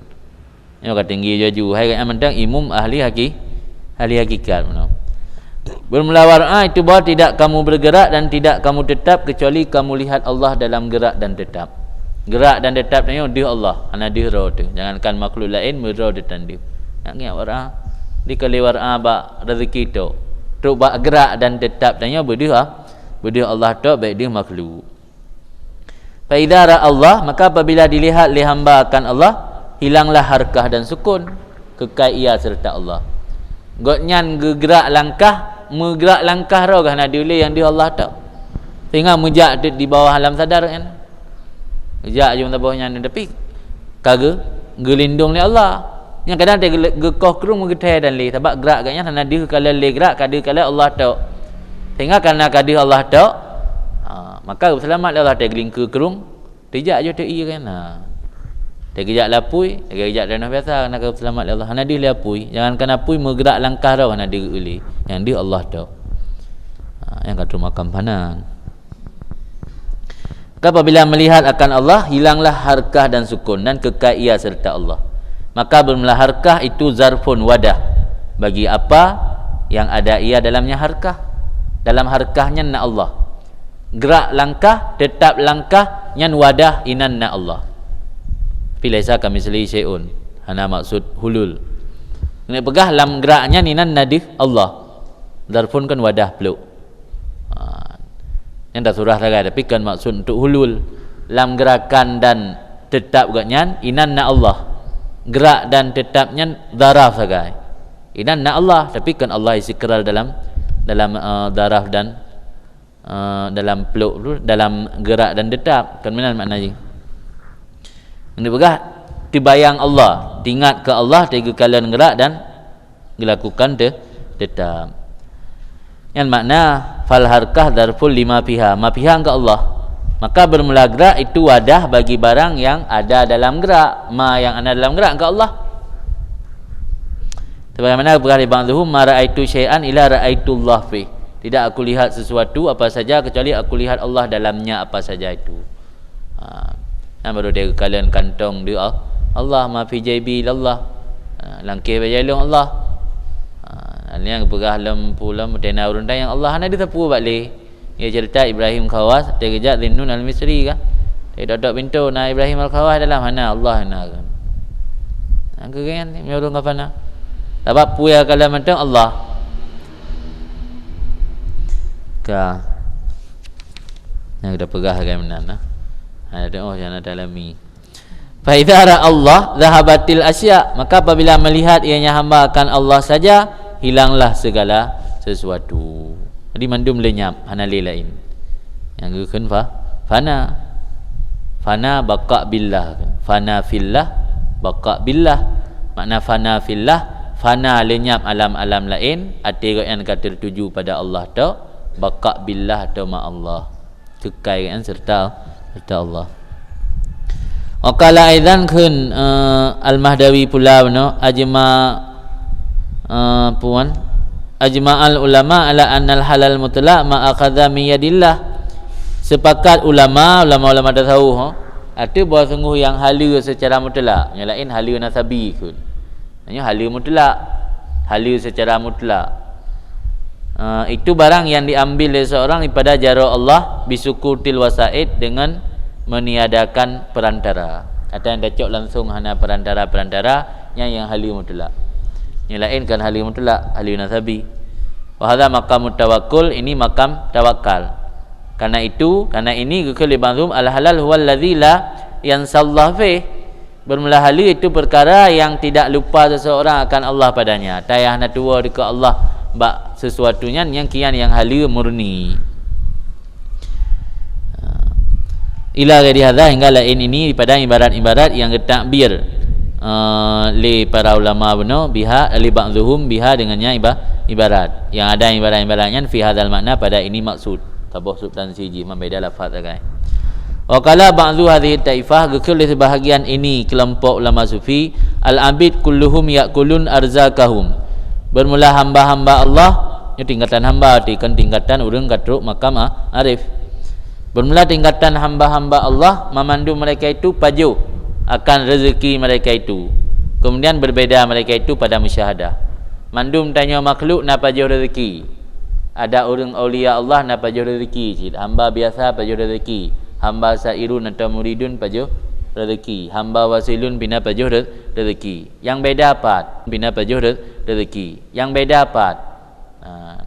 Nyoe ka tinggi jaju. Hai gobnyan mantong imum ahli haki-, ahli hakikat meunoe. Bermula war'a itu bahwa tidak kamu bergerak dan tidak kamu tetap kecuali kamu lihat Allah dalam gerak dan tetap. Gerak dan tetap nyoe deuh Allah, hana deuh droe teuh. Jangankan makhluk laén, meudroe teuh tan deuh. Nak ngiak war'a. Di kali war'a bak rezeki tok. Trok bak gerak dan tetap tanyoe beudeuh ah. Beudeuh Allah tok, baik deuh makhluk. Fa idza ra'a Allah, maka apabila dilihat lé hamba akan Allah, hilanglah harkah dan sukun, keukai ia serta Allah. Gobnyan geugrak langkah, meugrak langkah roh hana deuh lé nyang deuh Allah tok. Sehingga meujak di bawah alam sadar nyan. Meujak jeuem saboh nyan, tapi ka geu-, geulindong lé Allah. Nyang kadang teugeule-, geukoh krueng meugeutée dan lé, sabab grak gobnyan hana deuh kalon lé grak, ka deuh kalon Allah tok. Sehingga karena ka deuh Allah tok, ha, maka geuseulamat lé Allah teugeulingkeu krueng, teujak jeuet teu-ie kan. Ha. Teugeujak lapui, teugeujak tanoh biasa, karena ka geuseulamat lé Allah. Hana deuh lé apui, jangankan apui meugrak langkah roh hana deuh lé. Nyang deuh Allah tok. Ha, nyang ka trok makam fana. Maka apabila melihat akan Allah, hilanglah harkah dan sukun dan keukai ia serta Allah. Maka bermula harkah itu zarfun wadah bagi apa yang ada ia dalamnya harkah. Dalam harkah nyan na Allah. Gerak langkah, tetap langkah, nyan wadah inan na Allah. Tapi laisa kamitslihi syai'un. Hana maksud hulul. Keuneuk peugah lam gerak nyan inan na deuh Allah. Zarfun kan wadah pluk. Ha. Nyan dah surah sagai, tapi kan maksud untuk hulul. Lam gerakan dan tetap gobnyan, inan na Allah. Gerak dan tetap nyan zaraf sagai. Inan na Allah, tapi kan Allah istiqrar dalam, dalam, eh, zaraf dan, eh, dalam pluk tu, dalam gerak dan tetap. Kan meunan makna jih. Yang dipeugah, teubayang Allah, teuingat keu Allah, teugeukalen gerak dan geulakukan te-, tetap. Nyan makna, fal harkah zarful lima fiha, ma fiha keu Allah. Maka bermula gerak itu wadah bagi barang yang ada dalam gerak, ma yang ada dalam gerak keu Allah. Sebagaimana berkata ba'dhum, ma ra'aitu syai'an illa ra'aitullah fih. Tidak aku lihat sesuatu apa saja kecuali aku lihat Allah dalamnya apa saja itu. Ha. Nah, baru dia kalian kantong dia, Allah, ma fi jaibi illallah. Ha, langkeh bajai lôn Allah. Ha, nyang peugah lom pulam tena ureuëng tanyong Allah hana disapu bak lé. Ya cerita Ibrahim Khawas, dia kejak Zinnun Al-Misri kan. Dia dok-dok pintu, na Ibrahim Al-Khawas dalam hana Allah na kan. Angka kan, meurung apa na? Sabab puya kalam mantong Allah. Ka. Nyang kita peugah lagée meunan nah. Ha, tengok nyang na dalami. Fa idza ra'a Allah zahabatil asya, maka apabila melihat ianya hamba akan Allah saja, hilanglah segala sesuatu. Jadi mandum lenyap, hana lé lain. Nyang geukheun fa, fana. Fana baqa billah. Fana fillah, baqa billah. Makna fana fillah, fana lenyap alam-alam lain, até gobnyan ka tertuju pada Allah tok, baqa billah atau ma Allah. Keukai kan serta, serta Allah. Wa qala aidan kheun, eh, Al-Mahdawi pula bunoe, ajma, eh, puan, ajma'al ulama ala annal halal mutlaq ma akhadha min yadillah. Sepakat ulama, ulama-ulama tasawuf, ha, ateueh bahwa sungguh yang hala secara mutlak, nyang lain hala nasabi kheun. Nyoe haleue mutlak. Haleue secara mutlak. Eh, itu barang yang diambil oleh seorang daripada jaroe Allah bisukutil wasaid, dengan meniadakan perantara. Atau nyang tacok langsung hana perantara-perantara, nyan nyang haleue mutlak. Nyang laén kon haleue mutlak, haleue nasabi. Wa hadza maqamut tawakkul, ini makam tawakal. Karena itu, karena ini geukheun lé ba'dhum, al-halal huwallazi la yansallah fih. Bermula haleue itu perkara yang tidak lupa seseorang akan Allah padanya. Tayah na tuwo dikeue Allah bak sesuatu nyan, nyang kian nyang haleue murni. Ila ghairi hadza, hingga laén ini daripada ibarat-ibarat yang geutakbir, eh, lé para ulama bunoe biha, lé ba'dhuhum biha, dengan nyan iba-, ibarat. Yang ada ibarat-ibarat nyan fi hadzal makna, pada ini maksud. Taboh substansi jih, membeda lafaz sagai. Wa qala ba'dhu hadhihi taifah, geukheun lé sebahagian ini kelompok ulama sufi, al-abid kulluhum ya'kulun arzakahum. Bermula hamba-hamba Allah, nyoe tingkatan hamba, ti-, kon tingkatan ureuëng ka trok makam a-, arif. Bermula tingkatan hamba-hamba Allah, mamandum mereka itu pajoh akan rezeki mereka itu. Kemudian berbeda mereka itu pada musyahadah. Mandum tanyoe makhluk na pajoh rezeki. Ada ureuëng aulia Allah na pajoh rezeki cit. Hamba biasa pajoh rezeki. Hamba sairun atau muridun pajoh rezeki. Hamba wasilun pih na pajoh re-, rezeki. Nyang beda pat, pih na pajoh re-, rezeki. Nyang beda pat. Ha.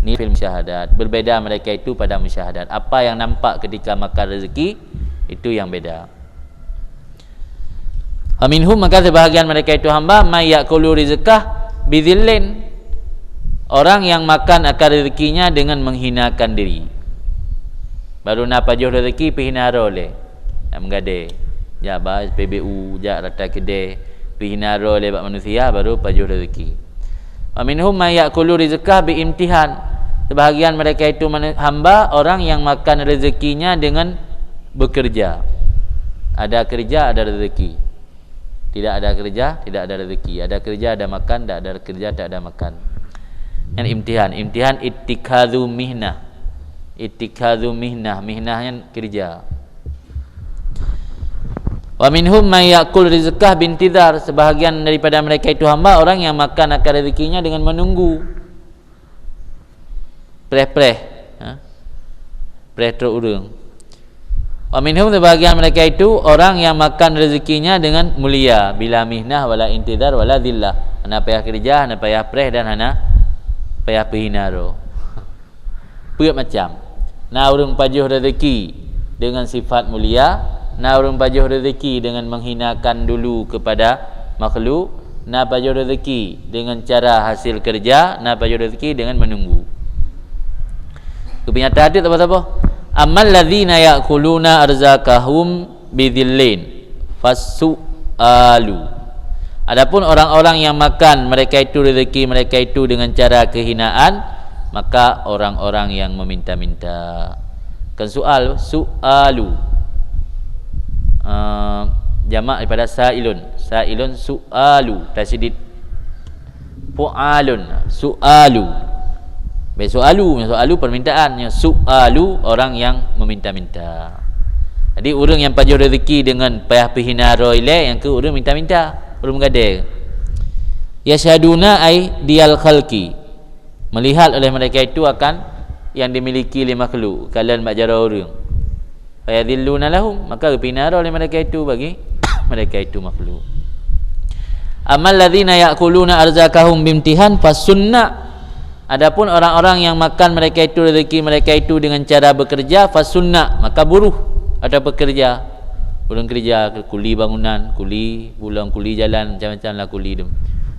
Ni fil musyahadat. Berbeda mereka itu pada musyahadat. Apa yang nampak ketika makan rezeki, itu yang beda. Wa minhum, maka sebahagian mereka itu hamba, may ya'kulu rizqah bidhillin, orang yang makan akan rezekinya dengan menghinakan diri. Baru na pajoh rezeki, pihina droe lé. Nak meugadée. Jak ba P B U, jak rata keudée, pihina droe lé bak manusia, baru pajoh rezeki. Wa minhum may ya'kulu rizqah bi imtihan. Sebahagian mereka itu manu-, hamba, orang yang makan rezekinya dengan bekerja. Ada kerja, ada rezeki. Tidak ada kerja, tidak ada rezeki. Ada kerja, ada makan, tak ada kerja, tak ada makan. Yang imtihan, imtihan ittikhadhu mihnah. Ittikhadhu mihnah, mihnah nyan kerja. Wa minhum may ya'kul rizqah bintidhar. Sebahagian daripada mereka itu hamba, orang yang makan akan rezekinya dengan menunggu. Preh-preh, ha? Preh trok ureuëng. Wa minhum, sebahagian mereka itu orang yang makan rezekinya dengan mulia, bila mihnah wala intidhar wala dhillah. Hana payah kerja, hana payah preh dan hana payah pihina droe. Peuet macam. Na ureuëng pajoh rezeki dengan sifat mulia, na ureuëng pajoh rezeki dengan menghinakan dulu kepada makhluk, na pajoh rezeki dengan cara hasil kerja, na pajoh rezeki dengan menunggu. Keubinyata tu apa-apa? Ammal ladzina ya'kuluna arzakahum bidhillin, fasu'alu. Adapun orang-orang yang makan mereka itu rezeki mereka itu dengan cara kehinaan, maka orang-orang yang meminta-minta. Kon su'al, su'alu. Ah, jamak daripada sa'ilun. Sa'ilun su'alu, tasyidid. Fu'alun, su'alu. Baik, su'alu, su'alu permintaan, yang su'alu orang yang meminta-minta. Jadi, ureuëng nyang pajoh rezeki dengan payah pihina droe ilée, nyang keu ureuëng minta-minta, ureuëng meugadée. Yasyhaduna aidiyal khalqi. Melihat oleh mereka itu akan yang dimiliki lé makhluk, kalon bak jaroe ureuëng. Fayadhilluna lahum, maka geupihina droe lé mereka itu bagi mereka itu makhluk. Ammal ladzina ya'kuluna arzakahum bimtihan fasunna. Adapun orang-orang yang makan mereka itu rezeki mereka itu dengan cara bekerja, fasunna, maka buruh atau pekerja. Ureuëng kerja, kuli bangunan, kuli bulong, kuli jalan, macam-macam lah kuli tu.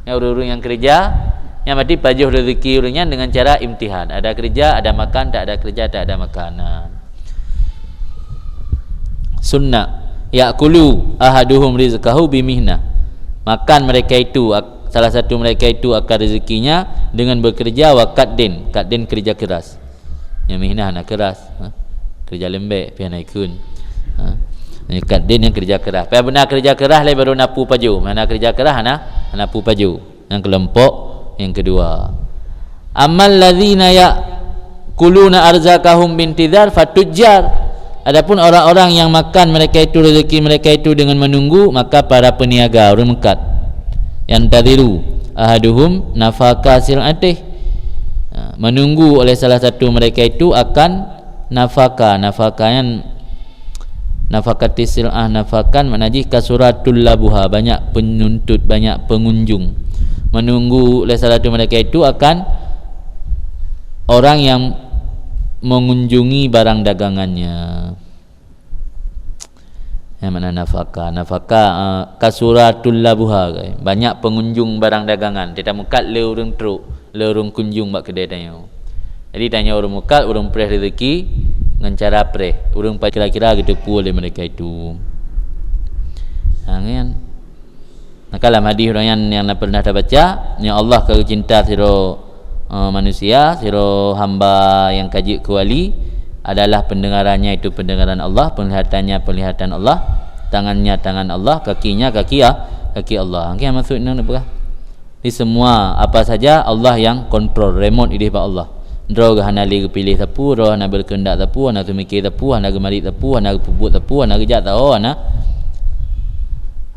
Nyang ureuëng-ureuëng nyang kerja, nyang berarti pajoh rezeki ureuëng nyan dengan cara imtihan. Ada kerja, ada makan, tak ada kerja, tak ada makan. Nah. Sunnah. Ya'kulu ahaduhum rizqahu bimihnah. Makan mereka itu, ak-, salah satu mereka itu akan rezekinya dengan bekerja wa kaddin. Kaddin kerja keras. Nyang mihnah hana keras. Ha? Kerja lembek, pih hana ikun. Ha? Nyang kaddin nyang kerja keras. Payah beuna kerja keras lé baru na peue pajoh. Hana kerja keras, hana, hana peue pajoh. Nyang kelompok nyang kedua. Ammal ladzina ya'kuluna arzakahum bintidhar fatujjar. Adapun orang-orang yang makan mereka itu rezeki mereka itu dengan menunggu, maka para peniaga, ureuëng meukat. Yantadhiru ahaduhum nafaka sil'atih. Ha, menunggu oleh salah satu mereka itu akan nafaka. Nafaka nyan nafakatis sil'ah, nafakan makna jih kasura tullabuha, banyak penuntut, banyak pengunjung. Menunggu oleh salah satu mereka itu akan orang yang mengunjungi barang dagangannya. Yang mana nafaka? Nafaka, eh, kasura tullabuha, banyak pengunjung barang dagangan. Teutameukat le ureuëng trok, le ureuëng kunjung bak keudè tanyoe. Jadi tanyoe ureuëng mukat, ureuëng preh rezeki ngon cara preh. Ureuëng pa-, kira-kira geuteupeue lé mereka itu. Ha, nyan. Maka lam hadis ureuëng nyan nyang na pernah tabaca, nyoe Allah ka geucinta sidroe, eh, manusia, sidroe hamba nyang ka jeuet keu wali, adalah pendengarannya itu pendengaran Allah, penglihatannya penglihatan Allah, tangannya tangan Allah, kakinya kaki, ah, kaki Allah. Nyan maksud nyan peugah. Di semua apa saja Allah yang kontrol, remote idéh bak Allah. Droe geuh hana lé geupiléh sapeue, droe hana berkehendak sapeue, hana teumike sapeue, hana geumarit sapeue, hana geupeubuet sapeue, hana geujak saho, hana,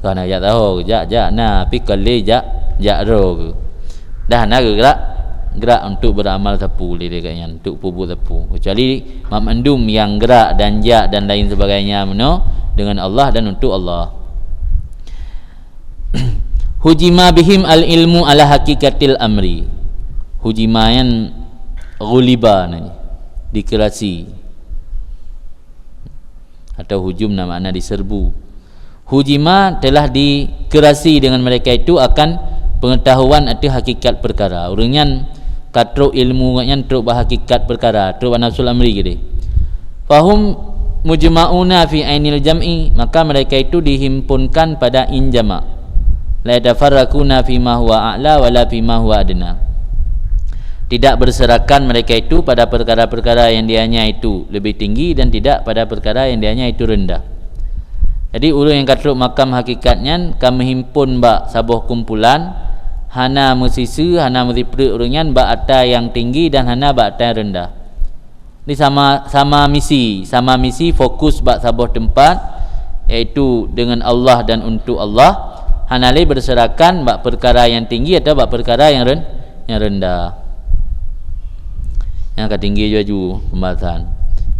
hana geujak saho, geujak, jak na, tapi kon lé jak, jak droe geuh. Dah hana geugrak, gerak untuk beramal sapeue lé gobnyan, untuk peubuet sapeue. Kecuali mandum yang gerak dan jak dan lain sebagainya meunoe dengan Allah dan untuk Allah. Hujima bihim al-ilmu ala hakikatil amri. Hujima nyan ghuliba nyan, dikerasi. Atau hujum na makna diserbu. Hujima telah dikerasi dengan mereka itu akan pengetahuan ateueh hakikat perkara. Ureuëng nyan ka trok ilmu nyan trok bak hakikat perkara, trok bak nafsul amri geude. Fahum mujma'una fi ainil jam'i, maka mereka itu dihimpunkan pada in jamak. La yatafarraquna fi ma huwa a'la wa la fi ma huwa adna. Tidak berserakan mereka itu pada perkara-perkara yang dianya itu lebih tinggi dan tidak pada perkara yang dianya itu rendah. Jadi ureuëng nyang ka trok makam hakikat nyan ka meuhimpon bak saboh kumpulan, hana meusiseu, hana meusipreuk ureuëng nyan bak ata nyang tinggi dan hana bak ata nyang rendah. Di sama, sama misi, sama misi fokus bak saboh teumpat, yaitu dengan Allah dan untuk Allah, hana lé berserakan bak perkara nyang tinggi atau bak perkara nyang ren-, nyang rendah. Nyang ka tinggi laju pembahasan.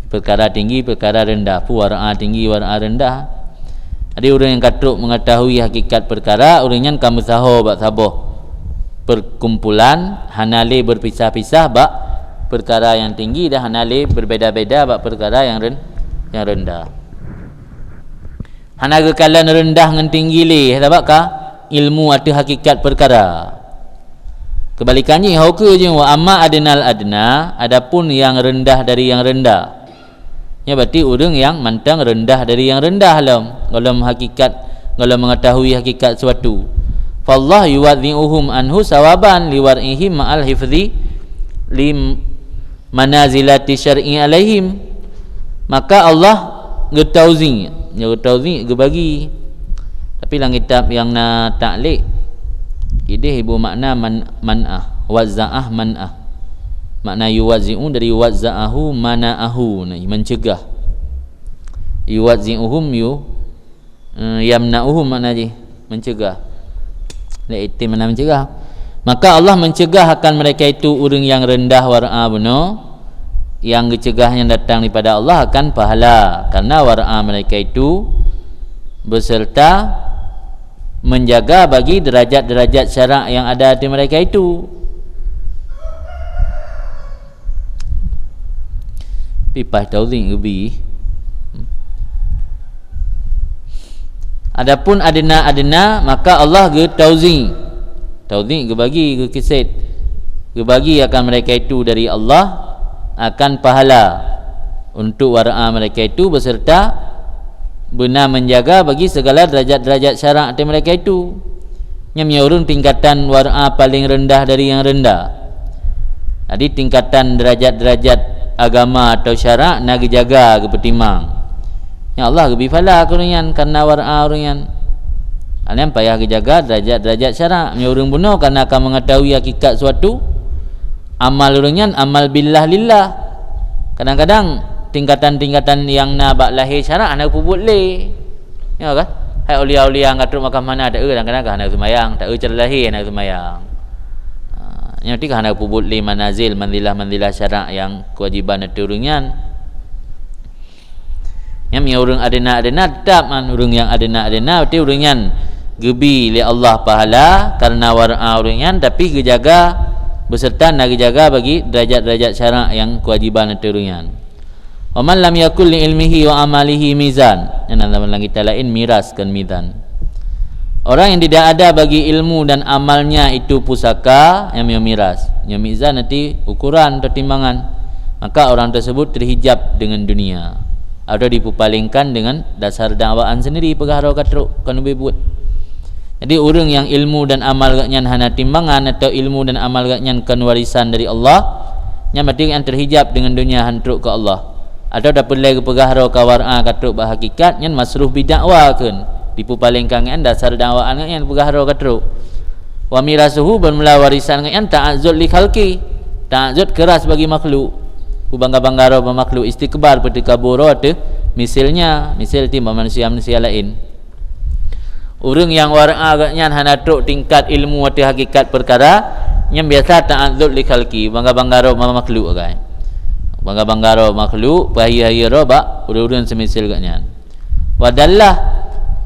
Perkara tinggi, perkara rendah. Peue war'a tinggi, war'a rendah. Jadi ureuëng nyang ka trok mengetahui hakikat perkara, ureuëng nyan ka meusaho bak saboh perkumpulan, hana lé berpisah-pisah bak perkara nyang tinggi dan hana lé berbeda-beda bak perkara nyang ren-, nyang rendah. Hana geukalon rendah ngon tinggi lé, sabab ka ilmu ateueh hakikat perkara. Kebalikan jih, ho keue jih, wa amma adnal adna, adapun nyang rendah dari nyang rendah. Nyan berarti ureuëng nyang mantong rendah dari nyang rendah lom, golom hakikat, golom mengetahui hakikat suatu. Fallah yuwadzi'uhum anhu sawaban liwar'ihim ma'al hifzi lim manazilati syar'i alaihim. Maka Allah geutauzi, ya geutauzi, geubagi. Tapi lam kitab nyang na taklik, idéh ibu makna man-, man'ah, wazza'ah man'ah. Makna yuwazi'u dari wazza'ahu mana'ahu, nah, mencegah. Yuwazi'uhum yu-, eh, yamna'uhum makna jih, mencegah. Lé itim makna mencegah. Maka Allah mencegah akan mereka itu ureuëng nyang rendah war'a bunoe, nyang geucegah nyan datang daripada Allah akan pahala, karena war'a mereka itu beserta menjaga bagi derajat-derajat syarak yang ada di mereka itu. Pipah tauzi geubi. Adapun adna-adna, maka Allah geutauzi. Tauzi geubagi, geukiset. Geubagi akan mereka itu dari Allah akan pahala untuk war'a mereka itu beserta beuna menjaga bagi segala derajat-derajat syarak di mereka itu. Nyan meunyoe ureuëng tingkatan war'a paling rendah dari nyang rendah. Jadi tingkatan derajat-derajat agama atau syarak na geujaga, geupeutimang. Nyan Allah geubri pahala keu ureuëng nyan karena war'a ureuëng nyan. Nyan payah geujaga derajat-derajat syarak. Meunyoe ureuëng bunoe karena ka mengetahui hakikat suatu, amal ureuëng nyan amal billah lillah. Kadang-kadang tingkatan-tingkatan nyang na bak lahé syarak hana geupeubuet lé. Ya kan? Hai aulia-aulia nyang ka trok makan manna, taeu kadang-kadang ka hana seumayang, taeu cara lahé hana seumayang. Ha, nyan berarti ka hana peubuet lé manazil, manzilah-manzilah syarak nyang keuwajiban ateueh ureuëng nyan. Nyan meunyoe ureuëng adena-adena, teutap man ureuëng nyang adena-adena, berarti ureuëng nyan geubi lé Allah pahala karena war'a ureuëng nyan, tapi geujaga beserta na geujaga bagi derajat-derajat syarak nyang keuwajiban ateueh ureuëng nyan. Wa man lam yakul li ilmihi wa amalihi mizan. Nyan dalam kitab laén miras, kon mizan. Orang yang tidak ada bagi ilmu dan amalnya itu pusaka, nyang nyoe miras. Nyoe mizan nanti ukuran atau timbangan. Maka orang tersebut terhijab dengan dunia atau dipupalingkan dengan dasar dakwaan sendiri, peugah droe ka trok, kon ubé buet. Jadi ureuëng nyang ilmu dan amal geuhnyan hana timbangan atau ilmu dan amal geuhnyan kon warisan dari Allah, nyan berarti nyan terhijab dengan dunia, han trok keu Allah. Atau tapeulai geupeugah droe ka war'a ka trok bak hakikat, nyan masruh bidakwa kheun, dipupalingkan ngon dasar dakwaan ngon nyan peugah droe ka trok. Wa mirasuhu, bermula warisan ngon nyan ta'azzul li khalqi, ta'azzul keras bagi makhluk. Kubangga-bangga droe bak makhluk, istikbar, peuteukabur droe teuh misilnya, misil timbang manusia-manusia laén. Ureuëng nyang war'a geuhnyan hana trok tingkat ilmu ateueh hakikat peukara, nyan biasa ta'azzul li khalqi, bangga-bangga droe bak makhluk agam. Bangga-bangga droe makhluk, peuhayeue-hayeue droe bak ureuëng-ureuëng seumisil geuhnyan. Wa dallah,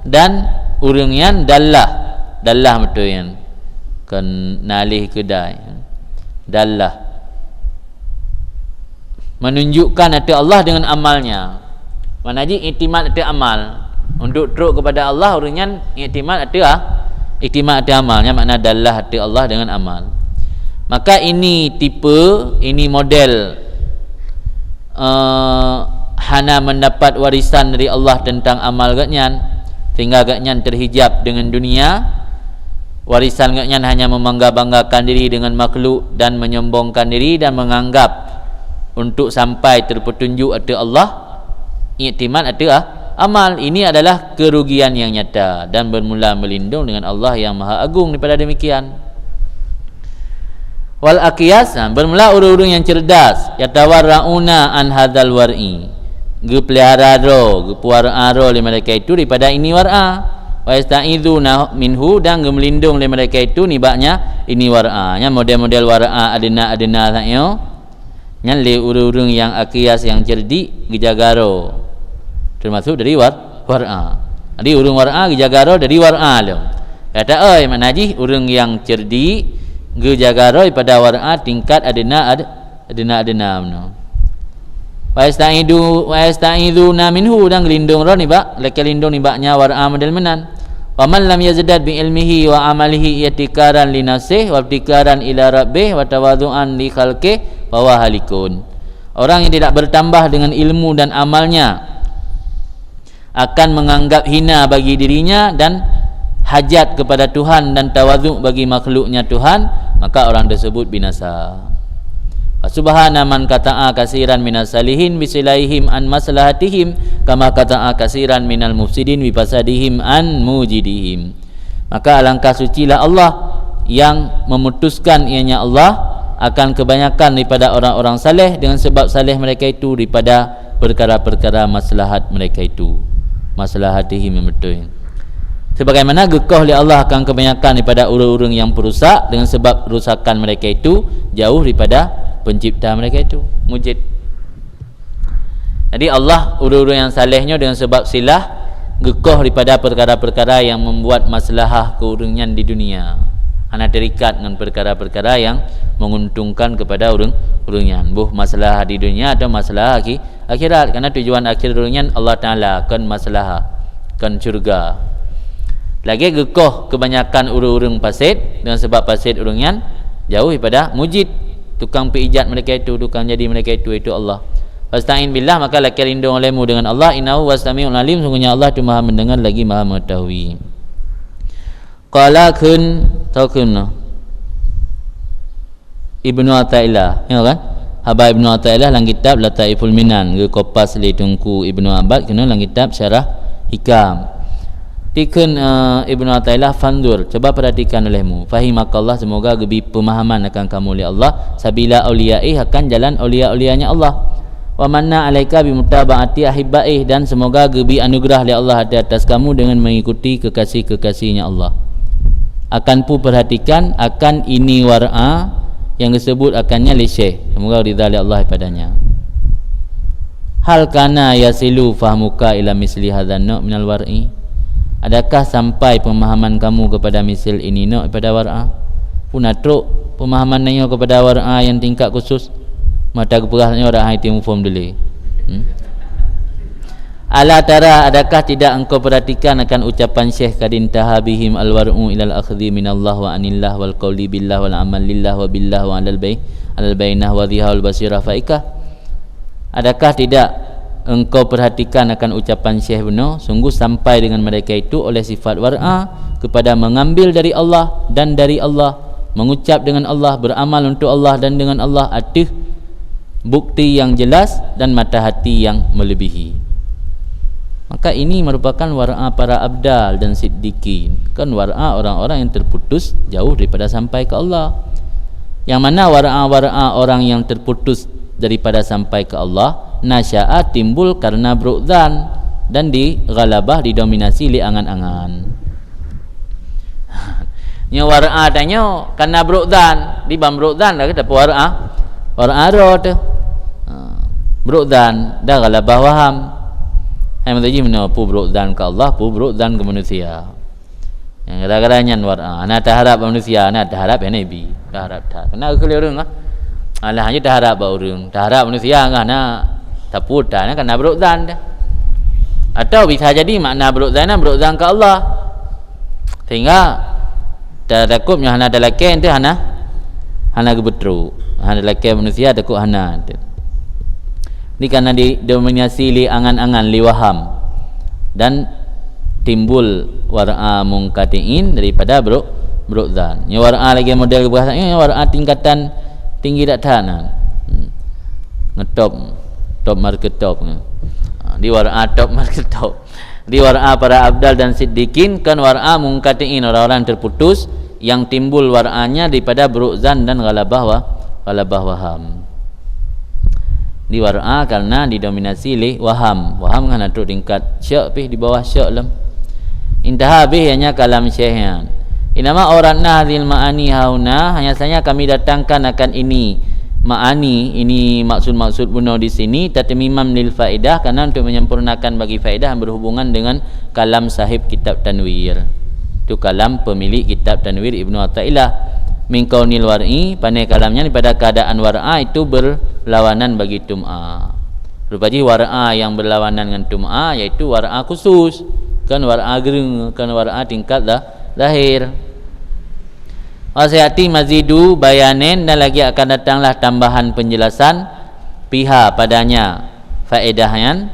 dan ureuëng nyan dallah. Dallah beutôi nyan. Kon na aleh keudai. Dallah. Menunjukkan ateueh Allah dengan amalnya. Makna jih iktimat ateueh amal. Untuk trok kepada Allah, ureuëng nyan iktimat ateueh a-, iktimat ateueh amal. Nyan makna dallah ateueh Allah dengan amal. Maka ini tipe, ini model, eh, hana mendapat warisan dari Allah tentang amal geuhnyan, sehingga geuhnyan terhijab dengan dunia. Warisan geuhnyan hanya membangga-banggakan diri dengan makhluk dan menyombongkan diri dan menganggap untuk sampai terpetunjuk ateueh Allah, iktimat ateueh a-, amal. Ini adalah kerugian yang nyata dan bermula melindung dengan Allah yang Maha Agung daripada demikian. Wal aqyas, ha, bermula ureuëng-ureuëng yang cerdas, yatawarrauna an hadzal war'i, geupelihara droe, geupeuwar'a droe lé mereka itu daripada ini war'a. Wa yasta'iduna minhu, dan geumeulindong lé mereka itu nibaknya ini war'a. Nyan model-model war'a adena-adena that nyoe. Nyan lé ureuëng-ureuëng nyang aqyas, nyang cerdik, geujaga droe, teumasok dari war-, war'a. Jadi ureuëng war'a geujaga droe dari war'a lom. Kata oi, makna jih ureuëng nyang cerdik geujaga droe daripada war'a tingkat adena ad-, adena-adena meunoe. Wa yasta'idu, wa yasta'iduna minhu, dan geulindong droe nibak, lakée lindong nibak nyan war'a model meunan. Wa man lam yazdad bi ilmihi wa amalihi i'tikaran li nafsihi wa ibtikaran ila rabbih wa tawadhu'an li khalqihi, fa huwa halikun. Orang yang tidak bertambah dengan ilmu dan amalnya akan menganggap hina bagi dirinya dan hajat kepada Tuhan dan tawadhu bagi makhluknya Tuhan, maka orang tersebut binasa. Fa subhana man qata'a katsiran minas salihin bi silaihim an maslahatihim, kama qata'a katsiran minal mufsidin bi fasadihim an mujidihim. Maka alangkah sucilah Allah yang memutuskan, ianya Allah, akan kebanyakan daripada orang-orang saleh dengan sebab saleh mereka itu daripada perkara-perkara maslahat mereka itu. Maslahatihim yang betul. Sebagaimana geukoh lé Allah akan kebanyakan daripada ureuëng-ureuëng yang perusak dengan sebab rusakan mereka itu jauh daripada pencipta mereka itu. Mujid. Jadi Allah, ureuëng-ureuëng nyang saleh nyoe dengan sebab silah geukoh daripada perkara-perkara yang membuat maslahah keu ureuëng nyan di dunia. Hana terikat ngon perkara-perkara yang menguntungkan kepada ureuëng, ureuëng nyan. Boh maslahah di dunia atau maslahah akhi-, akhirat. Karena tujuan akhir ureuëng nyan Allah Taala, kon maslahah, kon syurga. Lagée geukoh kebanyakan ureuëng-ureuëng paset, dengan sebab paset ureuëng nyan jauh daripada mujid, tukang peuijat mereka itu, tukang jadi mereka itu, itu Allah. Fasta'in billah, maka lakée lindong olehmu dengan Allah, innahu huwas samiul alim, sungguhnya Allah itu Maha Mendengar lagi Maha Mengetahui. Qala kheun, tau kheun noh. Ibnu Athaillah, ya kan? Haba Ibnu Athaillah lam kitab Lataiful Minan, geukopas lé Teungku Ibnu Abbad, keunoe lam kitab Syarah Hikam. Tikheun, eh, Ibnu Athaillah, fanzur, coba perhatikan olehmu. Fahimakallah, semoga geubi pemahaman akan kamu oleh Allah, sabila auliyaih, akan jalan aulia-aulianya Allah. Wa manna alaika bi mutaba'ati ahibbaih, dan semoga geubri anugerah lé Allah di atas kamu dengan mengikuti kekasih-kekasihnya Allah. Akan pu perhatikan akan ini war'a yang disebut akannya lé Syekh. Semoga ridha lé Allah padanya. Hal kana yasilu fahmuka ila misli hadzan nau' minal war'i? Adakah sampai pemahaman kamu kepada misal ini nau' pada war'a? Puna trok pemahaman nyoe kepada war'a yang tingkat khusus? Mata geupeugah nyoe dak hai timu phom dulu. Hmm? Ala tara, adakah tidak engkau perhatikan akan ucapan Syekh, "Qad intaha bihim al-war'u ilal akhdhi minallah wa anillah wal qauli billah wal amal lillah wa billah wa alal bay-, alal bainah wa dhihawal basirah faikah"? Adakah tidak engkau perhatikan akan ucapan Syekh bunoe, sungguh sampai dengan mereka itu oleh sifat war'a kepada mengambil dari Allah dan dari Allah, mengucap dengan Allah, beramal untuk Allah dan dengan Allah, ateuh bukti yang jelas dan mata hati yang melebihi. Maka ini merupakan war'a para abdal dan siddiqin, kan war'a orang-orang yang terputus jauh daripada sampai ke Allah. Yang mana war'a-war'a orang yang terputus daripada sampai ke Allah, nasya'a, timbul karena brok zan dan dighalabah, didominasi lé angan-angan. Nyoe war'a tanyoe kana brok zan, diban brok zan dah kita war'a. War'a ro teuh. Ha, brok zan dah ghalabah waham. Hai meutuji meunoe pu brok zan ke Allah, pu brok zan ke manusia. Nyang gara-gara nyan war'a, hana taharap manusia, hana taharap ya Nabi, taharap that. Kena keu ureueng ah. Alah hanya taharap bak ureueng, taharap manusia enggak na taputa na kana brok zan dah. Atau bisa jadi makna brok zan na brok zan ke Allah. Sehingga ta-, takut nyoe hana talakée teuh hana, hana geubeutrok. Hana talakée manusia takut hana teuh. Ini karena didominasi lé angan-angan, lé waham, dan timbul war'a mungkati'in daripada brok, brok zan. Nyoe war'a lagi model bahasa nyoe war'a tingkatan tinggi dak that na. Hmm. Ngetop, top market top. Ha, di war'a top market top. Di war'a para abdal dan siddiqin, kan war'a mungkati'in, orang-orang terputus, yang timbul war'anya daripada brok zan dan ghalabah wa-, ghalabah waham. Di war'a karena didominasi lé waham. Waham kan na trok tingkat syek pih di bawah syek lom. Intaha bih hanya kalam Syekh nyan. Inama auratna hadzil ma'ani hauna, hanya saja kami datangkan akan ini ma'ani, ini maksud-maksud bunoe di sini, tatmimam lil faedah, karena untuk menyempurnakan bagi faedah yang berhubungan dengan kalam sahib kitab Tanwir. Itu kalam pemilik kitab Tanwir Ibnu Athaillah. Min kaunil war'i, pane kalamnya daripada keadaan war'a itu berlawanan bagi tum'a. Rupa jih war'a yang berlawanan dengan tum'a yaitu war'a khusus, kan war'a geureung, kan war'a tingkat za-, zahir. Wa sayati mazidu bayanin, dan lagi akan datanglah tambahan penjelasan, fiha, padanya, faedah nyan,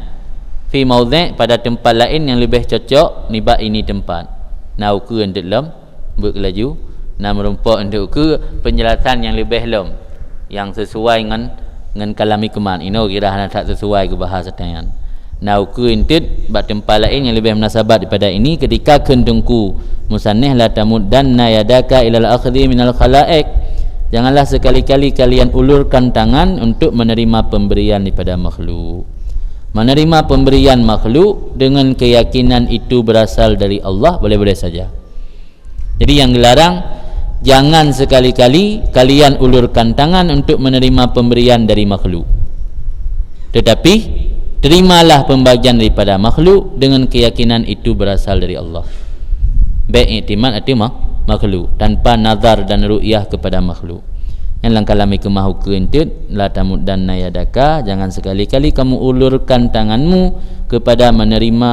fi maudhi', pada tempat lain yang lebih cocok nibak ini tempat. Na ukeue eunteuk lom, beuet laju, na meurumpok eunteuk ukeue penjelasan yang lebih lom, yang sesuai ngon, ngon kalam hikmat. Inoe kira hana that sesuai keu bahasa tanyan. Na ukeue eunteuk bak tempat lain yang lebih munasabat daripada ini, ketika kheun Teungku musannif, "La tamuddanna yadaka ilal akhdhi minal khalaiq." Janganlah sekali-kali kalian ulurkan tangan untuk menerima pemberian daripada makhluk. Menerima pemberian makhluk dengan keyakinan itu berasal dari Allah, boleh-boleh saja. Jadi yang dilarang, jangan sekali-kali kalian ulurkan tangan untuk menerima pemberian dari makhluk. Tetapi, terimalah pembagian daripada makhluk dengan keyakinan itu berasal dari Allah. Bék iktimat ateueh ma-, makhluk, tanpa nazar dan ru'yah kepada makhluk. Nyan lam kalam hikmah ukeue eunteuk, "La tamuddanna yadaka," jangan sekali-kali kamu ulurkan tanganmu kepada menerima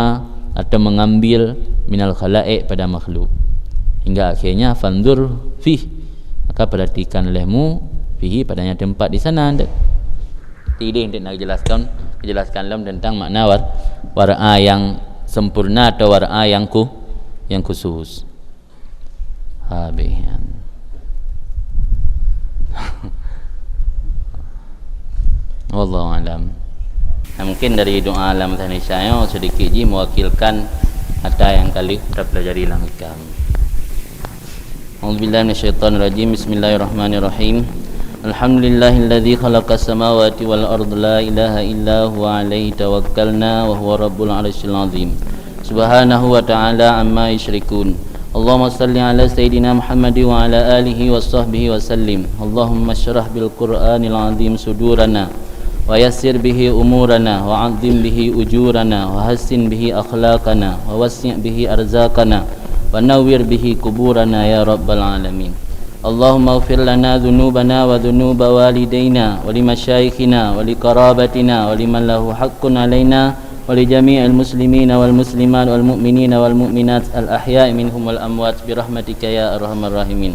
atau mengambil minal khalaiq, pada makhluk. Hingga akhirnya, "Fanzur fih," maka perhatikan olehmu, "fihi," padanya tempat di sana. Tideh untuk nak jelaskan, jelaskan lom tentang makna war-, war'a yang sempurna atau war'a yang khu-, yang khusus. Habis. Wallahu alam. Nah, mungkin dari doa lam Indonesia nyoe sedikit ji mewakilkan ata yang kali kita pelajari lam ikam. A'udzubillahi minasyaitonirrajim. Bismillahirrahmanirrahim. Alhamdulillahilladzi khalaqas samawati wal ard, la ilaha illa huwa alaihi tawakkalna wa huwa rabbul arsyil azim. Subhanahu wa ta'ala amma yusyrikun. Allahumma salli ala sayyidina Muhammad wa ala alihi wa sahbihi wa sallim. Allahumma syrah bil Qur'anil azim sudurana, wa yassir bihi umurana, wa azim bihi ujurana, wa hassin bihi akhlaqana, wa wassi' bihi arzaqana, wa nawwir bihi kuburana ya rabbal alamin. Allahumma ighfir lana dzunubana wa dzunuba walidaina wa li masyayikhina wa li qarabatina wa liman lahu haqqun alaina wa li jami'il muslimina wal muslimat wal mu'minina wal mu'minat al ahya'i minhum wal amwat bi rahmatika ya arhamar rahimin.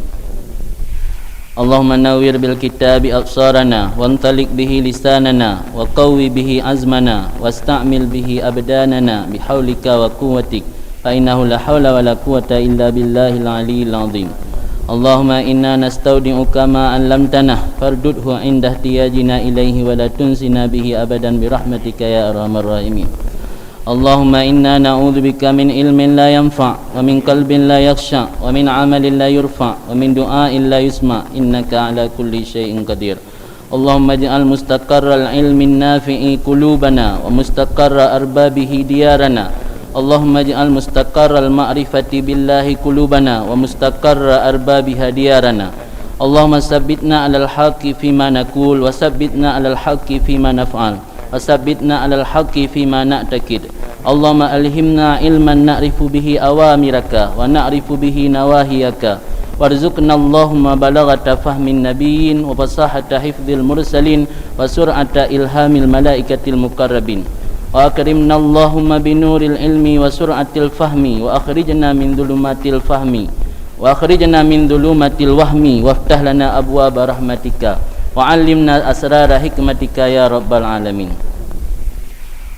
Allahumma nawwir bil kitabi absarana, wantaliq bihi lisanana, wa qawwi bihi azmana, wasta'mil bihi abdanana bihaulika wa quwwatik, fa innahu la haula wa la quwwata illa billahil aliyyil azim. Allahumma inna nastaudi'uka ma 'allamtana, fardudhu 'inda ihtiyajina ilaihi wa la tunsina bihi abadan bi rahmatika ya arhamar rahimin. Allahumma inna na'udzubika min ilmin la yanfa', wa min qalbin la yakhsya', wa min amalin la yurfa', wa min du'ain la yusma', innaka ala kulli syai'in qadir. Allahumma ij'al mustaqarral ilmin nafi'i qulubana, wa mustaqarra arbabihi diyarana. Allahumma ij'al mustaqarral ma'rifati billahi qulubana, wa mustaqarra arbabiha diyarana. Allahumma sabbitna 'alal haqqi fima naqul, wa sabbitna 'alal haqqi fima naf'al, wa sabbitna 'alal haqqi fima na'taqid. Allahumma alhimna ilman na'rifu bihi awamiraka, wa na'rifu bihi nawahiyaka, warzuqna Allahumma balaghata fahmin nabiyyin, wa fasahata hifdzil mursalin, wa sur'ata ilhamil malaikatil muqarrabin. Wa akrimna Allahumma binuril ilmi wa sur'atil fahmi, wa akhrijna min dhulumatil fahmi, wa akhrijna min dhulumatil wahmi, waftah lana abwaba rahmatika, wa 'allimna asrara hikmatika ya rabbal alamin.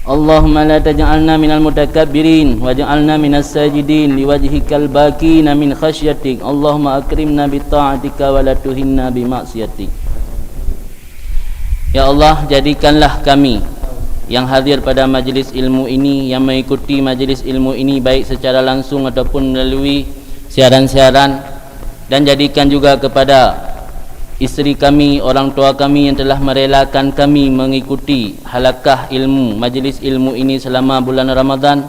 Allahumma la taj'alna minal mutakabbirin, waj'alna minas sajidin liwajhikal baqina min khasyatik. Allahumma akrimna bi ta'atika wa la tuhinna bi maksiatik. Ya Allah, jadikanlah kami yang hadir pada majelis ilmu ini, yang mengikuti majelis ilmu ini baik secara langsung ataupun melalui siaran-siaran, dan jadikan juga kepada isteri kami, orang tua kami yang telah merelakan kami mengikuti halakah ilmu, majelis ilmu ini selama bulan Ramadan.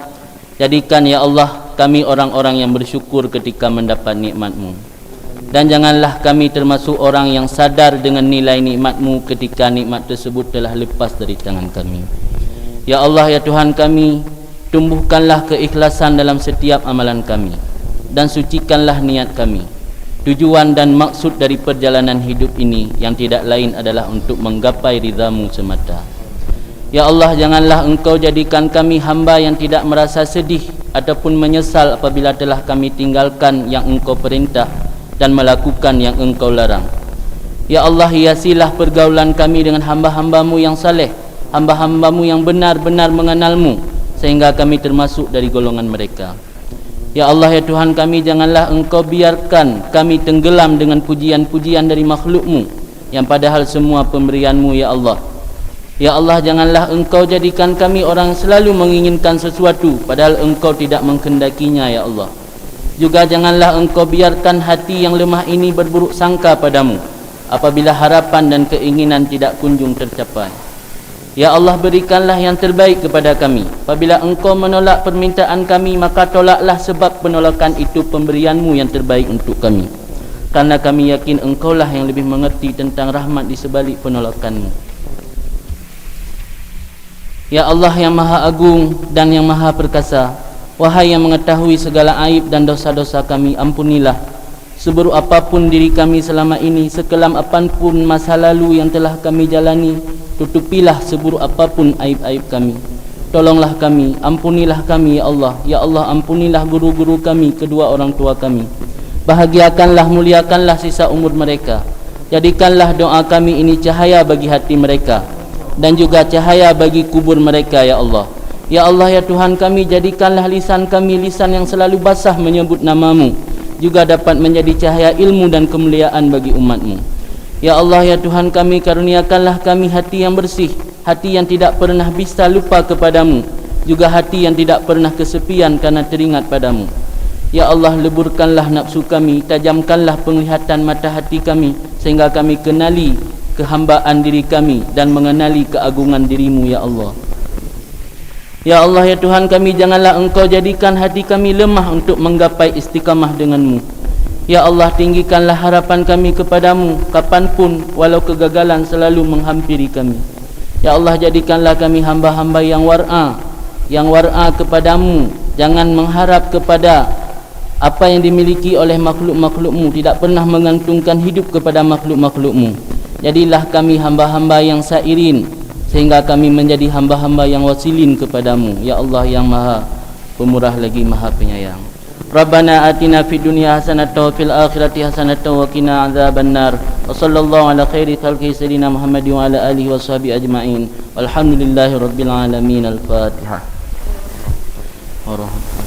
Jadikan, ya Allah, kami orang-orang yang bersyukur ketika mendapat nikmat-Mu. Dan janganlah kami termasuk orang yang sadar dengan nilai nikmat-Mu ketika nikmat tersebut telah lepas dari tangan kami. Ya Allah, ya Tuhan kami, tumbuhkanlah keikhlasan dalam setiap amalan kami, dan sucikanlah niat kami. Tujuan dan maksud dari perjalanan hidup ini yang tidak lain adalah untuk menggapai ridha-Mu semata. Ya Allah, janganlah Engkau jadikan kami hamba yang tidak merasa sedih ataupun menyesal apabila telah kami tinggalkan yang Engkau perintah dan melakukan yang Engkau larang. Ya Allah, hiasilah pergaulan kami dengan hamba-hamba-Mu yang saleh, hamba-hamba-Mu yang benar-benar mengenal-Mu, sehingga kami termasuk dari golongan mereka. Ya Allah, ya Tuhan kami, janganlah Engkau biarkan kami tenggelam dengan pujian-pujian dari makhluk-Mu, yang padahal semua pemberian-Mu, ya Allah. Ya Allah, janganlah Engkau jadikan kami orang selalu menginginkan sesuatu, padahal Engkau tidak menghendakinya, ya Allah. Juga janganlah Engkau biarkan hati yang lemah ini berburuk sangka pada-Mu, apabila harapan dan keinginan tidak kunjung tercapai. Ya Allah, berikanlah yang terbaik kepada kami. Apabila Engkau menolak permintaan kami, maka tolaklah sebab penolakan itu pemberian-Mu yang terbaik untuk kami. Karena kami yakin Engkaulah yang lebih mengerti tentang rahmat di sebalik penolakan-Mu. Ya Allah yang Maha Agung dan yang Maha Perkasa, wahai yang mengetahui segala aib dan dosa-dosa kami, ampunilah. Seburuk apapun diri kami selama ini, sekelam apapun masa lalu yang telah kami jalani, tutupilah seburuk apapun aib-aib kami. Tolonglah kami, ampunilah kami, ya Allah. Ya Allah, ampunilah guru-guru kami, kedua orang tua kami. Bahagiakanlah, muliakanlah sisa umur mereka. Jadikanlah doa kami ini cahaya bagi hati mereka, dan juga cahaya bagi kubur mereka, ya Allah. Ya Allah, ya Tuhan kami, jadikanlah lisan kami lisan yang selalu basah menyebut nama-Mu, juga dapat menjadi cahaya ilmu dan kemuliaan bagi umat-Mu. Ya Allah, ya Tuhan kami, karuniakanlah kami hati yang bersih, hati yang tidak pernah bisa lupa kepada-Mu, juga hati yang tidak pernah kesepian karena teringat pada-Mu. Ya Allah, leburkanlah nafsu kami, tajamkanlah penglihatan mata hati kami, sehingga kami kenali kehambaan diri kami dan mengenali keagungan diri-Mu, ya Allah. Ya Allah, ya Tuhan kami, janganlah Engkau jadikan hati kami lemah untuk menggapai istiqamah dengan-Mu. Ya Allah, tinggikanlah harapan kami kepada-Mu, kapanpun walau kegagalan selalu menghampiri kami. Ya Allah, jadikanlah kami hamba-hamba yang war'a, yang war'a kepada-Mu, jangan mengharap kepada apa yang dimiliki oleh makhluk-makhluk-Mu, tidak pernah menggantungkan hidup kepada makhluk-makhluk-Mu. Jadilah kami hamba-hamba yang sairin, sehingga kami menjadi hamba-hamba yang wasilin kepada-Mu, ya Allah yang Maha Pemurah lagi Maha Penyayang. Rabbana atina fid dunya hasanatan wa fil akhirati hasanatan wa qina adzabannar. Wa sallallahu ala khairi khalqi sayyidina Muhammad wa ala alihi wa sahbihi ajma'in. Walhamdulillahi rabbil alamin. Al-Fatihah. Warahmatullahi